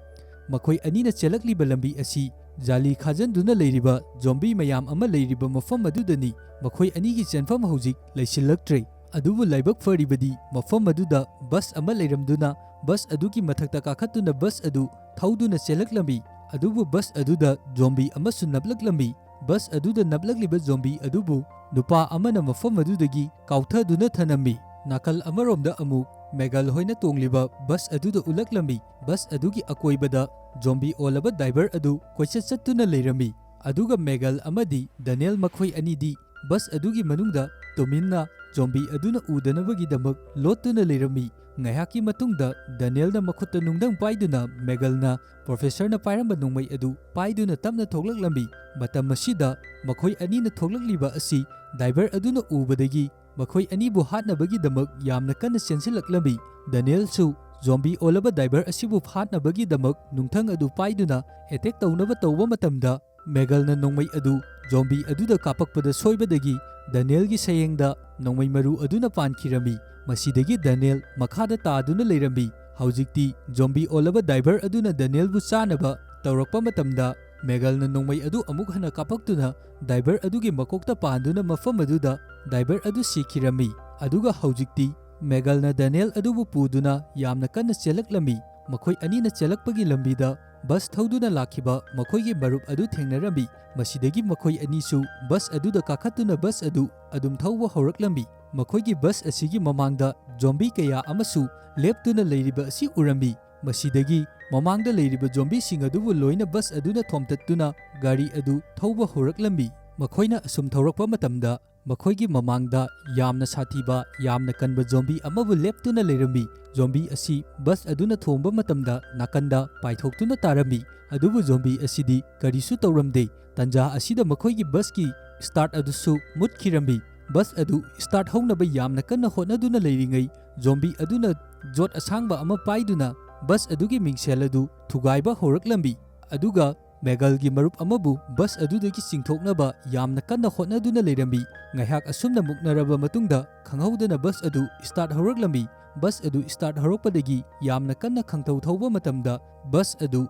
ꯃꯈꯣꯏ ꯑꯅꯤꯅ ꯆꯦꯜꯂꯛꯂꯤꯕ ꯂꯝꯕꯤ ꯑꯁꯤ ꯖꯥꯂꯤ ꯈꯥꯖꯟꯗꯨꯅ ꯂꯩꯔꯤꯕ ꯖꯣꯝꯕꯤ ꯃꯌꯥꯝ ꯑꯃ ꯂꯩꯔꯤꯕ ꯃꯐꯝ ꯑꯗꯨꯗꯅꯤ꯫ ꯃꯈꯣꯏ ꯑꯅꯤꯒꯤ ꯆꯦꯟꯐꯝ ꯍꯧꯖꯤꯛ ꯂꯩꯁꯤꯜꯂꯛꯇ꯭ꯔꯦ꯫ ꯑꯗꯨꯕꯨ ꯂꯥꯏꯕꯛ ꯐꯔꯤꯕꯗꯤ ꯃꯐꯝ ꯑꯗꯨꯗ ꯕꯁ ꯑꯃ ꯂꯩꯔꯝꯗꯨꯅ ꯕꯁ ꯑꯗꯨꯒꯤ ꯃꯊꯛꯇ ꯀꯥꯈꯠꯇꯨꯅ ꯕꯁ ꯑꯗꯨ ꯊꯧꯗꯨꯅ ꯆꯦꯜꯂꯛꯂꯝꯃꯤ꯫ ꯑꯗꯨꯕꯨ ꯕꯁ ꯑꯗꯨꯗ ꯖꯣꯝꯕꯤ ꯑꯃꯁꯨ ꯅꯞꯂꯛꯂꯝꯃꯤ꯫ ꯕꯁ ꯑꯗꯨꯗ ꯅꯞꯂꯛꯂꯤꯕ ꯖꯣꯝꯕꯤ ꯑꯗꯨꯕꯨ ꯅꯨꯄꯥ ꯑꯃꯅ ꯃꯐꯝ ꯑꯗꯨꯗꯒꯤ ꯀꯥꯎꯊꯗꯨꯅ ꯊꯅꯝꯃꯤ꯫ ꯅꯥꯀꯜ ꯑꯃꯔꯣꯝꯗ ꯑꯃꯨꯛ ꯃꯦꯒꯜ ꯍꯣꯏꯅ ꯇꯣꯡꯂꯤꯕ ꯕꯁ ꯑꯗꯨꯗ ꯎꯠꯂꯛꯂꯝꯃꯤ꯫ ꯕꯁ ꯑꯗꯨꯒꯤ ꯑꯀꯣꯏꯕꯗ ꯖꯣꯝꯕꯤ ꯑꯣꯜꯂꯕ ꯗꯥꯏꯚꯔ ꯑꯗꯨ ꯀꯣꯏꯆꯠ ꯆꯠꯇꯨꯅ ꯂꯩꯔꯝꯃꯤ꯫ ꯑꯗꯨꯒ ꯃꯦꯒꯜ ꯑꯃꯗꯤ ꯗꯅꯤꯌꯦꯜ ꯃꯈꯣꯏ ꯑꯅꯤꯗꯤ ꯕꯁ ꯑꯗꯨꯒꯤ ꯃꯅꯨꯡꯗ ꯇꯨꯃꯤꯟꯅ ꯖꯣꯝꯕꯤ ꯑꯗꯨꯅ ꯎꯗꯅꯕꯒꯤꯗꯃꯛ ꯂꯣꯠꯇꯨꯅ ꯂꯩꯔꯝꯃꯤ꯫ ꯉꯥꯏꯍꯥꯛꯀꯤ ꯃꯇꯨꯡꯗ ꯗꯅꯤꯌꯦꯜꯅ ꯃꯈꯨꯠꯇ ꯅꯨꯡꯗꯪ ꯄꯥꯏꯗꯨꯅ ꯃꯦꯒꯜꯅ ꯄ꯭ꯔꯣꯐꯦꯁꯔꯅ ꯄꯥꯏꯔꯝꯕ ꯅꯣꯡꯃꯩ ꯑꯗꯨ ꯄꯥꯏꯗꯨꯅ ꯇꯞꯅ ꯊꯣꯛꯂꯛꯂꯝꯃꯤ꯫ ꯃꯇꯝ ꯑꯁꯤꯗ ꯃꯈꯣꯏ ꯑꯅꯤꯅ ꯊꯣꯛꯂꯛꯂꯤꯕ ꯑꯁꯤ ꯗꯥꯏꯚꯔ ꯑꯗꯨꯅ ꯎꯕꯗꯒꯤ ꯃꯈꯣꯏ ꯑꯅꯤꯕꯨ ꯍꯥꯠꯅꯕꯒꯤꯗꯃꯛ ꯌꯥꯝꯅ ꯀꯟꯅ ꯆꯦꯟꯁꯤꯜꯂꯛꯂꯝꯃꯤ꯫ ꯗꯅꯤꯌꯦꯜꯁꯨ ꯖꯣꯝꯕꯤ ꯑꯣꯜꯂꯕ ꯗꯥꯏꯚꯔ ꯑꯁꯤꯕꯨ ꯍꯥꯠꯅꯕꯒꯤꯗꯃꯛ ꯅꯨꯡꯊꯪ ꯑꯗꯨ ꯄꯥꯏꯗꯨꯅ ꯑꯦꯇꯦꯛ ꯇꯧꯅꯕ ꯇꯧꯕ ꯃꯇꯝꯗ, ꯃꯦꯒꯜꯅ ꯅꯣꯡꯃꯩ ꯑꯗꯨ ꯖꯣꯝꯕꯤ ꯑꯗꯨꯗ ꯀꯥꯞꯄꯛꯄꯗ ꯁꯣꯏꯕꯗꯒꯤ ꯗꯅꯤꯌꯦꯜꯒꯤ ꯁꯌꯦꯡꯗ ꯅꯣꯡꯃꯩ ꯃꯔꯨ ꯑꯗꯨꯅ ꯄꯥꯟꯈꯤꯔꯝꯃꯤ꯫ ꯃꯁꯤꯗꯒꯤ ꯗꯅꯤꯌꯦꯜ ꯃꯈꯥꯗ ꯇꯥꯗꯨꯅ ꯂꯩꯔꯝꯃꯤ꯫ ꯍꯧꯖꯤꯛꯇꯤ ꯖꯣꯝꯕꯤ ꯑꯣꯜꯂꯕ ꯗꯥꯏꯚꯔ ꯑꯗꯨꯅ ꯗꯅꯤꯌꯦꯜꯕꯨ ꯆꯥꯅꯕ ꯇꯧꯔꯛꯄ ꯃꯇꯝꯗ, ꯃꯦꯒꯜꯅ ꯅꯣꯡꯃꯩ ꯑꯗꯨ ꯑꯃꯨꯛ ꯍꯟꯅ ꯀꯥꯞꯄꯛꯇꯨꯅ ꯗꯥꯏꯚꯔ ꯑꯗꯨꯒꯤ ꯃꯀꯣꯛꯇ ꯄꯥꯟꯗꯨꯅ ꯃꯐꯝ ꯑꯗꯨꯗ ꯗꯥꯏꯚꯔ ꯑꯗꯨ ꯁꯤꯈꯤꯔꯝꯃꯤ꯫ ꯑꯗꯨꯒ ꯍꯧꯖꯤꯛꯇꯤ ꯃꯦꯒꯜꯅ ꯗꯅꯤꯌꯦꯜ ꯑꯗꯨꯕꯨ ꯄꯨꯗꯨꯅ ꯌꯥꯝꯅ ꯀꯟꯅ ꯆꯦꯜꯂꯛꯂꯝꯃꯤ꯫ ꯃꯈꯣꯏ ꯑꯅꯤꯅ ꯆꯦꯜꯂꯛꯄꯒꯤ ꯂꯝꯕꯤꯗ ꯕꯁ ꯊꯧꯗꯨꯅ ꯂꯥꯛꯈꯤꯕ ꯃꯈꯣꯏꯒꯤ ꯃꯔꯨꯞ ꯑꯗꯨ ꯊꯦꯡꯅꯔꯝꯃꯤ꯫ ꯃꯁꯤꯗꯒꯤ ꯃꯈꯣꯏ ꯑꯅꯤꯁꯨ ꯕꯁ ꯑꯗꯨꯗ ꯀꯥꯈꯠꯇꯨꯅ ꯕꯁ ꯑꯗꯨ ꯑꯗꯨꯝ ꯊꯧꯕ ꯍꯧꯔꯛꯂꯝꯃꯤ꯫ ꯃꯈꯣꯏꯒꯤ ꯕꯁ ꯑꯁꯤꯒꯤ ꯃꯃꯥꯡꯗ ꯖꯣꯝꯕꯤ ꯀꯌꯥ ꯑꯃꯁꯨ ꯂꯦꯞꯇꯨꯅ ꯂꯩꯔꯤꯕ ꯑꯁꯤ ꯎꯔꯝꯃꯤ꯫ ꯃꯁꯤꯗꯒꯤ ꯃꯃꯥꯡꯗ ꯂꯩꯔꯤꯕ ꯖꯣꯝꯕꯤꯁꯤꯡ ꯑꯗꯨꯕꯨ ꯂꯣꯏꯅ ꯕꯁ ꯑꯗꯨꯅ ꯊꯣꯝꯇꯠꯇꯨꯅ ꯒꯥꯔꯤ ꯑꯗꯨ ꯊꯧꯕ ꯍꯧꯔꯛꯂꯝꯃꯤ꯫ ꯃꯈꯣꯏꯅ ꯑꯁꯨꯝ ꯊꯧꯔꯛꯄ ꯃꯇꯝꯗ, ꯃꯈꯣꯏꯒꯤ ꯃꯃꯥꯡꯗ ꯌꯥꯝꯅ ꯁꯥꯊꯤꯕ, ꯌꯥꯝꯅ ꯀꯟꯕ ꯖꯣꯝꯕꯤ ꯑꯃꯕꯨ ꯂꯦꯞꯇꯨꯅ ꯂꯩꯔꯝꯃꯤ꯫ ꯖꯣꯝꯕꯤ ꯑꯁꯤ ꯕꯁ ꯑꯗꯨꯅ ꯊꯣꯝꯕ ꯃꯇꯝꯗ ꯅꯥꯀꯟꯗ ꯄꯥꯏꯊꯣꯛꯇꯨꯅ ꯇꯥꯔꯝꯃꯤ, ꯑꯗꯨꯕꯨ ꯖꯣꯝꯕꯤ ꯑꯁꯤꯗꯤ ꯀꯔꯤꯁꯨ ꯇꯧꯔꯝꯗꯦ꯫ ꯇꯟꯖꯥ ꯑꯁꯤꯗ ꯃꯈꯣꯏꯒꯤ ꯕꯁꯀꯤ ꯁ꯭ꯇꯥꯔꯠ ꯑꯗꯨꯁꯨ ꯃꯨꯠꯈꯤꯔꯝꯃꯤ꯫ ꯕꯁ ꯑꯗꯨ ꯁ꯭ꯇꯥꯔꯠ ꯍꯧꯅꯕ ꯌꯥꯝꯅ ꯀꯟꯅ ꯍꯣꯠꯅꯗꯨꯅ ꯂꯩꯔꯤꯉꯩ, ꯖꯣꯝꯕꯤ ꯑꯗꯨꯅ ꯖꯣꯠ ꯑꯁꯥꯡꯕ ꯑꯃ ꯄꯥꯏꯗꯨꯅ ꯕꯁ ꯑꯗꯨꯒꯤ ꯃꯤꯡꯁꯦꯜ ꯑꯗꯨ ꯊꯨꯒꯥꯏꯕ ꯍꯧꯔꯛꯂꯝꯃꯤ꯫ ꯑꯗꯨꯒ ꯃꯦꯒꯜꯒꯤ ꯃꯔꯨꯞ ꯑꯃꯕꯨ ꯕꯁ ꯑꯗꯨꯗꯒꯤ ꯆꯤꯡꯊꯣꯛꯅꯕ ꯌꯥꯝꯅ ꯀꯟꯅ ꯍꯣꯠꯅꯗꯨꯅ ꯂꯩꯔꯝꯃꯤ꯫ ꯉꯥꯏꯍꯥꯛ ꯑꯁꯨꯝꯅ ꯃꯨꯛꯅꯔꯕ ꯃꯇꯨꯡꯗ, ꯈꯪꯍꯧꯗꯅ ꯕꯁ ꯑꯗꯨ ꯁ꯭ꯇꯥꯔꯠ ꯍꯧꯔꯛꯂꯝꯃꯤ꯫ ꯕꯁ ꯑꯗꯨ ꯁ꯭ꯇꯥꯔꯠ ꯍꯧꯔꯛꯄꯗꯒꯤ ꯌꯥꯝꯅ ꯀꯟꯅ ꯈꯪꯊꯧ ꯊꯧꯕ ꯃꯇꯝꯗ, ꯕꯁ ꯑꯗꯨ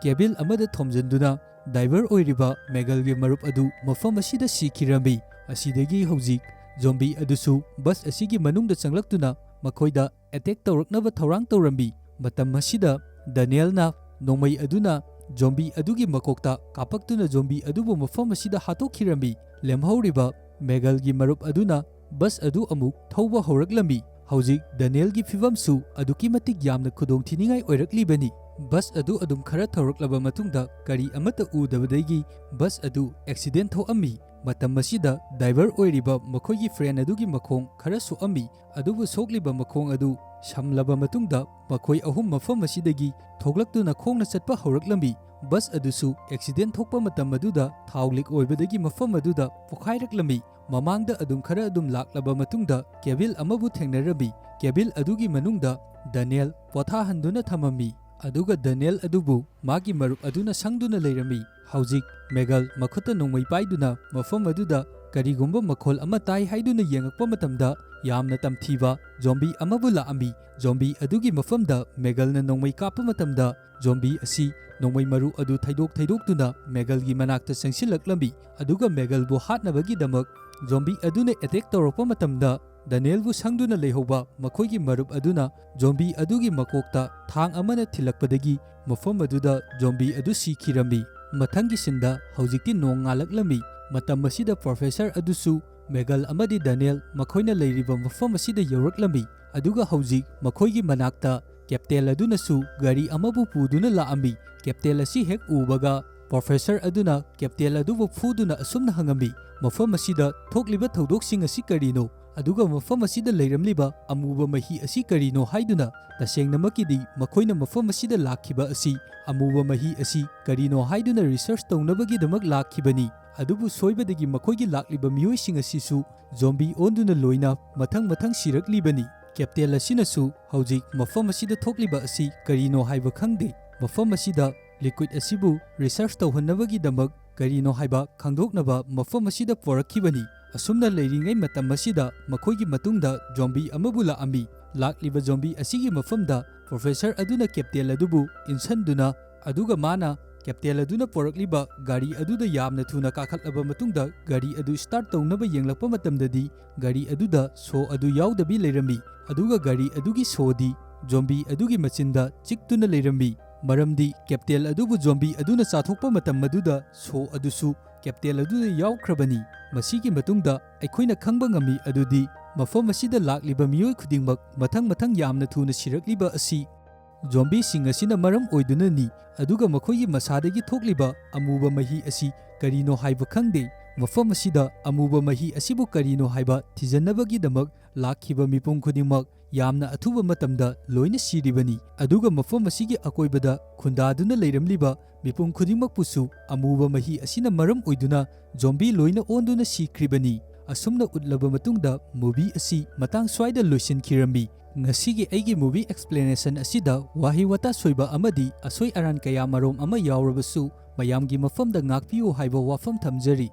ꯀꯦꯕꯤꯟ ꯑꯃꯗ ꯊꯣꯝꯖꯤꯟꯗꯨꯅ ꯗ꯭ꯔꯥꯏꯚꯔ ꯑꯣꯏꯔꯤꯕ ꯃꯦꯒꯜꯒꯤ ꯃꯔꯨꯞ ꯑꯗꯨ ꯃꯐꯝ ꯑꯁꯤꯗ ꯁꯤꯈꯤꯔꯝꯃꯤ꯫ ꯑꯁꯤꯗꯒꯤ ꯍꯧꯖꯤꯛ ꯖꯣꯝꯕꯤ ꯑꯗꯨꯁꯨ ꯕꯁ ꯑꯁꯤꯒꯤ ꯃꯅꯨꯡꯗ ꯆꯪꯂꯛꯇꯨꯅ ꯃꯈꯣꯏꯗ ꯑꯦꯇꯦꯛ ꯇꯧꯔꯛꯅꯕ ꯊꯧꯔꯥꯡ ꯇꯧꯔꯝꯃꯤ꯫ ꯃꯇꯝ ꯑꯁꯤꯗ ꯗꯅꯤꯌꯦꯜꯅ ꯅꯣꯡꯃꯩ ꯑꯗꯨꯅ ꯖꯣꯝꯕꯤ ꯑꯗꯨꯒꯤ ꯃꯀꯣꯛꯇ ꯀꯥꯞꯄꯛꯇꯨꯅ ꯖꯣꯝꯕꯤ ꯑꯗꯨꯕꯨ ꯃꯐꯝ ꯑꯁꯤꯗ ꯍꯥꯠꯇꯣꯛꯈꯤꯔꯝꯃꯤ꯫ ꯂꯦꯝꯍꯧꯔꯤꯕ ꯃꯦꯒꯜꯒꯤ ꯃꯔꯨꯞ ꯑꯗꯨꯅ ꯕꯁ ꯑꯗꯨ ꯑꯃꯨꯛ ꯊꯧꯕ ꯍꯧꯔꯛꯂꯝꯃꯤ꯫ ꯍꯧꯖꯤꯛ ꯗꯦꯅꯤꯌꯦꯜꯒꯤ ꯐꯤꯚꯝꯁꯨ ꯑꯗꯨꯛꯀꯤ ꯃꯇꯤꯛ ꯌꯥꯝꯅ ꯈꯨꯗꯣꯡꯊꯤꯅꯤꯡꯉꯥꯏ ꯑꯣꯏꯔꯛꯂꯤꯕꯅꯤ꯫ ꯕꯁ ꯑꯗꯨ ꯑꯗꯨꯝ ꯈꯔ ꯊꯧꯔꯛꯂꯕ ꯃꯇꯨꯡꯗ ꯀꯔꯤ ꯑꯃꯠꯇ ꯎꯗꯕꯗꯒꯤ ꯕꯁ ꯑꯗꯨ ꯑꯦꯛꯁꯤꯗꯦꯟ ꯊꯣꯛꯑꯝꯃꯤ꯫ ꯃꯇꯝ ꯑꯁꯤꯗ ꯗ꯭ꯔꯥꯏꯚꯔ ꯑꯣꯏꯔꯤꯕ ꯃꯈꯣꯏꯒꯤ ꯐ꯭ꯔꯦꯟ ꯑꯗꯨꯒꯤ ꯃꯈꯣꯡ ꯈꯔ ꯁꯣꯛꯑꯝꯃꯤ, ꯑꯗꯨꯕꯨ ꯁꯣꯛꯂꯤꯕ ꯃꯈꯣꯡ ꯑꯗꯨ ꯁꯝꯂꯕ ꯃꯇꯨꯡꯗ ꯃꯈꯣꯏ ꯑꯍꯨꯝ ꯃꯐꯝ ꯑꯁꯤꯗꯒꯤ ꯊꯣꯛꯂꯛꯇꯨꯅ ꯈꯣꯡꯅ ꯆꯠꯄ ꯍꯧꯔꯛꯂꯝꯃꯤ꯫ ꯕꯁ ꯑꯗꯨꯁꯨ ꯑꯦꯛꯁꯤꯗꯦꯟ ꯊꯣꯛꯄ ꯃꯇꯝ ꯑꯗꯨꯗ ꯊꯥꯎ ꯂꯤꯛ ꯑꯣꯏꯕꯗꯒꯤ ꯃꯐꯝ ꯑꯗꯨꯗ ꯄꯣꯈꯥꯏꯔꯛꯂꯝꯃꯤ꯫ ꯃꯃꯥꯡꯗ ꯑꯗꯨꯝ ꯈꯔ ꯑꯗꯨꯝ ꯂꯥꯛꯂꯕ ꯃꯇꯨꯡꯗ ꯀꯦꯕꯤꯜ ꯑꯃꯕꯨ ꯊꯦꯡꯅꯔꯝꯃꯤ꯫ ꯀꯦꯕꯤꯜ ꯑꯗꯨꯒꯤ ꯃꯅꯨꯡꯗ ꯗꯦꯅꯤꯌꯦꯜ ꯄꯣꯊꯥꯍꯟꯗꯨꯅ ꯊꯝꯃꯝꯃꯤ, ꯑꯗꯨꯒ ꯗꯦꯅꯤꯌꯦꯜ ꯑꯗꯨꯕꯨ ꯃꯥꯒꯤ ꯃꯔꯨꯞ ꯑꯗꯨꯅ ꯁꯪꯗꯨꯅ ꯂꯩꯔꯝꯃꯤ꯫ ꯍꯧꯖꯤꯛ ꯃꯦꯒꯜ ꯃꯈꯨꯠꯇ ꯅꯣꯡꯃꯩ ꯄꯥꯏꯗꯨꯅ ꯃꯐꯝ ꯑꯗꯨꯗ ꯀꯔꯤꯒꯨꯝꯕ ꯃꯈꯣꯜ ꯑꯃ ꯇꯥꯏ ꯍꯥꯏꯗꯨꯅ ꯌꯦꯡꯉꯛꯄ ꯃꯇꯝꯗ ꯌꯥꯝꯅ ꯇꯝꯊꯤꯕ ꯖꯣꯝꯕꯤ ꯑꯃꯕꯨ ꯂꯥꯛꯑꯝꯃꯤ꯫ ꯖꯣꯝꯕꯤ ꯑꯗꯨꯒꯤ ꯃꯐꯝꯗ ꯃꯦꯒꯜꯅ ꯅꯣꯡꯃꯩ ꯀꯥꯞꯄ ꯃꯇꯝꯗ ꯖꯣꯝꯕꯤ ꯑꯁꯤ ꯅꯣꯡꯃꯩ ꯃꯔꯨ ꯑꯗꯨ ꯊꯩꯗꯣꯛ ꯊꯩꯗꯣꯛꯇꯨꯅ ꯃꯦꯒꯜꯒꯤ ꯃꯅꯥꯛꯇ ꯆꯪꯁꯤꯜꯂꯛꯂꯝꯃꯤ, ꯑꯗꯨꯒ ꯃꯦꯒꯜꯕꯨ ꯍꯥꯠꯅꯕꯒꯤꯗꯃꯛ ꯖꯣꯝꯕꯤ ꯑꯗꯨꯅ ꯑꯦꯇꯦꯛ ꯇꯧꯔꯛꯄ ꯃꯇꯝꯗ ꯗꯦꯅꯤꯌꯦꯜꯕꯨ ꯁꯪꯗꯨꯅ ꯂꯩꯍꯧꯕ ꯃꯈꯣꯏꯒꯤ ꯃꯔꯨꯞ ꯑꯗꯨꯅ ꯖꯣꯝꯕꯤ ꯑꯗꯨꯒꯤ ꯃꯀꯣꯛꯇ ꯊꯥꯡ ꯑꯃꯅ ꯊꯤꯜꯂꯛꯄꯗꯒꯤ ꯃꯐꯝ ꯑꯗꯨꯗ ꯖꯣꯝꯕꯤ ꯑꯗꯨ ꯁꯤꯈꯤꯔꯝꯃꯤ꯫ ꯃꯊꯪꯒꯤ ꯁꯤꯟꯗ ꯍꯧꯖꯤꯛꯇꯤ ꯅꯣꯡ ꯉꯥꯜꯂꯛꯂꯝꯃꯤ꯫ ꯃꯇꯝ ꯑꯁꯤꯗ ꯄ꯭ꯔꯣꯐꯦꯁꯔ ꯑꯗꯨꯁꯨ ꯃꯦꯒꯜ ꯑꯃꯗꯤ ꯗꯦꯅꯤꯌꯦꯜ ꯃꯈꯣꯏꯅ ꯂꯩꯔꯤꯕ ꯃꯐꯝ ꯑꯁꯤꯗ ꯌꯧꯔꯛꯂꯝꯃꯤ, ꯑꯗꯨꯒ ꯍꯧꯖꯤꯛ ꯃꯈꯣꯏꯒꯤ ꯃꯅꯥꯛꯇ ꯀꯦꯞꯇꯦꯟ ꯑꯗꯨꯅꯁꯨ ꯒꯥꯔꯤ ꯑꯃꯕꯨ ꯄꯨꯗꯨꯅ ꯂꯥꯛꯑꯝꯃꯤ꯫ ꯀꯦꯞꯇꯦꯟ ꯑꯁꯤ ꯍꯦꯛ ꯎꯕꯒ ꯄ꯭ꯔꯣꯐꯦꯁꯔ ꯑꯗꯨꯅ ꯀꯦꯞꯇꯦꯟ ꯑꯗꯨꯕꯨ ꯐꯨꯗꯨꯅ ꯑꯁꯨꯝꯅ ꯍꯪꯉꯝꯃꯤ, "ꯃꯐꯝ ꯑꯁꯤꯗ ꯊꯣꯛꯂꯤꯕ ꯊꯧꯗꯣꯛꯁꯤꯡ ꯑꯁꯤ ꯀꯔꯤꯅꯣ? ꯑꯗꯨꯒ ꯃꯐꯝ ꯑꯁꯤꯗ ꯂꯩꯔꯝꯂꯤꯕ ꯑꯃꯨꯕ ꯃꯍꯤ ꯑꯁꯤ ꯀꯔꯤꯅꯣ?" ꯍꯥꯏꯗꯨꯅ꯫ ꯇꯁꯦꯡꯅꯃꯛꯀꯤꯗꯤ ꯃꯈꯣꯏꯅ ꯃꯐꯝ ꯑꯁꯤꯗ ꯂꯥꯛꯈꯤꯕ ꯑꯁꯤ ꯑꯃꯨꯕ ꯃꯍꯤ ꯑꯁꯤ ꯀꯔꯤꯅꯣ ꯍꯥꯏꯗꯨꯅ ꯔꯤꯁꯔꯆ ꯇꯧꯅꯕꯒꯤꯗꯃꯛ ꯂꯥꯛꯈꯤꯕꯅꯤ꯫ ꯑꯗꯨꯕꯨ ꯁꯣꯏꯕꯗꯒꯤ ꯃꯈꯣꯏꯒꯤ ꯂꯥꯛꯂꯤꯕ ꯃꯤꯑꯣꯏꯁꯤꯡ ꯑꯁꯤꯁꯨ ꯖꯣꯝꯕꯤ ꯑꯣꯟꯗꯨꯅ ꯂꯣꯏꯅ ꯃꯊꯪ ꯃꯊꯪ ꯁꯤꯔꯛꯂꯤꯕꯅꯤ꯫ ꯀꯦꯞꯇꯦꯟ ꯑꯁꯤꯅꯁꯨ ꯍꯧꯖꯤꯛ ꯃꯐꯝ ꯑꯁꯤꯗ ꯊꯣꯛꯂꯤꯕ ꯑꯁꯤ ꯀꯔꯤꯅꯣ ꯍꯥꯏꯕ ꯈꯪꯗꯦ꯫ ꯃꯐꯝ ꯑꯁꯤꯗ ꯂꯤꯀ꯭ꯋꯤꯗ ꯑꯁꯤꯕꯨ ꯔꯤꯁꯔꯆ ꯇꯧꯍꯟꯅꯕꯒꯤꯗꯃꯛ ꯀꯔꯤꯅꯣ ꯍꯥꯏꯕ ꯈꯪꯗꯣꯛꯅꯕ ꯃꯐꯝ ꯑꯁꯤꯗ ꯄꯣꯔꯛꯈꯤꯕꯅꯤ꯫ ꯑꯁꯨꯝꯅ ꯂꯩꯔꯤꯉꯩ ꯃꯇꯝ ꯑꯁꯤꯗ ꯃꯈꯣꯏꯒꯤ ꯃꯇꯨꯡꯗ ꯖꯣꯝꯕꯤ ꯑꯃꯕꯨ ꯂꯥꯛꯑꯝꯃꯤ꯫ ꯂꯥꯛꯂꯤꯕ ꯖꯣꯝꯕꯤ ꯑꯁꯤꯒꯤ ꯃꯐꯝꯗ ꯄ꯭ꯔꯣꯐꯦꯁꯔ ꯑꯗꯨꯅ ꯀꯦꯞꯇꯦꯟ ꯑꯗꯨꯕꯨ ꯏꯟꯁꯟꯗꯨꯅ, ꯑꯗꯨꯒ ꯃꯥꯅ ꯀꯦꯞꯇꯦꯟ ꯑꯗꯨꯅ ꯄꯣꯔꯛꯂꯤꯕ ꯒꯥꯔꯤ ꯑꯗꯨꯗ ꯌꯥꯝꯅ ꯊꯨꯅ ꯀꯥꯈꯠꯂꯕ ꯃꯇꯨꯡꯗ ꯒꯥꯔꯤ ꯑꯗꯨ ꯁ꯭ꯇꯥꯔꯠ ꯇꯧꯅꯕ ꯌꯦꯡꯂꯛꯄ ꯃꯇꯝꯗꯗꯤ ꯒꯥꯔꯤ ꯑꯗꯨꯗ ꯁꯣ ꯑꯗꯨ ꯌꯥꯎꯗꯕꯤ ꯂꯩꯔꯝꯃꯤ, ꯑꯗꯨꯒ ꯒꯥꯔꯤ ꯑꯗꯨꯒꯤ ꯁꯣꯗꯤ ꯖꯣꯝꯕꯤ ꯑꯗꯨꯒꯤ ꯃꯆꯤꯟꯗ ꯆꯤꯛꯇꯨꯅ ꯂꯩꯔꯝꯃꯤ꯫ ꯃꯔꯝꯗꯤ ꯀꯦꯞꯇꯦꯟ ꯑꯗꯨꯕꯨ ꯖꯣꯝꯕꯤ ꯑꯗꯨꯅ ꯆꯥꯊꯣꯛꯄ ꯃꯇꯝ ꯑꯗꯨꯗ ꯁꯣ ꯑꯗꯨꯁꯨ ꯀꯦꯞꯇꯦꯟ ꯑꯗꯨꯗ ꯌꯥꯎꯈ꯭ꯔꯕꯅꯤ꯫ ꯃꯁꯤꯒꯤ ꯃꯇꯨꯡꯗ ꯑꯩꯈꯣꯏꯅ ꯈꯪꯕ ꯉꯝꯃꯤ ꯑꯗꯨꯗꯤ ꯃꯐꯝ ꯑꯁꯤꯗ ꯂꯥꯛꯂꯤꯕ ꯃꯤꯑꯣꯏ ꯈꯨꯗꯤꯡꯃꯛ ꯃꯊꯪ ꯃꯊꯪ ꯌꯥꯝꯅ ꯊꯨꯅ ꯁꯤꯔꯛꯂꯤꯕ ꯑꯁꯤ ꯖꯣꯝꯕꯤꯁꯤꯡ ꯑꯁꯤꯅ ꯃꯔꯝ ꯑꯣꯏꯗꯨꯅꯅꯤ꯫ ꯑꯗꯨꯒ ꯃꯈꯣꯏꯒꯤ ꯃꯁꯥꯗꯒꯤ ꯊꯣꯛꯂꯤꯕ ꯑꯃꯨꯕ ꯃꯍꯤ ꯑꯁꯤ ꯀꯔꯤꯅꯣ ꯍꯥꯏꯕ ꯈꯪꯗꯦ꯫ ꯃꯐꯝ ꯑꯁꯤꯗ ꯑꯃꯨꯕ ꯃꯍꯤ ꯑꯁꯤꯕꯨ ꯀꯔꯤꯅꯣ ꯍꯥꯏꯕ ꯊꯤꯖꯤꯟꯅꯕꯒꯤꯗꯃꯛ ꯂꯥꯛꯈꯤꯕ ꯃꯤꯄꯨꯝ ꯈꯨꯗꯤꯡꯃꯛ ꯌꯥꯝꯅ ꯑꯊꯨꯕ ꯃꯇꯝꯗ ꯂꯣꯏꯅ ꯁꯤꯔꯤꯕꯅꯤ꯫ ꯑꯗꯨꯒ ꯃꯐꯝ ꯑꯁꯤꯒꯤ ꯑꯀꯣꯏꯕꯗ ꯈꯨꯟꯗꯥꯗꯨꯅ ꯂꯩꯔꯝꯂꯤꯕ ꯃꯤꯄꯨꯝ ꯈꯨꯗꯤꯡꯃꯛꯄꯨꯁꯨ ꯑꯃꯨꯕ ꯃꯍꯤ ꯑꯁꯤꯅ ꯃꯔꯝ ꯑꯣꯏꯗꯨꯅ ꯖꯣꯝꯕꯤ ꯂꯣꯏꯅ ꯑꯣꯟꯗꯨꯅ ꯁꯤꯈ꯭ꯔꯤꯕꯅꯤ꯫ ꯑꯁꯨꯝꯅ ꯎꯠꯂꯕ ꯃꯇꯨꯡꯗ movie ꯑꯁꯤ ꯃꯇꯥꯡ ꯁ꯭ꯋꯥꯏꯗ ꯂꯣꯏꯁꯤꯟꯈꯤꯔꯝꯃꯤ꯫ ꯉꯁꯤꯒꯤ ꯑꯩꯒꯤ movie explanation ꯑꯁꯤꯗ ꯋꯥꯍꯩ ꯋꯥꯇꯥ ꯁꯣꯏꯕ ꯑꯃꯗꯤ ꯑꯁꯣꯏ ꯑꯔꯥꯟ ꯀꯌꯥ ꯃꯔꯣꯝ ꯑꯃ ꯌꯥꯎꯔꯕꯁꯨ ꯃꯌꯥꯝꯒꯤ ꯃꯐꯝꯗ ꯉꯥꯛꯄꯤꯌꯨ ꯍꯥꯏꯕ ꯋꯥꯐꯝ ꯊꯝꯖꯔꯤ꯫